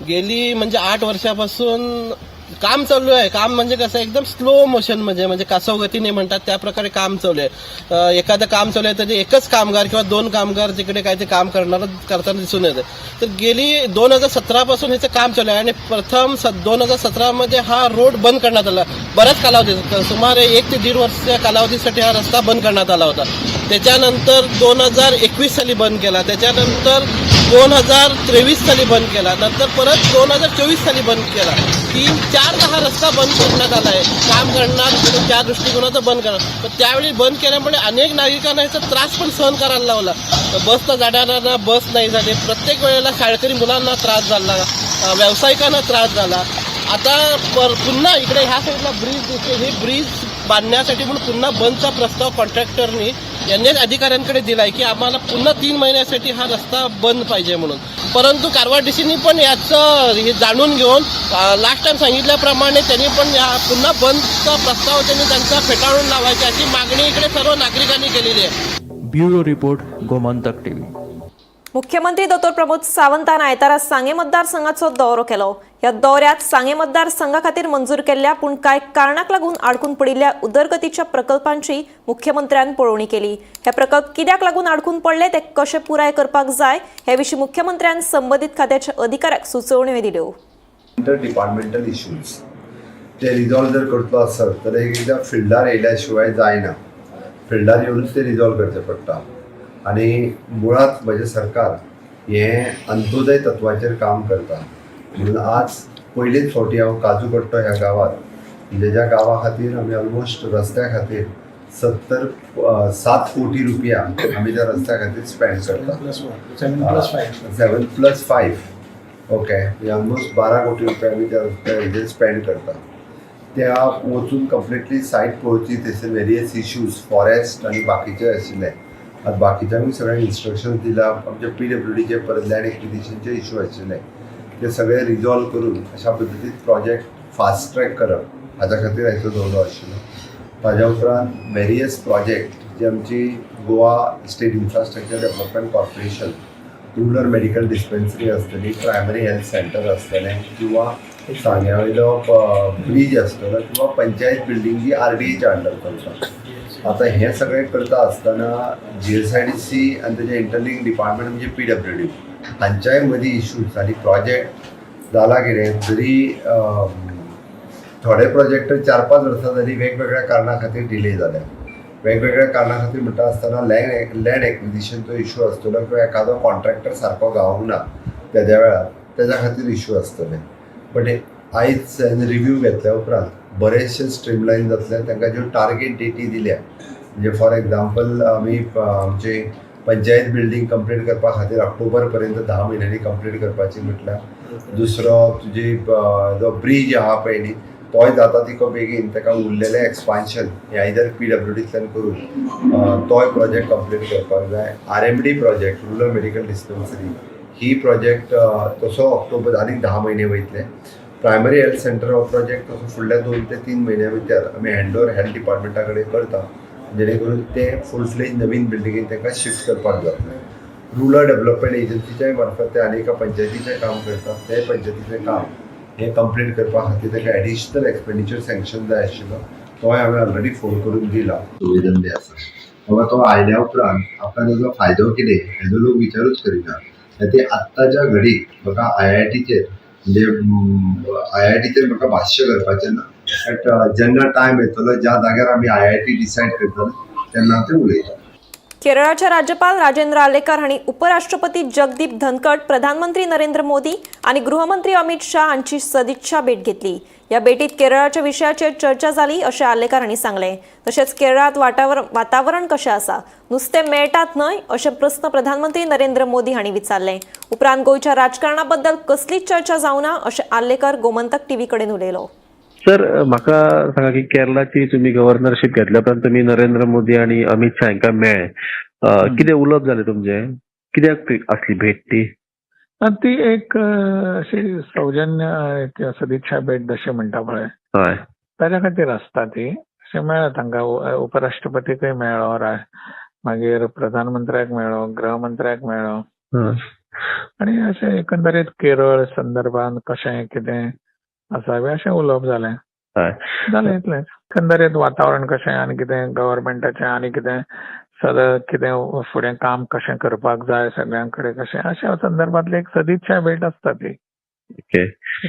गेली म्हणजे 8 वर्षापासून काम चालू आहे. काम म्हणजे कसं एकदम स्लो मोशन म्हणजे म्हणजे कासव गतीने म्हणतात त्या प्रकारे काम चालू आहे. एखादं काम चालू आहे तरी एकच कामगार किंवा 2 कामगार तिकडे काय ते काम करताना दिसून येते. तर गेली 2017 पासून ह्याचं काम चालू आहे आणि प्रथम 2017 मध्ये हा रोड बंद करण्यात आला. बऱ्याच कालावधी, सुमारे 1 ते 1.5 वर्षाच्या कालावधीसाठी हा रस्ता बंद करण्यात आला होता. त्याच्यानंतर 2021 साली बंद केला, त्याच्यानंतर 2023 साली बंद केला, नंतर परत 2024 साली बंद केला. 3-4 हा रस्ता बंद करण्यात आला आहे. काम करणार त्या दृष्टिकोनाचं बंद करणार, पण त्यावेळी बंद केल्यामुळे अनेक नागरिकांना याचा त्रास पण सहन करायला लावला. बसला जाणाऱ्यांना बस नाही झाली, प्रत्येक वेळेला शाळकरी मुलांना त्रास झाला, व्यावसायिकांना त्रास झाला. आता पुन्हा इकडे ह्या साईडला ब्रिज दिसते, हे ब्रिज बांधण्यासाठी म्हणून पुन्हा बंदचा प्रस्ताव कॉन्ट्रॅक्टरनी यांनीच अधिकाऱ्यांकडे दिलाय की आम्हाला पुन्हा 3 महिन्यासाठी हा रस्ता बंद पाहिजे म्हणून. परंतु कारवार डीसीनी पण याचं हे जाणून घेऊन लास्ट टाइम सांगितल्याप्रमाणे त्यांनी पण या पुन्हा बंदचा प्रस्ताव त्यांनी त्यांचा फेटाळून लावायचा अशी मागणी इकडे सर्व नागरिकांनी केलेली आहे. Bureau report, Gomantak TV. मुख्यमंत्री डॉ प्रमोद सावंतान आयतारा सांगे मतदारसंघाचो दौरो केलो. ह्या दौऱ्यात सांगे मतदारसंघा खातीर मंजूर केल्ल्या पूण कांय कारणाक लागून आडकून पडिल्ल्या उदरगतीच्या प्रकल्पांची मुख्यमंत्र्यान पळोवणी केली. हे प्रकल्प कित्याक लागून आडकून पडले, ते कशे पुराय करपाक जाय हे विशीं मुख्यमंत्र्यान संबंदीत खात्याच्या अधिकाऱ्याक सुचोवण्यो दिल्यो. इंटर डिपार्टमेंटल इश्यूज ते रिजॉल्व जर करतलो आसत तर एक एकदां फिल्डार येयल्या शिवाय जायना. फिल्डार येवनूच ते रिजॉल्व करचें पडटा. आनी मुळांत म्हजें सरकार हें अंत्योदय तत्वाचेर काम करता. म्हणून आज पयलीच फावटी हांव काजूकट्टो ह्या गांवांत, म्हणजे ज्या गांवा खातीर आमी ऑलमोस्ट रस्त्या खातीर 7 कोटी रुपया आमी त्या रस्त्या खातीर स्पेंड करता. 7+5 ओके, म्हणजे ऑलमोस्ट 12 कोटी रुपया आमी त्या रस्त्या हेजेर स्पेंड करता. त्या वचून कंप्लिटली सायट पळोवची, थंयसर वेरियस इश्यूज फॉरेस्ट आनी बाकीचे आशिल्ले. आतां बाकीच्यांकूय सगळ्यांक इन्स्ट्रक्शन्स दिला. आमच्या PWDचे परत लँड एक्विजिशनचे इश्यू आशिल्ले ते सगळे रिजॉल्व करून अशा पद्दतीन प्रोजेक्ट फास्ट ट्रॅक करप हाज्या खातीर हाचो दौरो आशिल्लो. ताज्या उपरांत वेरियस प्रोजेक्ट जे आमची Goa state infrastructure development corporation, rural medical dispensary आसतली, प्रायमरी हेल्थ सेंटर आसतलें, किंवा सांग्या वयलो ब्रीज आसतलो, किंवा पंचायत बिल्डींग जी RDAच्या अंडर चलता. आतां हें सगळें करता आसतना GSIDC आनी तेजें इंटरलिंक डिपार्टमेंट म्हणजे PWD हांच्याय मदीं इश्यूज आनी प्रोजेक्ट जाला कितें जरी थोडे प्रोजेक्ट 4-5 वर्सां जाली वेगवेगळ्या कारणां खातीर डिले जाल्या. वेगवेगळ्या कारणां खातीर म्हणटा आसतना लँड एक्विजिशनचो इश्यू आसतलो किंवा एखादो कॉन्ट्रॅक्टर सारको गावूंक ना तेद्या वेळार, तेज्या खातीर इश्यू आसतले. बट आयज रिव्यू घेतल्या उपरांत बरेचशे स्ट्रीमलायन जातले. तांकां ज्यो टार्गेट डेटी दिल्या, म्हणजे फॉर एग्जाम्पल आमी आमचे पंचायत बिल्डींग कंप्लीट करपा खातीर ऑक्टोबर पर्यंत 10 म्हयन्यांनी कंप्लीट करपाची म्हटल्यार, दुसरो तुजी जो ब्रीज आहा पळय न्ही तोय जाता तितको बेगीन ताका उरलेलें एक्सपान्शन हें आयदर PWDंतल्यान करून तोय प्रोजेक्ट कंप्लीट करपाक जाय. RMD project, rural medical dispensary ही प्रोजेक्ट तसो ऑक्टोबर आनीक 10 म्हयने वयतले. प्रायमरी हेल्थ सेंटर हो प्रोजेक्ट तसो फुडल्या 2 ते 3 म्हयन्या भितर आमी हँड ओवर हेल्थ डिपार्टमेंटा कडेन करता, जेणे करून ते फूल फ्लेज नवीन बिल्डिंगेन तांकां शिफ्ट करपाक जातलें. रुरल डेव्हलपमेंट एजन्सीच्याय मार्फत ते आनी एका पंचायतीचें काम करतात. ते पंचायतीचें काम हें कंप्लीट करपा खातीर ताका एडिशनल एक्सपेंडिचर सँक्शन जाय आशिल्लो, तोय हांवें ऑलरेडी फोन करून दिला. सुविधा आसा बाबा तो आयल्या उपरांत आपणाक ताजो फायदो कितें हेजो लोक विचारूच करिना. ते आत्ताच्या घडीक म्हाका IITचेर म्हणजे IITचेर म्हाका भाश्य करपाचें ना, बट जेन्ना टायम येतलो ज्या जाग्यार आमी IIT decide करतले तेन्ना ते उलयता. केरळाचे राज्यपाल राजेंद्र आर्लेकर हांणी उपराष्ट्रपती जगदीप धनखड, प्रधानमंत्री नरेंद्र मोदी आनी गृहमंत्री अमित शाह हांची सदिच्छा भेट घेतली. ह्या भेटीत केरळाच्या विशयाचेर चर्चा जाली अशें आर्लेकर हांणी सांगलें. तशेंच केरळांत वातावरण कशें आसा, नुस्तें मेळटात न्हय अशे प्रस्न प्रधानमंत्री नरेंद्र मोदी हांणी विचारले. उपरांत गोंयच्या राजकारणा बद्दल कसलीच चर्चा जावना अशें आर्लेकर गोमंतक टीव्ही कडेन उलयलो. सर, म्हाका सांगा की केरळाची तुमी गव्हर्नरशीप घेतल्या उपरांत तुमी नरेंद्र मोदी आनी अमित शाह हांकां मेळ्ळे, कितें उलोवप जालें तुमचें? कित्याक आसली भेट ती? ती एक अशी सौजन्य सदिच्छा भेट जशें म्हणटा पळय, हय, ताज्या खातीर आसता ती. अशें मेळ्ळें तांकां, उपराष्ट्रपतीकय मेळ्ळो, मागीर प्रधानमंत्र्याक मेळ्ळो, गृहमंत्र्याक मेळ्ळो, आनी अशें एकंदरीत केरळ संदर्भान कशें कितें आसा अशें उलोवप जालें. जालें इतलेंच. एकंदरीत वातावरण कशें आनी कितें गव्हर्मेंटाचें आनी कितें सदां कितें फुडें काम कशें करपाक जाय सगळ्यां कडेन कशें, अशा संदर्भांतली एक सदिच्छा भेट आसता ती.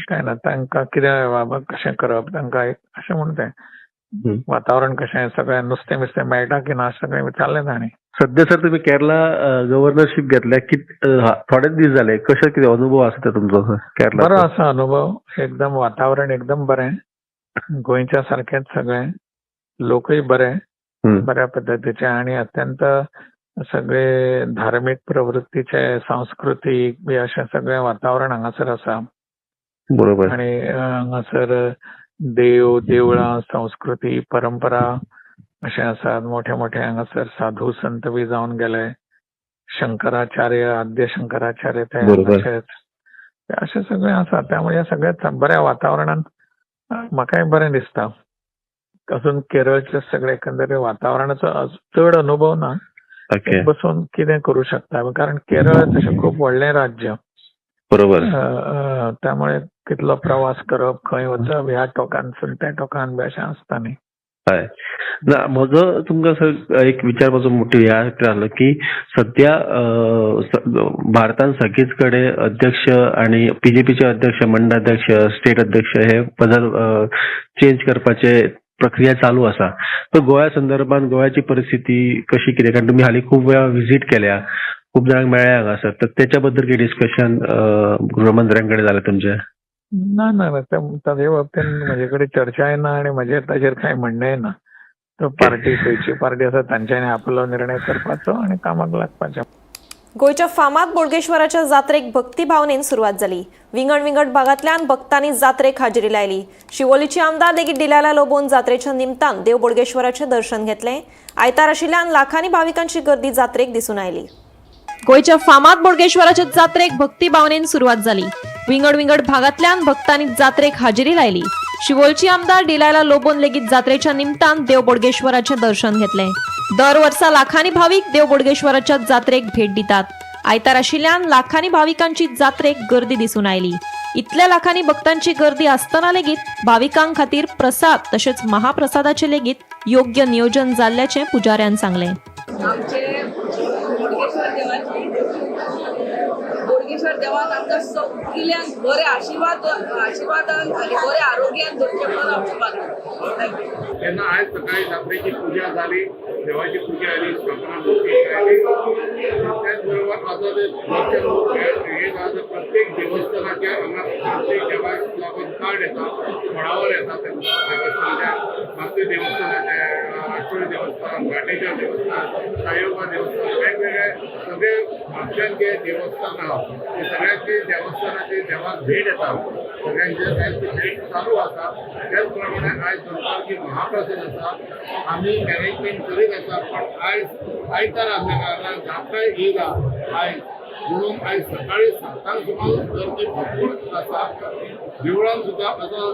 काय ना तांकां कितें बाबा कशें करप तांकां एक अशें म्हूण तें वातावरण कशें सगळें नुस्तें बिस्तें मेळटा की ना सगळें विचारलें तांणी. सध्या सर तुम्ही केरला गव्हर्नरशीप घेतल्या थोडेच दीस झाले, कशें कितें अनुभव आसा ते तुमचो केरला? बरो आसा अनुभव, एकदम वातावरण एकदम बरें, गोंयच्या सारकेंच सगळें, लोकूय बरे बऱ्या पद्दतीचे आनी अत्यंत सगळे धार्मीक प्रवृत्तीचे, सांस्कृतीक बी अशें सगळें वातावरण हांगासर आसा. बरोबर. आनी हांगासर देव, देवळां, संस्कृती, परंपरा अशें आसात. मोठे मोठे हांगासर साधू संत बी जावन गेले, शंकराचार्य, आद्य शंकराचार्य ते अशेंच अशें सगळें आसा. त्यामुळे सगळ्यात बऱ्या वातावरणान म्हाकाय बरें दिसता. अजून केरळचे सगळे एकंदरीत वातावरणाचो चड अनुभव ना, बसून कितें करू शकता, कारण केरळ तशें खूब व्हडलें राज्य. बरोबर. त्यामुळे कितलो प्रवास करप, खंय वचप, ह्या टोकानसून त्या टोकान बी अशें आसता न्ही. हय ना, म्हजो तुमकां सर एक विचारपाचो मोटिव ह्या आसलो की सध्या भारतान सगळीच कडेन अध्यक्ष आनी बीजेपीचे अध्यक्ष, मंडळाध्यक्ष, स्टेट अध्यक्ष हे बदल चेंज करपाचे प्रक्रिया चालू आसा. तर गोंया संदर्भात गोंयाची परिस्थिती कशी कितें, कारण तुमी हालीं खूब वेळा विजीट केल्या, खूब जाणांक मेळ्ळे हांगासर, तर तेच्या बद्दल कितें डिस्कशन गृहमंत्र्यां कडेन जालें तुमचें? ना ना ना, ताजे बाबतीन म्हजे कडेन चर्चाय ना आनी म्हजें ताजेर कांय म्हणणेंय ना. तो पार्टी खंयची पार्टी आसा तांच्यांनी आपलो निर्णय करपाचो आनी कामाक लागपाचें. गोंयच्या फामाद बोडगेश्वराच्या जात्रेक भक्तिभावनेन सुरवात जाली. विंगड विंगड भागांतल्यान भक्तांनी जात्रेक हाजेरी लायली. शिवोलीची आमदार लेगीत डिलायला लोबोन जात्रेच्या निमतान देव बोडगेश्वराचें दर्शन घेतलें. आयतार आशिल्ल्यान लाखांनी भाविकांची गर्दी जात्रेक दिसून आयली. गोंयच्या फामाद बोडगेश्वराच्या जात्रेक भक्तिभावनेन सुरवात जाली. विंगड विंगड भागांतल्यान भक्तांनी जात्रेक हाजेरी लायली. शिवोलची आमदार डिलायला लोबोन लेगीत जात्रेच्या निमतान देव बोडगेश्वराचें दर्शन घेतलें. दर वर्सा लाखांनी भावीक देव बोडगेश्वराच्या जात्रेक भेट दितात. आयतार आशिल्ल्यान लाखांनी भाविकांची जात्रेक गर्दी दिसून आयली. इतल्या लाखांनी भक्तांची गर्दी आसतना लेगीत भाविकां खातीर प्रसाद तशेंच महाप्रसादाचे लेगीत योग्य नियोजन जाल्ल्याचें पुजाऱ्यान सांगलें. आमचे बोडगेश्वर देवाची बोडगेश्वर देवान आमकां सगल्यांक बरे आशिर्वादान आनी बरे आरोग्यान दवरचें म्हणून आमचें मागणें. Thank you. तेन्ना आयज सकाळी जात्रेची पुजा जाली, देवाची पुजा आली, स्थापना मूर्ती आयली. त्याच बरोबर आतां ते दर्शन हे आतां प्रत्येक देवस्थानाच्या हांगा प्रत्येक देवाक लागून कार्ड येता, फळावर येता. तेन्ना देवस्थानाच्या मातृ देवस्थानाचे, राष्ट्रीय देवस्थान, घाटेश्वर देवस्थान, साईबाबा देवस्थान, वेगवेगळे सगळे म्हापश्यांत जे देवस्थान आहा ते सगळ्यांचे देवस्थानाचे देवाक भेट येता. सगळ्यांचे आयज भेट चालू आसा. त्याच प्रमाणे आयज दनपारची महाप्रसाद आसा. आमी मॅनेजमेंट करीत आसा, पण आयज आयतार आसल्या कारणान जात्रा येयला आयज, म्हणून आयज सकाळी 7 सुमार गर्दी भरपूर आसा. देवळान सुद्दां आतां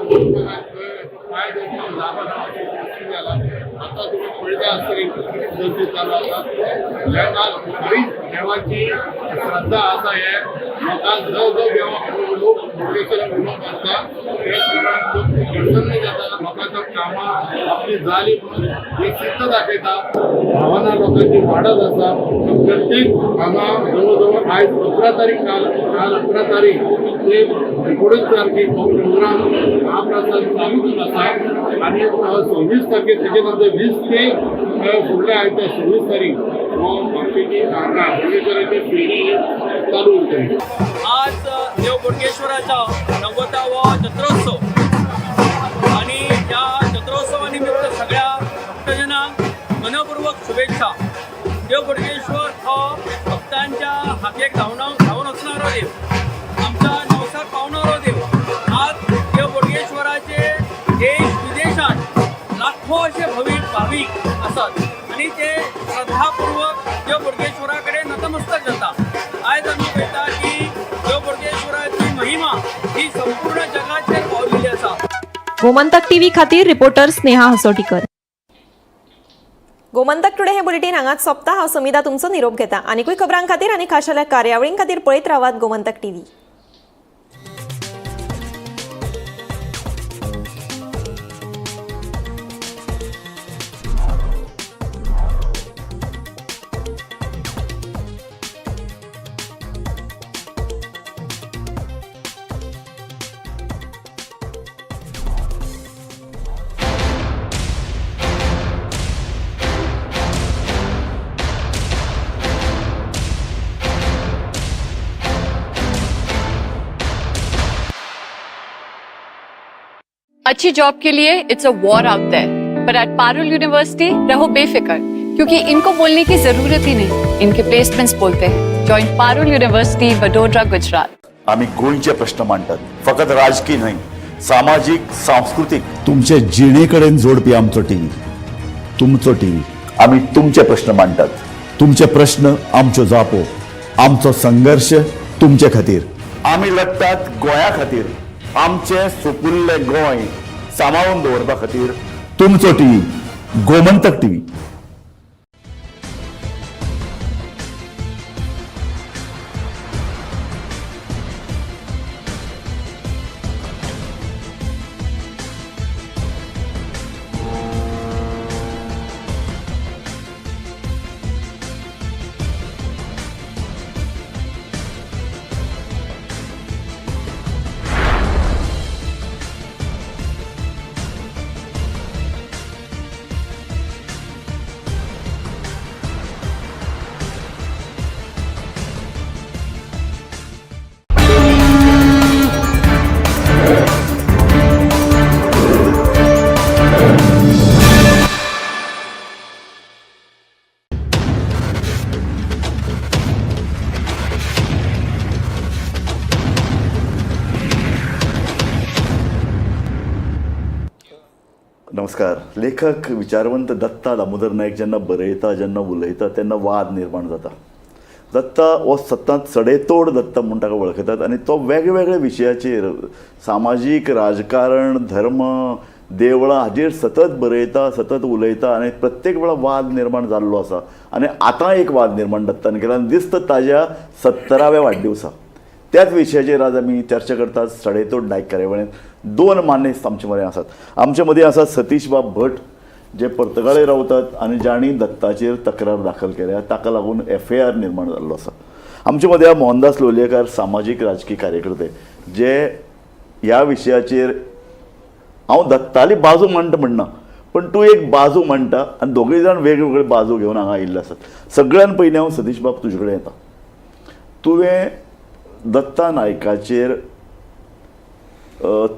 पांय दवरपाक जागो ना अशी परिस्थिती जाला. आतां तुमी पळयता आसतली गर्दी चालू आसा. लोकांक खरीच देवाची श्रद्धा आसा. हे लोकांक जो जो देवाक लोक बोडगेश्वराक उलो मारता ते प्रमाण लोक प्रसन्न जाता. लोकांच्या कामां आपली जाली म्हणून एक सिद्ध दाखयता. भावना लोकांची वाडत आसा. प्रत्येक हांगा जवळ जवळ आयज 11 तारीख, काल 11 तारीख ते 19 तारखेक हो प्रोग्राम महाप्रसाद चालूच आसा. आनी 26 तारखेक तेजे नंतर 20 ते फुडल्या आयतार 26 तारीख हो म्हापशेची हांगा बोडगेश्वराची फेरी चालू उरतली. आज देव बोडगेश्वराचा 90वो जत्रोत्सव आणि या जत्रोत्सवा निमित्त सगळ्या भक्तजनांक मनपूर्वक शुभेच्छा. देव बोडगेश्वर हो भक्तांच्या हाकेक धांवन वचणारो देव, आमच्या नवसाक पावणारो देव. आज देव बोडगेश्वराचे देश विदेशात लाखो असे भाविक आसात आनी ते श्रद्धापूर्वक देव बोडगेश्वरा कडेन नतमस्तक जाता. आयज आमी पळयता की देव बोडगेश्वराची महिमा ही संपूर्ण जगाचेर पावलेली आसा. गोमंतक टीव्ही खातीर रिपोर्टर स्नेहा हसोटीकर. गोमंतक टुडे हे बुलेटीन हांगाच सोंपता. हांव समिता तुमचो निरोप घेता. आनीकूय खबरां खातीर आनी खाशेल्या कार्यावळीं खातीर पळयत रावात गोमंतक टीव्ही. अच्छी जॉब के लिए it's a war out there, पर एट पारुल यूनिवर्सिटी रहो बेफिक्र, क्योंकि इनको बोलने की जरूरत ही नहीं, इनके प्लेसमेंट्स बोलते हैं. Join Parul university, Vadodara, Gujarat. आमी गोंयचे प्रश्न मांडटात, फकत राजकी न्हय, सामाजीक, सांस्कृतीक, तुमचे जिणे कडेन जोडपी आमचो टीव्ही, तुमचो टीव्ही. आमी तुमचे प्रश्न मांडटात, तुमचे प्रश्न आमच्यो जापो, आमचो संघर्श तुमचे खातीर. आमी लढटात गोंया खातीर, आमचें सुपुल्लें गोंय सांबाळून दवरपा खातीर. तुमचो टीव्ही, गोमंतक टीव्ही. नमस्कार. लेखक विचारवंत दत्ता दामोदर नायक जेन्ना बरयता, जेन्ना उलयता तेन्ना वाद निर्माण जाता. दत्ता हो सत्तांत सडेतोड दत्ता म्हूण ताका वळखतात आनी तो वेगवेगळ्या विशयाचेर सामाजीक, राजकारण, धर्म, देवळां हाजेर सतत बरयता, सतत उलयता आनी प्रत्येक वेळा वाद निर्माण जाल्लो आसा. आनी आतां एक वाद निर्माण दत्तान केला आनी दिसता ताज्या 70व्या वाडदिवसा. त्याच विशयाचेर आज आमी चर्चा करतात सडेतोड नायक कार्यावळींत. दोन मानेस्त आमचे मदें आसात. आमचे मदीं आसात सतीश बाब भट, जे पर्तगाळे रावतात आनी जांणी दत्ताचेर तक्रार दाखल केल्या, ताका लागून FIR निर्माण जाल्लो आसा. आमचे मदीं आसा मोहनदास लोलयेकार, सामाजीक राजकीय कार्यकर्ते, जे ह्या विशयाचेर हांव दत्ताली बाजू मांडटा म्हणना, पण तूं एक बाजू मांडटा आनी दोगूय जाण वेगवेगळे बाजू घेवन हांगा आयिल्ले आसात. सगळ्यान पयलीं हांव सतीश बाब तुजे कडेन येता. तुवें दत्ता नायकाचेर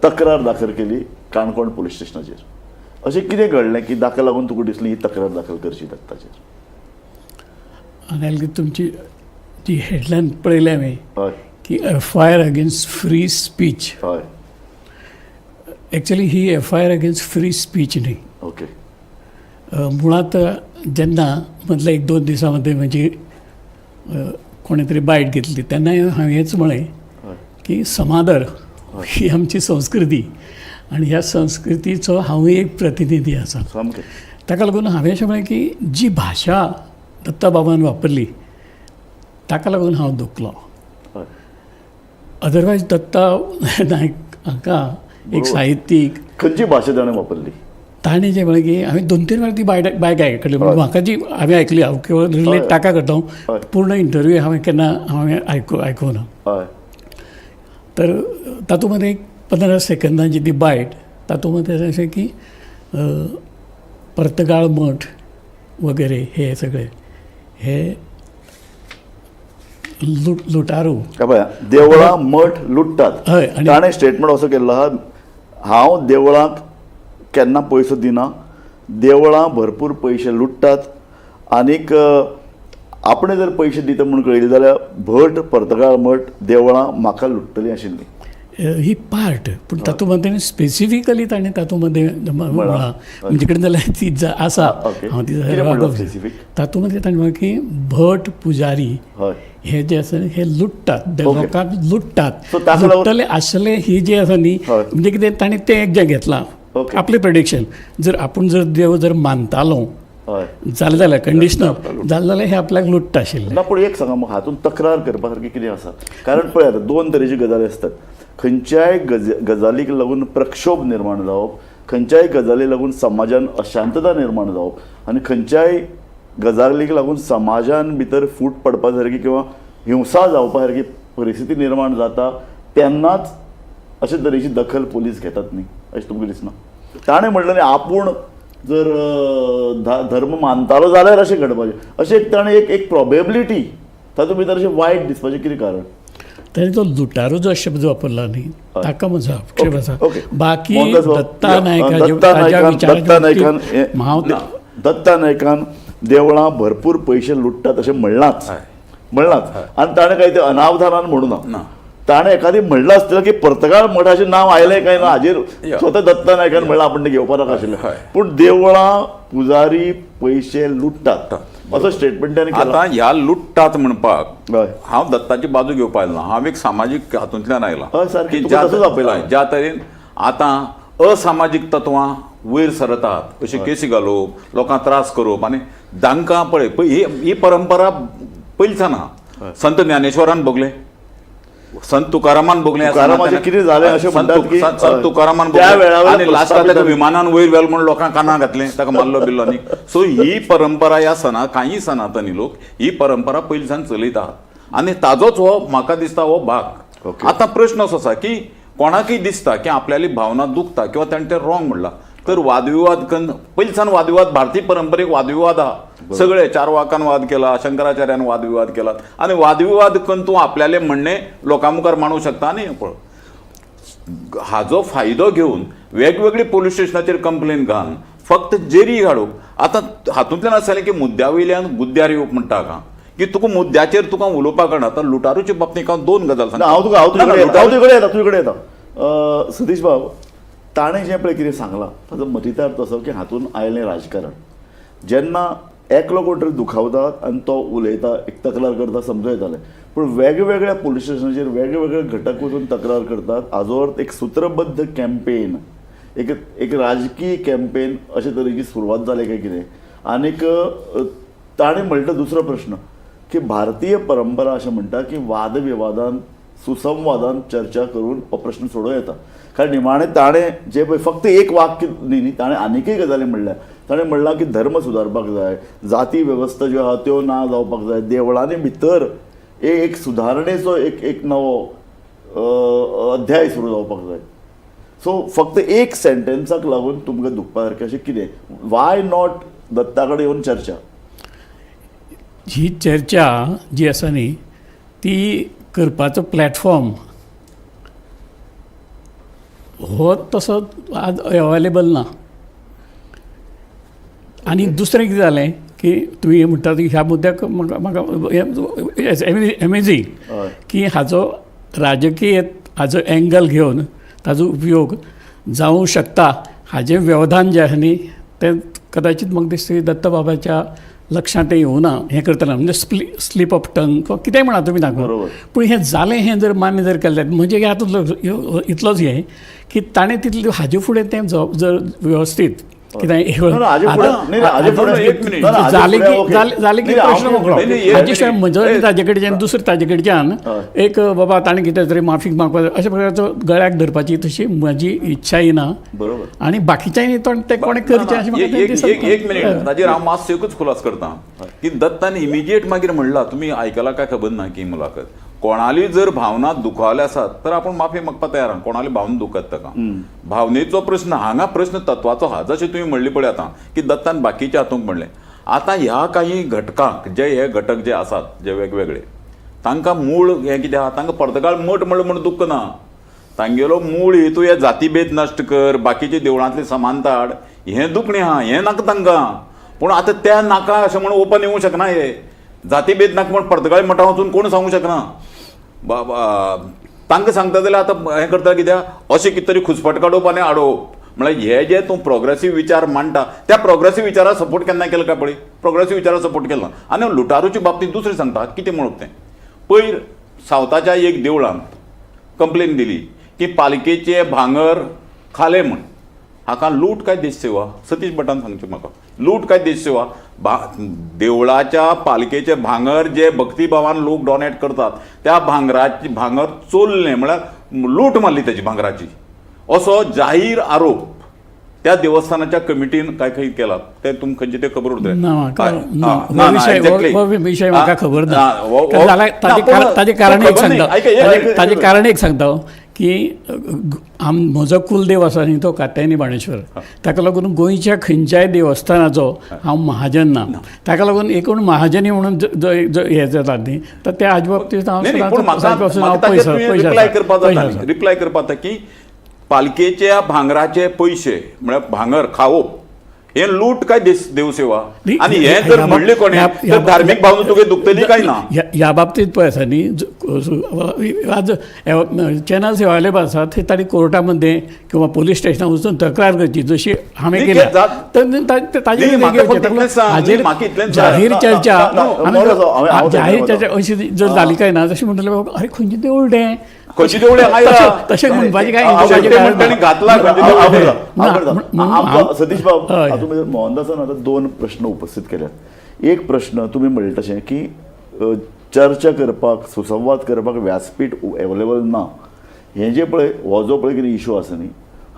तक्रार दाखल केली काणकोण पुलीस स्टेशनाचेर. अशें कितें घडलें की ताका लागून तुका दिसली ही तक्रार दाखल करची दत्ताचेर? आनी तुमची ती हेडलायन पळयल्या हांवें की FIR against free speech. हय, एक्चुअली ही FIR against free speech न्ही. ओके. मुळात जेन्ना मदल्या एक दोन दिसां मदीं म्हजी कोणें तरी बायट घेतली तेन्ना हांवें हेंच म्हळें की समादर ही आमची संस्कृती आनी ह्या संस्कृतीचो हांवूय एक प्रतिनिधी आसा. ताका लागून हांवें अशें म्हळें की जी भाशा दत्ता बाबान वापरली ताका लागून हांव दुखलो. अदरवायज दत्ता नायक हांकां एक साहित्यीक. खंयची भाशा ताणें वापरली? ताणें जें म्हळें की हांवें दोन तीन वेळा ती बायक आयकली, म्हाका जी हांवें आयकली हांव केवळ रिलेट ताका करता, पूर्ण इंटरव्यू हांवें केन्ना हांवें आयकूंक ना. तर तातूंत मदें एक 15 सेकंदांची ती बायट, तातूंत मदें अशें की पर्तगाळ मठ वगैरे हे सगळे हे लुटारू देवळां मठ लुट्टात. हय. ताणें स्टेटमेंट असो केल्लो आहा, हांव देवळांक केन्ना पयसो दिना, देवळां भरपूर पयशे लुट्टात आनीक आपणे जर पयशे दिता म्हूण कळयले जाल्यार भट, पर्तगाळ मठ, देवळां म्हाका लुट्टलीं आशिल्लीं. ही पार्ट पूण तातूंत मदें स्पेसिफिकली ताणें तातूंत मदें म्हळां म्हणजे कडेन जाल्यार ती आसा हांव ती तातूंत मदें ताणें म्हळां की भट पुजारी हे जे आसा हे लुट्टात, लोकांक लुट्टात, लुट्टले आसले ही जी आसा न्ही म्हणजे कितें ताणें तें एक जें घेतलां आपलें प्रेडिक्शन. जर आपूण जर देव जर मानतालो जालें जाल्यार कंडिशनल जालें जाल्यार हे आपल्याक लुट्टा आशिल्लें ना. पूण एक सांगा म्हाका, हातूंत तक्रार करपा सारकी कितें आसा? कारण पळय आतां दोन तरेची गजाली आसतात. खंयच्याय गजालीक लागून प्रक्षोभ निर्माण जावप, खंयच्याय गजालीक लागून समाजान अशांतता निर्माण जावप आनी खंयच्याय गजालीक लागून समाजान भितर फूट पडपा सारकी किंवा हिंसा जावपा सारकी परिस्थिती निर्माण जाता तेन्नाच अशे तरेची दखल पुलीस घेतात न्ही, अशें तुमकां दिसना? ताणें म्हणलें न्ही आपूण जर धर्म मानतालो जाल्यार अशें घडपाचें, अशें एक ताणें एक प्रोबेबिलिटी तातूंत भितर अशें वायट दिसपाचें कितें कारण? ताणें तो लुटारो जो शब्द वापरला न्ही ताका म्हजो आक्षेप आसा. बाकी दत्ता नायकान दत्ता नायकान देवळां भरपूर पयशे लुट्टात अशें म्हणलांच आनी ताणें कांय तें अनावधानान म्हणूं ना. ताणें एखादी म्हणलां आसतलें की पर्तगाळ मठाचें नांव आयलें काय ना हाजेर स्वता दत्ता नायकान म्हणलां आपण तें घेवपा नाका आशिल्लें. पूण देवळां पुजारी पयशे लुट्टात असो स्टेटमेंट ताणें केला. आतां ह्या लुट्टात म्हणपाक हांव दत्ताची बाजू घेवपा आयलो ना, हांव एक सामाजीक हातूंतल्यान आयला की ज्या तरेन आतां असामाजीक तत्वां वयर सरतात, अशी केसी घालप, लोकांक त्रास करप आनी जांकां पळय ही परंपरा पयलींच्यान आहा. संत ज्ञानेश्वरान भोगलें, संत तुकारामान भोगलें, कितें जालें अशें म्हणटात की संत तुकारामान भोगलें आनी लास्टाक ताका विमानान वयर व्हेलो म्हूण लोकांक कानाक घातलें, ताका मारलो बिल्लो. आनी सो ही परंपरा ह्या सणा कांय सनातनी लोक ही परंपरा पयलींच्यान चलयत आहात आनी ताजोच हो म्हाका दिसता हो भाग. आतां प्रश्न असो आसा की कोणाकय दिसता की आपल्याली भावना दुखता किंवा ताणें तें रॉंग म्हणलां तर वादविवाद कन्न पयलींच्यान वादविवाद भारतीय परंपरेक वादविवाद आहा. सगळे चारवाकान वाद केला, शंकराचार्यान वादविवाद केला आनी वादविवाद कन्न तूं आपल्यालें म्हणणें लोकां मुखार मांडूंक शकता. आनी पळय हाजो फायदो घेवन वेगवेगळी पोलीस स्टेशनाचेर कंप्लेन घालून फक्त जेरी घालूंक आतां हातूंतल्यान आसलें की मुद्द्या वयल्यान गुद्द्यार येवप म्हणटा हाका की तुका मुद्द्याचेर तुका उलोवपाक कळना. आतां लुटारूच्या बाबतींत हांव दोन गजाल सांगता. हांव तुका हांव तुजे कडेन येता. सतीश बाब, ताणें जें पळय कितें सांगलां ताजो मतितार्थ असो की हातूंत आयलें राजकारण. जेन्ना एकलो कोण तरी दुखावतात आनी तो उलयता, एक तक्रार करता, समजूं येतालें, पूण वेगवेगळ्या पुलीस स्टेशनाचेर वेगवेगळे घटक वचून तक्रार करतात हाजो अर्थ एक सूत्रबद्ध कॅम्पेन, एक एक राजकीय कॅम्पेन अशे तरेची सुरवात जाली काय कितें. आनीक ताणें म्हणटा दुसरो प्रश्न की भारतीय परंपरा अशें म्हणटा की वादविवादान सुसंवादान चर्चा करून हो प्रश्न सोडोवं येता. कारण निमाणें ताणें जें पळय फक्त एक वाक्य न्ही न्ही, ताणें आनीकय गजाली म्हणल्या. ताणें म्हणलां की धर्म सुदारपाक जाय, जाती वेवस्था ज्यो आहा त्यो ना जावपाक जाय, देवळांनी भितर एक सुदारणेचो एक एक नवो अध्याय सुरू जावपाक जाय. सो फक्त एक सेंटेन्साक लागून तुमकां दुखपा सारकें अशें कितें? Why not Datta कडेन येवन चर्चा? ही चर्चा जी आसा न्ही ती करपाचो प्लॅटफॉर्म हो तसो आज अवेलेबल ना. आनी दुसरें कितें जालें की तुमी म्हणटा की ह्या मुद्द्याक म्हाका म्हाका एमेझींग की हाजो राजकीय हाजो एंगल घेवन ताजो उपयोग जावूं शकता हाजें वेवधान जें आसा न्ही तें कदाचीत म्हाका दिसता की दत्तबाबाच्या लक्षांत येवना हें करतना, म्हणजे स्लीप ऑफ टंग किंवा कितेंय म्हणा तुमी दाखोवन. पूण हें जालें हें जर मान्य जर केलें म्हणजे हातूंतलो इतलोच हें की ताणें तितलें हाजे फुडें तें जर व्यवस्थीत कितें जालें की जालें की प्रश्न मोकळो. हाजे शिवाय म्हजो ताजे कडच्यान दुसरें ताजे कडच्यान एक बाबा ताणें कितें तरी माफी मागपाक अशा प्रकारचो गळ्याक धरपाची तशी म्हजी इच्छाय ना. बरोबर. आनी बाकीच्यांनी तें कोणें करचें अशें म्हाका. एक मिनीट, ताजेर हांव मातसो एकूच खुलास करता की दत्तान इमिजिएट मागीर म्हणला, तुमी आयकला काय खबर ना की मुलाखत, कोणाली जर भावना दुखावल्या आसात तर आपूण माफी मागपाक तयार आहा. कोणाली भावना दुखत ताका भावनेचो प्रश्न हांगा प्रश्न तत्वाचो आहा. जशें तुवें म्हणली पळय आतां की दत्तान बाकीच्या हातूंक म्हणलें, आतां ह्या काही घटकांक जे हे घटक जे आसात जे वेगवेगळे तांकां मूळ हें कितें आहा, तांकां पर्तगाळ मठ म्हणलें म्हूण दुख्ख ना, तांगेलो मूळ हेतू हे जातीभेद नश्ट कर, बाकीचे देवळांतली समानता हाड, हें दुखणें आहा, हें नाका तांकां. पूण आतां त्या नाका अशें म्हूण ओपन येवंक शकना, हे जातीभेद नाका म्हूण पर्तगाळी मठां वचून कोण सांगूंक शकना. तांकां सांगता जाल्यार आतां हें करता कित्याक अशें कितें तरी खुसपट काडप आनी आडोवप, म्हळ्यार हे जे तूं प्रोग्रेसीव विचार मांडटा त्या प्रोग्रेसीव विचाराक सपोर्ट केन्ना केलो काय पळय, प्रोग्रेसीव विचाराक सपोर्ट केलो. आनी लुटारूच्या बाबतींत दुसरें सांगता कितें म्हणप तें, पयर सावथाच्या एक देवळांत कंप्लेन दिली की पालखेचे भांगर खाले म्हूण, हाका लूट काय देशसेवा? सतीश भटान सांगचें म्हाका, लूट काय देशसेवा? देवळाच्या पालखेचे भांगर जे भक्तिभावान लोक डोनेट करतात त्या भांगराची भांगर चोरलें म्हळ्यार लूट मारली त्याची भांगराची, असो जाहीर आरोप त्या देवस्थानाच्या कमिटीन काय खंय केला ते तुमकां खंयचे ते खबर उरतलें. विशय म्हाका खबर ना. ताजें कारण एक सांगता, ताजें कारण एक सांगता की म्हजो कुलदेव आसा न्ही तो कात्यायनी बाणेश्वर, ताका लागून गोंयच्या खंयच्याय देवस्थानाचो हांव महाजन ना, ताका लागून एकूण महाजनी म्हणून हें जाता न्ही तर त्या हाजे बाबतींत हांव रिप्लाय करपाक जाता की पालखेच्या भांगराचे पयशे म्हळ्यार भांगर खावप हे लूट काय देवसेवा? आनी हे जर म्हणले कोणी तर धार्मीक भावना तुगे दुखतली काय ना? ह्या बाबतींत पळय आसा न्ही, आज चॅनल्स अवेलेबल आसात, थंय तांणी कोर्टामध्ये किंवा पोलीस स्टेशनार वचून तक्रार करची जशी हांवें केल्या. तर ताजेर जाहीर चर्चा जाहीर चर्चा अशी जर जाली काय ना जशें म्हणटलें बाबा अरे खंयचें देवूळ तें, खंयचें देवूळ तशें म्हणपाचें काय. सतीश बाब, हातूंत मोहनदासान आतां दोन प्रश्न उपस्थित केल्यात. एक प्रश्न तुमी म्हणले तशें की चर्चा करपाक सुसंवाद करपाक व्यासपीठ एवेलेबल ना, हें जें पळय हो जो पळय कितें इशू आसा न्ही,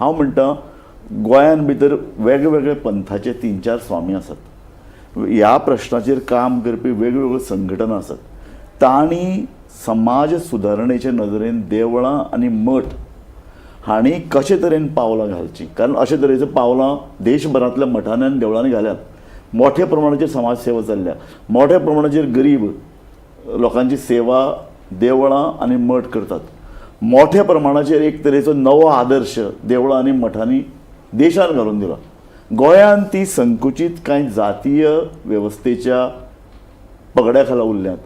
हांव म्हणटा गोंयान भितर वेगवेगळे पंथाचे 3-4 स्वामी आसात, ह्या प्रश्नाचेर काम करपी वेगवेगळ्यो संघटना आसात, तांणी समाज सुदारणेचे नदरेन देवळां आनी मठ हांणी कशे तरेन पावलां घालचीं, कारण अशे तरेचीं पावलां देशभरांतल्या मठांनी आनी देवळांनी घाल्यात. मोठ्या प्रमाणाचेर समाजसेवा चल्ल्या, मोठ्या प्रमाणाचेर गरीब लोकांची सेवा देवळां आनी मठ करतात, मोठ्या प्रमाणाचेर एक तरेचो नवो आदर्श देवळां आनी मठांनी देशान घालून दिला. गोंयान ती संकुचीत कांय जातीय वेवस्थेच्या पगड्या खाला उरल्यात,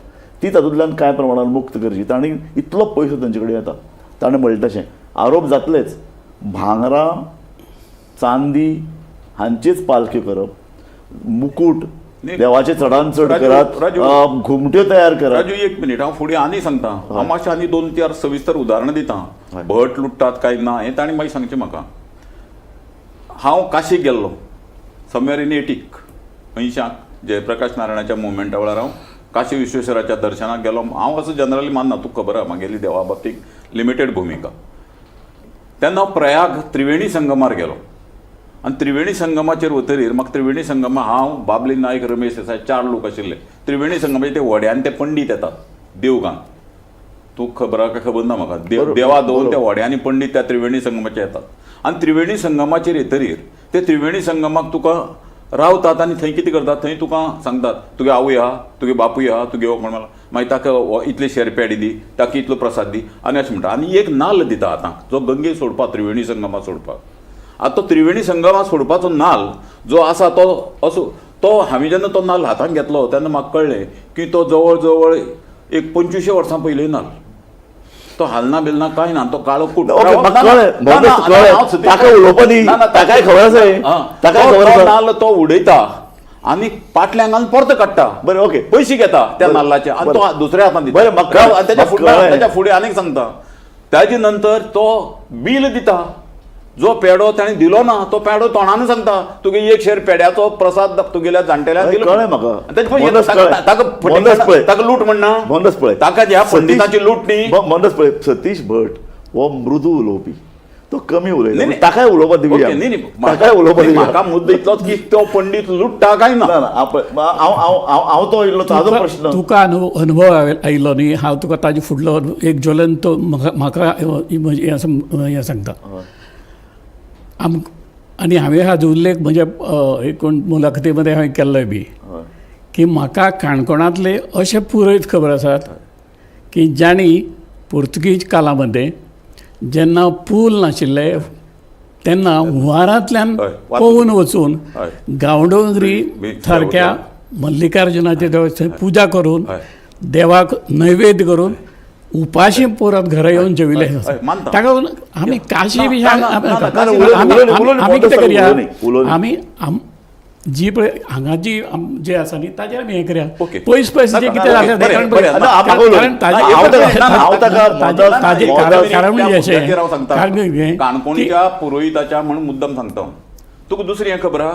ती तातूंतल्यान कांय प्रमाणान मुक्त करची. तांणी इतलो पयसो तांचे कडेन येता, ताणें म्हणलें तशें आरोप जातलेच, भांगरां चांदी हांचीच पालख्यो करप, मुकूट देवाचे चडान चड करात, घुमट्यो तयार करात. राजू एक मिनिट, हांव फुडें आनी सांगता, हांव मातशें आनी 2-4 सविस्तर उदाहरणां दिता. भट लुट्टात काय ना हें ताणें मागीर सांगचें म्हाका. हांव काशीक गेल्लो समवेर इन 80क जयप्रकाश नारायणाच्या मुवमेंटा वेळार हांव काशी विश्वेश्वराच्या दर्शनाक गेलो. हांव असो जनरली मानना, तुका खबर आहा म्हागेली देवा बाबतींत लिमिटेड भुमिका. तेन्ना हांव प्रयाग त्रिवेणी संगमार गेलो आनी त्रिवेणी संगमाचेर वतरीर म्हाका त्रिवेणी संगमा हांव, बाबली नायक, रमेश देसाय 4 लोक आशिल्ले. त्रिवेणी संगमाचेर ते व्हड्यान ते पंडीत येतात देवगान, तूं खबर आहा काय खबर ना म्हाका, देवा दवरून त्या व्हड्यांनी पंडीत त्या त्रिवेणी संगमाचेर येतात आनी त्रिवेणी संगमाचेर येतरीर ते त्रिवेणी संगमाक तुका रावतात आनी थंय कितें करतात, थंय तुका सांगतात तुगे आवय आहा, तुगे बापूय आहा, तुगे कोण म्हणला, मागीर ताका इतले शेर पेडे दी, ताका इतलो प्रसाद दी आनी अशें म्हणटा. आनी एक नाल्ल दिता आतां जो गंगे सोडपाक, त्रिवेणी संगमा सोडपाक. आतां तो त्रिवेणी संगमा सोडपाचो नाल्ल जो आसा तो असो, तो हांवें जेन्ना तो नाल्ल हातांत घेतलो तेन्ना म्हाका कळ्ळें की तो जवळ जवळ एक 25 वर्सां पयलीं नाल्ल, तो हालना बिलना कांय ना, तो काळो कूट. नाल्ल तो उडयता आनी पाटल्यांक परतो काडटा, बरें ओके, पयशे घेता त्या नाल्लाचे आनी तो दुसऱ्या हातान दिता. तेच्या फुडें आनीक सांगता, ताजे नंतर तो बील दिता, जो पेडो ताणें दिलो ना तो पेडो तोंडान सांगता तुगे एक शेर पेड्याचो प्रसाद तुगेल्या जाणटेल्यान दिलो. कळ्ळें म्हाका, ताका लूट म्हणना, मोहनदास पळय, ताका ह्या पंडिताची लूट न्ही. मोहनदास पळय, सतीश भट हो मृदू उलोवपी, तो कमी उलयता, ताकाय उलोवपाक दिवया. ताकाय उलोवपाक म्हाका मुद्दो इतलोच की तो पंडीत लुट्टा काय ना. हांव तो इल्लो ताजो प्रश्न, तुका अनुभव आयिल्लो न्ही, हांव तुका ताजे फुडलो एक ज्वलंत म्हाका हें सांगता. आनी हांवें हाजो उल्लेख म्हज्या एकूण मुलाखती मध्ये हांवें केल्लोय बी की म्हाका काणकोणांतले अशे पुरोयत खबर आसात की जांणी पुर्तुगीज कालामध्ये जेन्ना पूल नाशिल्ले तेन्ना हुंवारांतल्यान पोवून वचून गांवडोंगरी सारक्या मल्लिकार्जुनाचे देवस्थान पुजा करून देवाक नैवेद्य करून उपाशी परत घरा येवन जेविल्ले. ताका लागून आमी काशी बी आमी कितें करया, आमी जी पळय हांगा जी जे आसा न्ही ताजेर आमी हें करया, पयस पयस जे कितें जालें कारण ताजें कारण म्हणजे अशें काणकोणच्या पुरोहिताच्या म्हण मुद्दम सांगता तुका. दुसरी हें खबर आहा,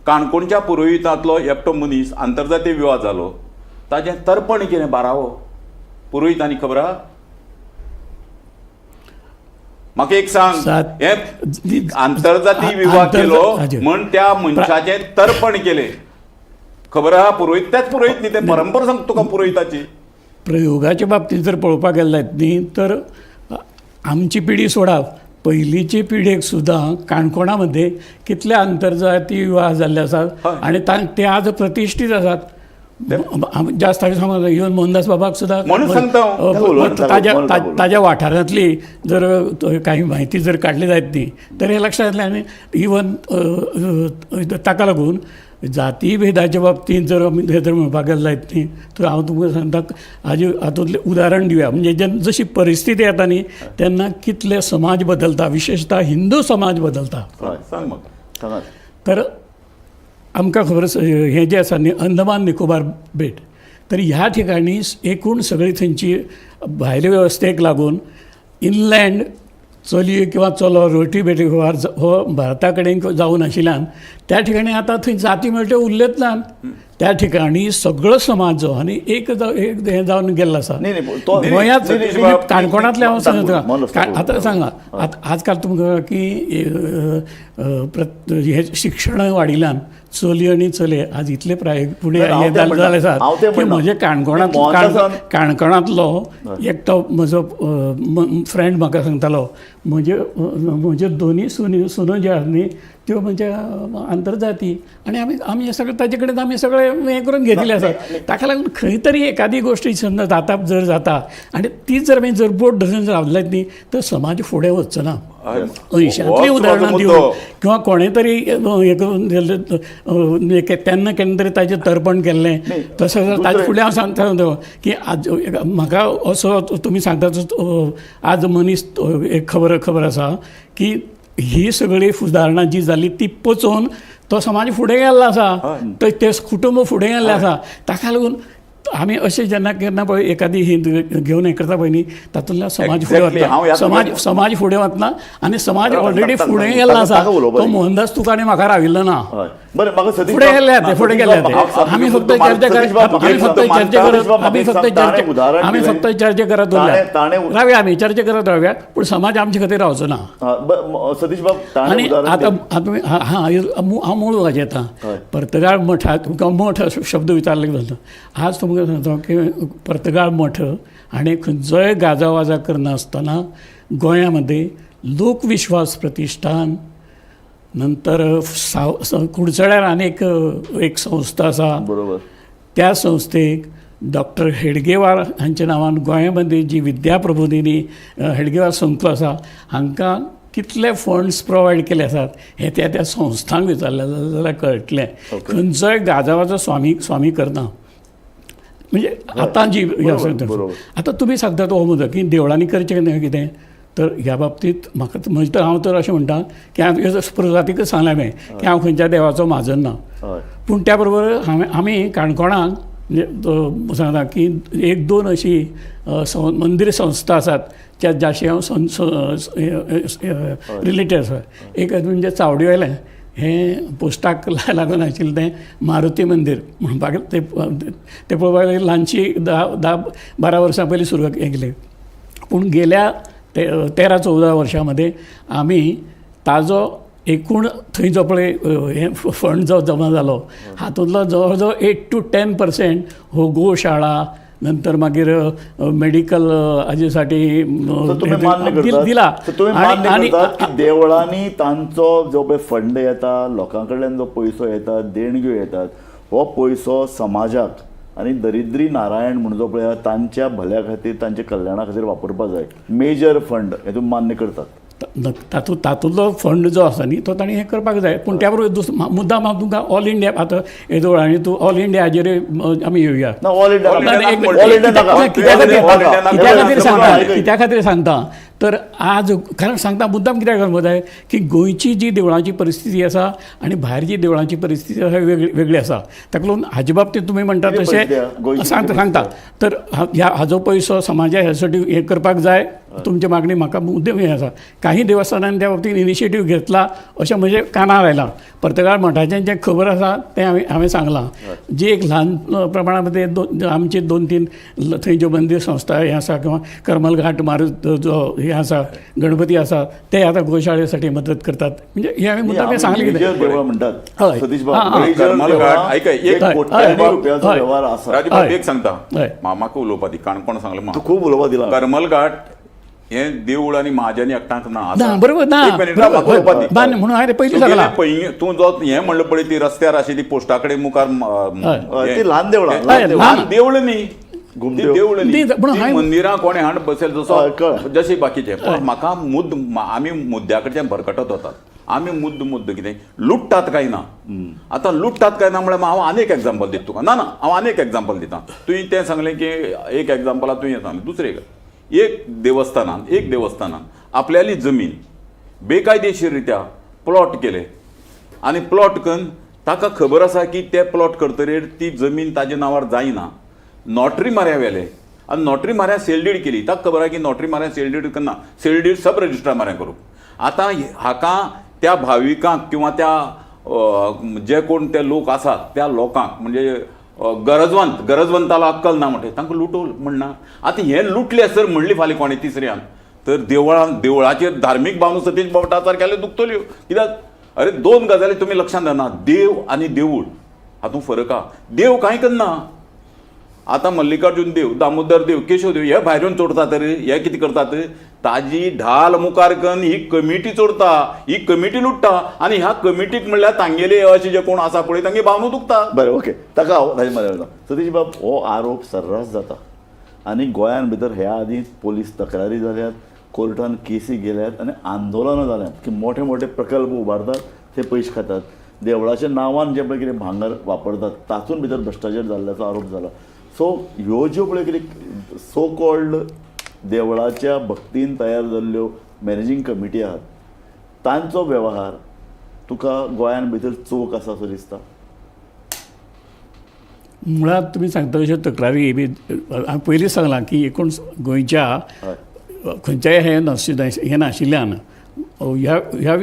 काणकोणच्या पुरोहितांतलो एकटो मनीस आंतरजातीय विवाह जालो, ताजें तर्पण केलें बारावो पुरोहितांनी, खबर आहा? म्हाका एक सांग, हे आंतरजातीय विवाह केलो म्हण त्या मनशाचें तर्पण केलें, खबर आहा? पुरोहित त्याच पुरोहित न्ही, ते परंपरा सांगता तुका पुरोहिताची. प्रयोगाच्या बाबतींत जर पळोवपाक गेले जायत न्ही तर आमची पिढी सोडा, पयलींचे पिढयेक सुद्दां काणकोणा मध्ये कितले आंतरजातीय विवाह जाल्ले आसात आनी ते आज प्रतिश्ठीत आसात. जास्त सांगू इवन मोहनदास बाबाक सुद्दां ताज्या वाठारांतली जर काही म्हायती जर काडली जायत न्ही तर हें लक्षांत येतलें. आनी इवन ताका लागून जाती भेदाच्या बाबतींत जर आमी जर म्हणपाक गेले जायत न्ही तर हांव तुमकां सांगता हाजे हातूंतलें उदाहरण दिवया. म्हणजे जेन्ना जशी परिस्थिती येता न्ही तेन्ना कितले समाज बदलता, विशेशतः हिंदू समाज बदलता. तर आमकां खबर आसा हें जें आसा न्ही अंदमान निकोबार बेट, तर ह्या ठिकाणी एकूण सगळी थंयची भायले वेवस्थेक लागून इनलँड चली किंवा चलो रोटी बेटी वेव्हार हो भारता कडेन जावं नाशिल्ल्यान त्या ठिकाणी आतां थंय जाती म्हणटा त्यो उरल्योच ना. त्या ठिकाणी सगळो समाज जो आनी एक हें जावन गेल्लो आसा. गोंयांत काणकोणांतलें हांव सांगता, आतां सांगा आजकाल तुमकां की हें शिक्षण वाडिल्ल्यान चली आनी चले आज इतले प्राय फुडें हें जालें आसात की म्हजे काणकोणांतलो एकटो म्हजो फ्रेंड म्हाका सांगतालो, म्हजे म्हज्यो दोनूय सुनो ज्यो आसा न्ही त्यो म्हणजे आंतरजाती आनी आमी आमी सगळे ताजे कडेन आमी सगळे हें करून घेतिल्ले आसात. ताका लागून खंय तरी एकादी गोश्ट समजा जाता जर जाता आनी ती जर आमी जर बोट धरून रावले न्ही तर समाज फुडें वचचो ना. अंयशांतलीं उदाहरणां दिवन किंवा कोणें तरी हें करून तेन्ना केन्ना तरी ताजें तर्पण केल्लें तशें ताजे फुडें हांव सांगता की आज म्हाका असो तुमी सांगता आज मनीस एक खबर आसा की ही सगळी सुदारणा जी जाली ती पचोवन तो समाज फुडें गेल्लो आसा, ते कुटुंब फुडें गेल्लें आसा. ताका लागून आमी अशें जेन्ना केन्ना पळय एखादी ही घेवन हें करता पळय न्ही, तातूंतल्यान समाज फुडें वता, समाज समाज फुडें वतना आनी समाज ऑलरेडी फुडें गेल्लो आसा. तो मोहनदास तुका आनी म्हाका राविल्लो ना, फुडें गेल्ले ते, फुडें गेल्ले ते. आमी फक्त चर्चा करत, आमी फक्त चर्चा करत, आमी फक्त चर्चा, आमी फक्त चर्चा करत उरल्या रावया, आमी चर्चा करत रावया, पूण समाज आमचे खातीर रावचो ना. सतीश बाब, आनी आतां हां हांव मूळ वाज येता पर्तगाळ मठात तुमकां मठ शब्द विचारले घालता. आज तुमकां सांगता की पर्तगाळ मठ आनी खंयचोय गाजावाजा करनासतना गोंयामध्ये लोकविश्वास प्रतिष्ठान, नंतर कुडचड्यार आनी एक संस्था आसा, बरोबर, त्या संस्थेक डॉक्टर हेडगेवार हांच्या नांवान गोंयामध्ये जी विद्याप्रबोधिनी हेडगेवार संस्था आसा हांकां कितले फंड्स प्रोवायड केले आसात हे त्या त्या संस्थांक विचारलें जाल्यार कळटलें. खंयचोय गाजावाजो स्वामी स्वामी करना. म्हणजे आतां जी आतां तुमी सांगतात हो मुद्दो की देवळांनी करचें न्हय कितें, तर ह्या बाबतींत म्हाका म्हणजे तर हांव तर अशें म्हणटा की हांवें सुरवातीकच सांगलें हांवें की हांव खंयच्या देवाचो म्हाजन ना, पूण त्या बरोबर हांवें आमी काणकोणाक म्हणजे सांगता की एक दोन अशी मंदीर संस्था आसात ज्या ज्याशी हांव रिलेटेड आसा. एक म्हणजे चावडी वयलें हें पोस्टाक लागून आशिल्लें तें मारुती मंदीर म्हणपाक तें पळोवपाक गेल्यार ल्हानशी 10 10 12 वर्सां पयलीं सुरू केलें, पूण गेल्या 13-14 वर्सां आमी ताजो एकूण थंय जो पळय हें फंड जो जमा जालो हातूंतलो जवळ जवळ 8 to 10% हो गोशाळा, नंतर मागीर मेडिकल हाजे साठी दिला. आणि देवळांनी तांचो जो पळय फंड येता, लोकां कडल्यान जो पयसो येता, देणग्यो येतात, हो पयसो समाजाक आनी दरिद्री नारायण म्हूण जो पळय तांच्या भल्या खातीर, तांच्या कल्याणा खातीर वापरपाक जाय. मेजर फंड हे तुमी मान्य करतात. तातूंत तातूंतलो फंड जो आसा न्ही तो ताणें हें करपाक जाय. पूण त्या बरोबर दुसरो मुद्दाम हांव तुमकां ऑल इंडिया आतां येदोळ आनी तूं ऑल इंडिया हाजेर आमी येवया. कित्या खातीर सांगता, कित्या खातीर सांगता तर आज कारण सांगता मुद्दाम कित्याक करपाक जाय की गोंयची जी देवळांची परिस्थिती आसा आनी भायर जी देवळांची परिस्थिती आसा वेगळी वेगळी आसा. ताका लागून हाजे बाबतींत तुमी म्हणटा तशें सांगता सांगता तर ह्या हाजो पयसो समाजा ह्यासाठी हें करपाक जाय. तुमची मागणी म्हाका मुद्दम हें आसा. काही देवस्थानांनी त्या बाबतींत इनिशिएटीव घेतला अशें म्हजे कानार आयलां. पर्तगाळ मठाचें जें खबर आसा तें हांवें सांगलां. जी एक ल्हान प्रमाणामध्ये आमची 2-3 थंय ज्यो मंदीर संस्था हें आसा किंवा करमलघाट मारुत जो हें आसा गणपती आसा ते आतां गोशाळेसाठी मदत करतात. म्हणजे हे हांवें मुद्दाम सांगलें कितें एक सांगता मामाक उलोवपा दी, काणकोण सांगलें खूब उलोवपा दिला. करमलघाट हे देऊळ आणि महाजनी एकटाक ना, बरोबर ना, म्हणून हांवें पयलीं सांगलां. तूं जो हें म्हणलं पळय ती रस्त्यार आशिल्ली पोस्टा कडेन मुखार ती ल्हान देवळां, ल्हान देवळ न्ही, देवळ न्ही, मंदिरां कोणें हाड बसल जसो जशी बाकीचे. पण म्हाका आमी मुद्द्या कडच्यान भरकटत वतात. आमी मुद्दो कितें लुट्टात काय ना. आतां लुट्टात काय ना म्हळ्यार हांव आनी एक एग्जाम्पल दिता तुका. ना ना हांव आनी एक एग्जाम्पल दिता. तुवें तें सांगलें की एक एग्जाम्पल तुवें सांगलें, दुसरें एक देवस्थानान आपल्याली जमीन बेकायदेशीर रित्या प्लॉट केले आनी प्लॉट करून ताका खबर आसा की ते प्लॉट करतरीर ती जमीन ताजे नांवार जायना, नोटरी माऱ्या व्हेले आनी नोटरी माऱ्या सेल डीड केली. ताका खबर आसा की नोटरी माऱ्या सेल डीड करना, सेल डीड सब रजिस्ट्रार माऱ्या करूंक. आतां हाका त्या भाविकांक किंवा त्या जे कोण ते लोक आसात त्या लोकांक म्हणजे गरजवंत गरजवंताला अक्कल ना म्हणटे तांकां लुटो म्हणना. आतां हें लुटलें सर म्हणली फाल्यां कोणें तिसऱ्यान तर देवळाचेर धार्मीक भावना सतीश बाबटा सारक्याल्यो दुखतल्यो. कित्याक अरे दोन गजाली तुमी लक्षांत धरना, देव आनी देवूळ हातूंत फरक आहा. देव कांय करना. आतां मल्लिकार्जून देव, दामोदर देव, केशव देव हे भायर येवन चोरतात रे, हे कितें करतात ताजी ढाल मुखार करून ही कमिटी चोरता, ही कमिटी लुट्टा आनी ह्या कमिटीक म्हणल्यार तांगेले अशे जे कोण आसा पळय तांगे भावना दुखता. बरें, ओके, ताका हांव ताजे मदीं सतीश बाब हो आरोप सर्रास जाता आनी गोंयान भितर ह्या आदीं पोलीस तक्रारी जाल्यात, कोर्टान केसी गेल्यात आनी आंदोलनां जाल्यात की मोठे मोठे प्रकल्प उबारतात ते पयशे खातात, देवळाच्या नांवान जें पळय कितें भांगर वापरतात तातूंत भितर भ्रश्टाचार जाल्ल्याचो आरोप जाला. सो ह्यो ज्यो पळय कितें सो कॉल्ड देवळाच्या भक्तीन तयार जाल्ल्यो मॅनेजींग कमिटी आहात तांचो वेव्हार तुका गोंयान भितर चोख आसा असो दिसता? मुळात तुमी सांगता तश्यो तक्रारी बी हांवें पयलींच सांगलां की एकूण गोंयच्या खंयच्याय हें हें नाशिल्ल्यान ह्या ह्या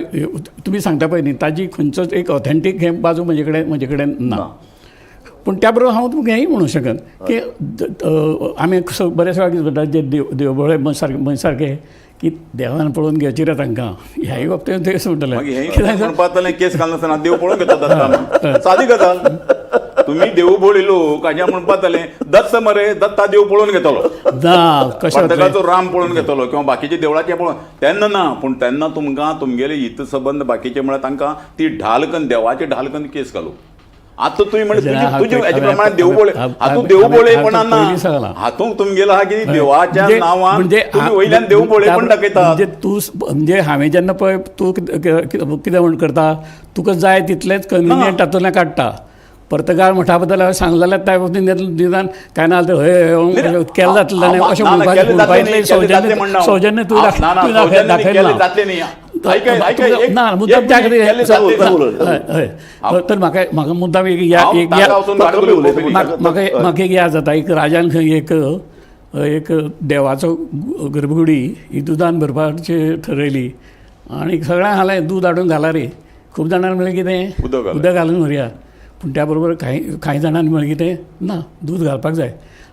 तुमी सांगता पळय न्ही ताजी खंयचोच एक ऑथेंटीक हें बाजू म्हजे कडेन ना. पूण त्या बरोबर हांव तुमकां हेंय म्हणूंक शकन की आमी बऱ्याच वेळार कितें म्हणटा जे देवबळे मनीस सारके की देवान पळोवन घेवची रे तांकां ह्याय बाबतींत तें म्हणटलें. म्हणपाक केस घालनासतना देव पळोवन घेता, सादी गजाल. तुम्ही देवभोळी लोक हाज्या म्हणपाक जालें दत्त मरे दत्ता देव पळोवन घेतलो, पंतकाचो राम पळोवन घेतलो किंवा बाकीचे देवळाचे पळोवन तेन्ना ना. पूण तेन्ना तुमकां तुमगेले हितसंबंद बाकीचे म्हळ्यार तांकां ती ढाल कन्न देवाची ढाल कन्न केस घालू. आतां तुवें म्हणलें तुजे हेजे प्रमाणे देवबोळे, हातूंत देवबोळेपणा ना, हातूंत तुमगेलो आहा की देवाच्या नांवान तुमी वयल्यान देवबोळेपण दाखयता. म्हणजे तूं म्हणजे हांवें जेन्ना पळय तूं कितें म्हण करता, तुका जाय तितलेंच कन्विनियंट तातूंतल्यान काडटा. पर्तगाळ मठा बद्दल हांवें सांगलें जाल्यार त्या बाबतींत निदान कांय ना जाल्यार हय केलें जातलें अशें म्हणपाचें सौजन्य तूं दाखयलें ना मुद्दाम त्या खातीर. हय, तर म्हाका म्हाका मुद्दाम एक म्हाका एक याद जाता, एक राजान खंय एक एक देवाचो गर्भगुडी ही दुदान भरपाची ठरयली आनी सगळ्यांक हालें दूद हाडून घाला रे. खूब जाणांनी म्हणलें कितें उदक घालून व्हरया, पूण त्या बरोबर कांय कांय जाणांनी म्हणलें कितें ना दूद घालपाक जाय.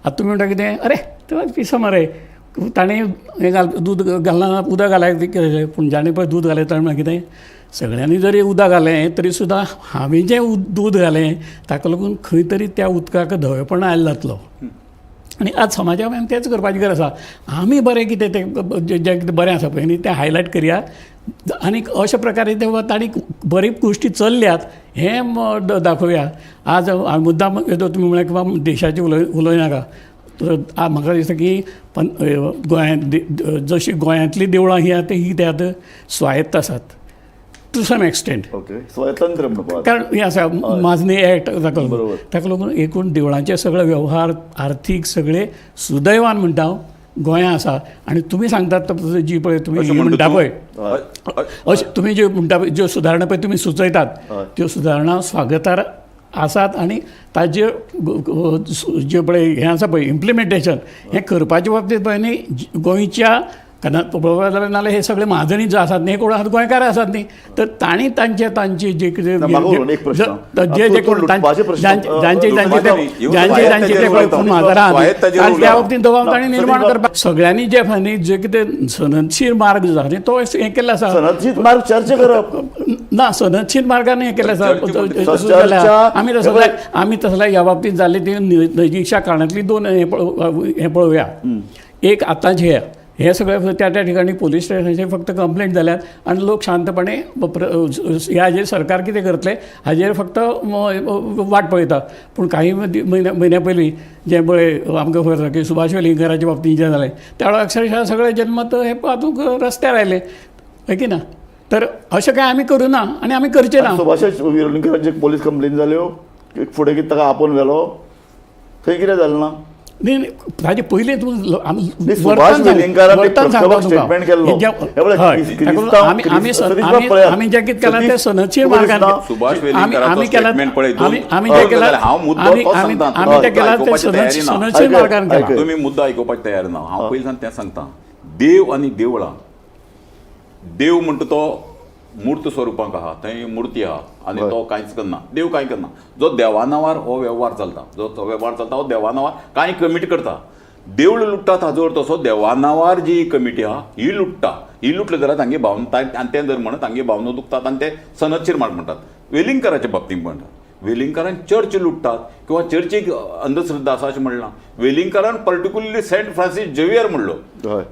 आतां तुमी म्हणटा कितें अरे तें पिसो मरे ताणें हें घाल दूद घालना उदक घालाय कितें, पूण जाणें पळय दूद घालें ताणें म्हणलें कितें सगळ्यांनी जरी उदक घालें तरी सुद्दां हांवें जें दूद घालें ताका लागून खंय तरी त्या उदकाक धवेपण आयलो जातलो. आनी आज समाजा आमी तेंच करपाची गरज आसा. आमी बरें कितें तें जें कितें बरें आसा पळय न्ही तें हायलायट करया आनी अशा प्रकारे ते तांणी बरी गोश्टी चल्ल्यात हें दाखोवया. आज मुद्दाम तुमी म्हणलें की बाबा देशाची उलोयनाका, तर म्हाका दिसता की गोंयांत जशी गोंयांतलीं देवळां ही आतां ही कितें आतां स्वायत्त आसात टू सम एक्सटेंट. ओके, स्वतंत्र म्हणपाक, कारण हें आसा माजणी एक्ट ताका लागून ताका लागून एकूण देवळांचे सगळे व्यवहार आर्थीक सगळे सुदैवान म्हणटा हांव गोंयां आसा. आनी तुमी सांगतात जी पळय तुमी म्हणटा पळय अशें तुमी ज्यो म्हणटा पळय ज्यो सुदारणा पळय तुमी सुचयतात त्यो सुदारणा स्वागतार आसात आनी ताजे जे पळय हें आसा पळय इम्प्लिमेंटेशन हें करपाचे बाबतींत पळय न्ही गोंयच्या कारण पळोवपाक जाल्यार नाल्यार हे सगळे महाजनी जे आसात न्ही कोण आसात गोंयकार आसात न्ही, तर तांणी तांचे तांचे जे कितें जे जे कोण जांचे जांचे जांचे ते कोण म्हाजार आहात त्या बाबतींत दबाव तांणी निर्माण करपाक सगळ्यांनी जे न्ही जे कितें सनदशीर मार्ग जो आसा तो हें केल्लो आसा. सनदशीर मार्ग चर्चा करप ना, सनदशीर मार्गान हें केल्लें आसा. आमी तसो आमी तसल्या ह्या बाबतींत जाल्ली ती नजीकच्या काळांतली दोन हें पळोवया. एक आतांचे हे सगळे त्या त्या ठिकाणी पोलीस स्टेशनाचेर फक्त कंप्लेंट जाल्यात आनी लोक शांतपणे ह्या सरकार कितें करतलें हाजेर फक्त वाट पळयता. पूण काही म्हयन्या पयलीं जें पळय आमकां खबर आसा की सुभाष वेलिंगकाराच्या बाबतींत जें जालें त्या वेळार अक्षरशः सगळें जनमत हें हातूंत रस्त्यार आयलें, हय की ना? तर अशें कांय आमी करूं ना आनी आमी करचें ना. सुभाष वेलिंगकारांचे पोलीस कंप्लेन जाल्यो फुडें कितें ताका आपोवन व्हेलो थंय कितें जालें ना? नाही ताजे पयलीं तूं आमी जें कितें केलां तें सनदशीर मार्गान आमी केलां आमी जें केलां आमी तें केलां तें सनदशीर मार्गान केलां. तुमी मुद्दो आयकुपाक तयार ना. हांव पयलीं तें सांगता, देव आनी देवळां, देव म्हणटा तो मूर्त स्वरुपाक आहा, थंय मुर्ती आहा आनी तो कांयच करना, देव कांय करना. जो देवा नांवार हो वेव्हार चलता, जो तो वेव्हार चलता हो देवा नांवार कांय कमिटी करता. देवळ लुट्टात हाजो अर्थ असो देवा नांवार जी कमिटी आहा ही लुट्टा, ही लुटले जाल्यार तांगे भावना आनी तें जर म्हणत तांगे भावना दुखतात आनी ते सनदशीर मार्ग म्हणटात. वेलिंगकाराच्या बाबतींत म्हणटात, वेलिंगकारान चर्च लुट्टात किंवा चर्चीक अंधश्रद्धा आसा अशें म्हणलां. वेलिंगकारान पर्टिक्युलरली सेंट फ्रांसीस झेवियर म्हणलो,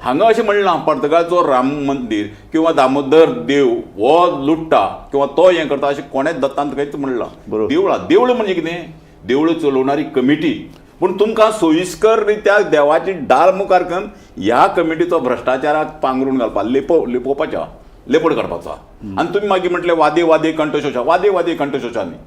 हांगा अशें म्हणलां पर्तगाळचो राम मंदीर किंवा दामोदर देव हो लुट्टा किंवा तो हें करता अशें कोणेच दत्तांत खंयच म्हणलां. देवळां देवळां म्हणजे कितें? देवळां चलोवणारी कमिटी. पूण तुमकां सोयीस्कर रित्या देवाची डाळ मुखार करून ह्या कमिटीचो भ्रश्टाचाराक पांगरून घालपा लिपोवपाचो लेपड काडपाचो. आनी तुमी मागीर म्हटलें वादे वादे कंठशोशा, वादे वादे कंठशोशा न्ही,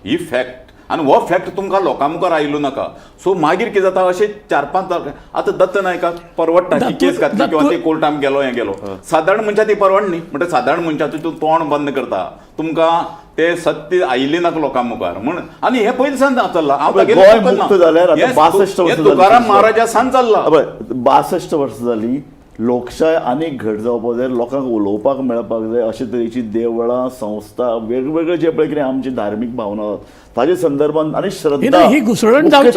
ही फॅक्ट. आनी हो फॅक्ट तुमकां लोकां मुखार आयलो नाका. सो मागीर कितें जाता, अशें 4-5 आतां दत्त नायकाक परवडटा की केस घातली किंवा ते कोर्टान गेलो हें गेलो, सादारण मनशां ती परवडनी. म्हणटा सादारण मनशाचें तूं तोंड बंद करता, तुमकां ते सत्य आयिल्लें नाका लोकां मुखार म्हण. आनी हें पयलीं सावन चल्लां. हांव गोंय मुक्त जाल्यार आतां 62 वर्सां, तुकाराम महाराजा सावन चल्लां. 62 वर्सां जाली, लोकशाय आनीक घट जावपाक जाय, लोकांक उलोवपाक मेळपाक जाय. अशे तरेची देवळां, संस्था, वेगवेगळे जे पळय कितें आमची धार्मीक भावना ताजे संदर्भात आनी श्रद्धा ही घुसळण जावची.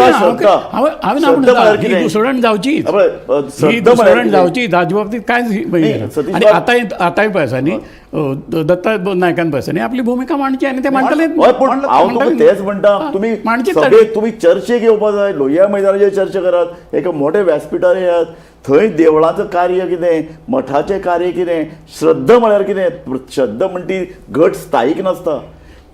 घुसळण जावची, घुसळण जावची ताजे बाबतीत कांय. आनी आतांय आतांय पळय आसा न्ही, दत्ता नायकान पळय आसा न्ही, आपली भुमिका मांडची आनी ते मांडटले. पूण हांव तुका तेच म्हणटा, तुमी सभेक तुमी चर्चेक येवपा जाय, लोहिया मैदानाचेर चर्चा करात, एका मोठ्या व्यासपिठार येयात, थंय देवळाचो कार्य कितें, मठाचें कार्य कितें, श्रद्धा म्हळ्यार कितें. श्रद्धा म्हण ती घट स्थायीक नासता,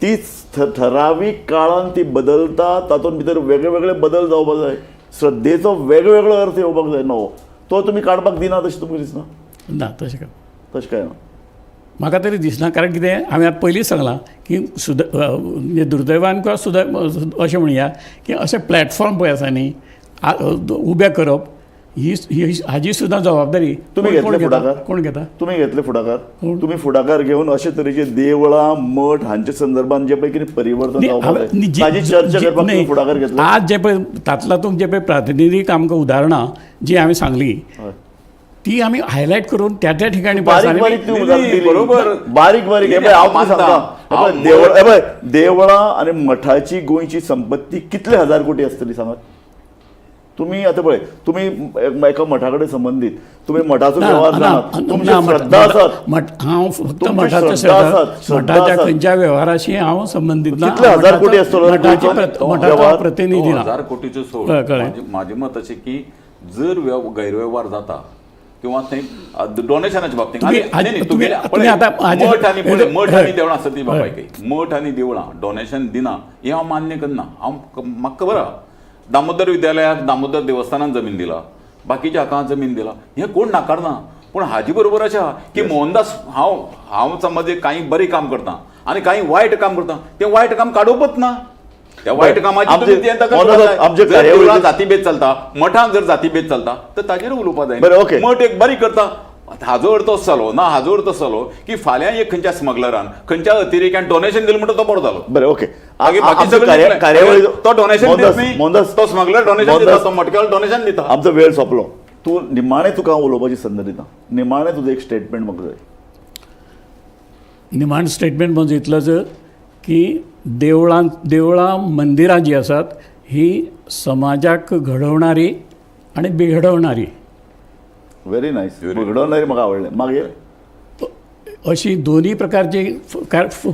ती ठरावीक काळान ती बदलता, तातूंत भितर वेगळे वेगळे बदल जावपाक जाय, श्रद्धेचो वेगवेगळो अर्थ येवपाक जाय नवो, तो तुमी काडपाक दिना तशें तुमकां दिसना? ना, तशें काय तशें काय ना म्हाका तरी दिसना. कारण कितें, हांवें आतां पयलींच सांगलां की म्हणजे दुर्दैवान किंवा सुद्दां अशें म्हणया की अशें प्लॅटफॉर्म पळय आसा न्ही उबे करप ही हाजी सुद्दां जबाबदारी तुमी घेतले फुडाकार. कोण घेता? तुमी घेतले फुडाकार. तुमी फुडाकार घेवन अशे तरेचे देवळां, मठ हांचे संदर्भात जे पळय कितें परिवर्तन जावपाक जाय ताजी चर्चा करपाक तुमी फुडाकार घेतलो. आज जे पळय तातूंतल्यान जे पळय प्रातिनिधीक आमकां उदाहरणां जी हांवें सांगली ती आमी हायलायट करून त्या त्या ठिकाणी बारीक बारीक ती बरोबर बारीक बारीक. हांव सांगता, देवळां आनी मठाची गोंयची संपत्ती कितले हजार कोटी आसतली सांगात तुम्ही. आतां पळय, तुमी एका मठा कडेन संबंदीत, तुमी मठाचो वेव्हार जाणात, तुमची श्रद्धा आसात. हांव फक्त मठाचो श्रद्धा, मठाच्या खंयच्या वेव्हाराशी हांव संबंदीत ना. कितले हजार कोटी आसतलो मठाचो प्रतिनिधी ना. हजार कोटीचो सोड, म्हाजें मत अशें की जर गैरवेव्हार जाता किंवा थंय डोनेशनाच्या बाबतींत मठ आनी मठ आनी देवळां आसता ती बापायक, मठ आनी देवळां डोनेशन दिना हें हांव मान्य करना. हांव म्हाका खबर आहा, दामोदर विद्यालयाक दामोदर देवस्थानान जमीन दिला, बाकीच्या हाका जमीन दिला, हें कोण नाकारना. पूण हाजे बरोबर अशें आहा की मोहनदास हांव हांव समज कांय बरें काम करता आनी कांय वायट काम करता, तें वायट काम काडोवपच ना. त्या वायट कामाची जातीभेद चलता, मठान जर जातीभेद चलता तर ताजेर उलोवपाक जाय. मठ एक बरी करता, हाजो अर्थ असो जालो ना, हाजो अर्थ असो जालो की फाल्यां एक खंयच्या स्मगलरान खंयच्या अतिरेक्यान डोनेशन दिलें म्हणटा तो बरो जालो. बरें, ओके. बाकी तो डोनेशन दित न्ही, तो स्मगलर डोनेशन दिता, तो मटक्यावालो डोनेशन दिता. आमचो वेळ सोंपलो, तूं निमाणें तुका हांव उलोवपाची संद दिता, निमाणें तुजें एक स्टेटमेंट म्हाका जाय. निमाण स्टेटमेंट म्हणजे इतलोच की देवळां देवळां मंदिरां जी आसात ही समाजाक घडोवणारी आनी बिघडवणारी. व्हेरी नायस, बिघडवणारी म्हाका आवडलें. मागीर अशी दोन्ही प्रकारची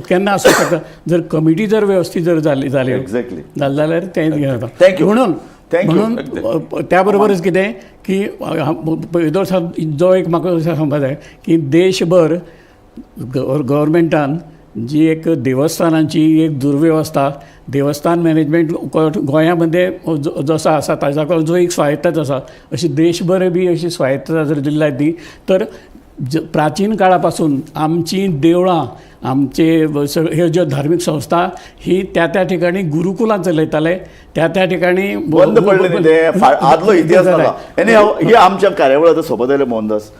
केन्ना आसूं शकता जर कमिटी जर व्यवस्थीत जर जाली जाली एक्झॅक्टली जालें जाल्यार तें जाता. Thank you. म्हणून म्हणून त्या बरोबरच कितें की पयलो जो एक म्हाका सांगपाक जाय की देशभर गव्हर्मेंटान जी एक देवस्थानांची एक दुर्व्यवस्था, देवस्थान मॅनेजमेंट गोंयामध्ये जसो आसा ताजा जो एक स्वायत्तता आसा अशी देशभर बी अशी स्वायत्तता जर दिली ती तर प्राचीन काळापासून आमची देवळां आमचे हे ज्यो धार्मीक संस्था ही त्या त्या ठिकाणी गुरुकुलां चलयताले, त्या त्या ठिकाणी बंद पडले ते आदलो इतिहास जाला. आनी ही आमच्या कार्यावळ सोबत आयले मोहनदास,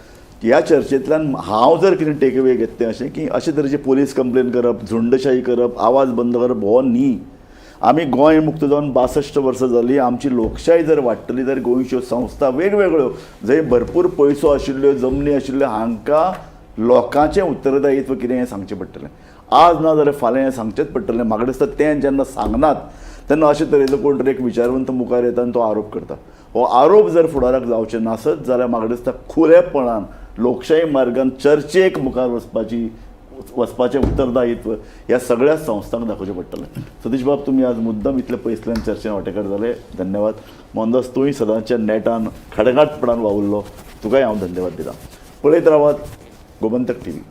ह्या चर्चेंतल्यान हांव जर कितें टेक अवे घेता तें अशें की अशे तरेचे पोलीस कंप्लेन करप, झुंडशाही करप, आवाज बंद करप हो न्ही. आमी गोंय मुक्त जावन 62 वर्सां जाली, आमची लोकशाही जर वाडटली तर गोंयच्यो संस्था वेगवेगळ्यो जंय भरपूर पयसो आशिल्ल्यो, जमनी आशिल्ल्यो, हांकां लोकांचें उत्तरदायित्व कितें हें सांगचें पडटलें. आज ना जाल्यार फाल्यां हें सांगचेंच पडटलें. म्हाका दिसता तें जेन्ना सांगनात तेन्ना अशे तरेचो कोण तरी एक विचारवंत मुखार येता आनी तो आरोप करता. हो आरोप जर फुडाराक जावचे नासत जाल्यार म्हाका दिसता खुरेपणान लोकशाही मार्गान चर्चेक मुखार वचपाचें उत्तरदायित्व ह्या सगळ्या संस्थांक दाखोवचें पडटलें. सतीश बाब, तुमी आज मुद्दम इतले पयसल्यान चर्चेन वांटेकार जाले, धन्यवाद. मोहनदास, तूंय सदांच्या नेटान खडगाटपणान वावुरलो, तुकाय हांव धन्यवाद दिता. पळयत रावात गोमंतक टीव्ही.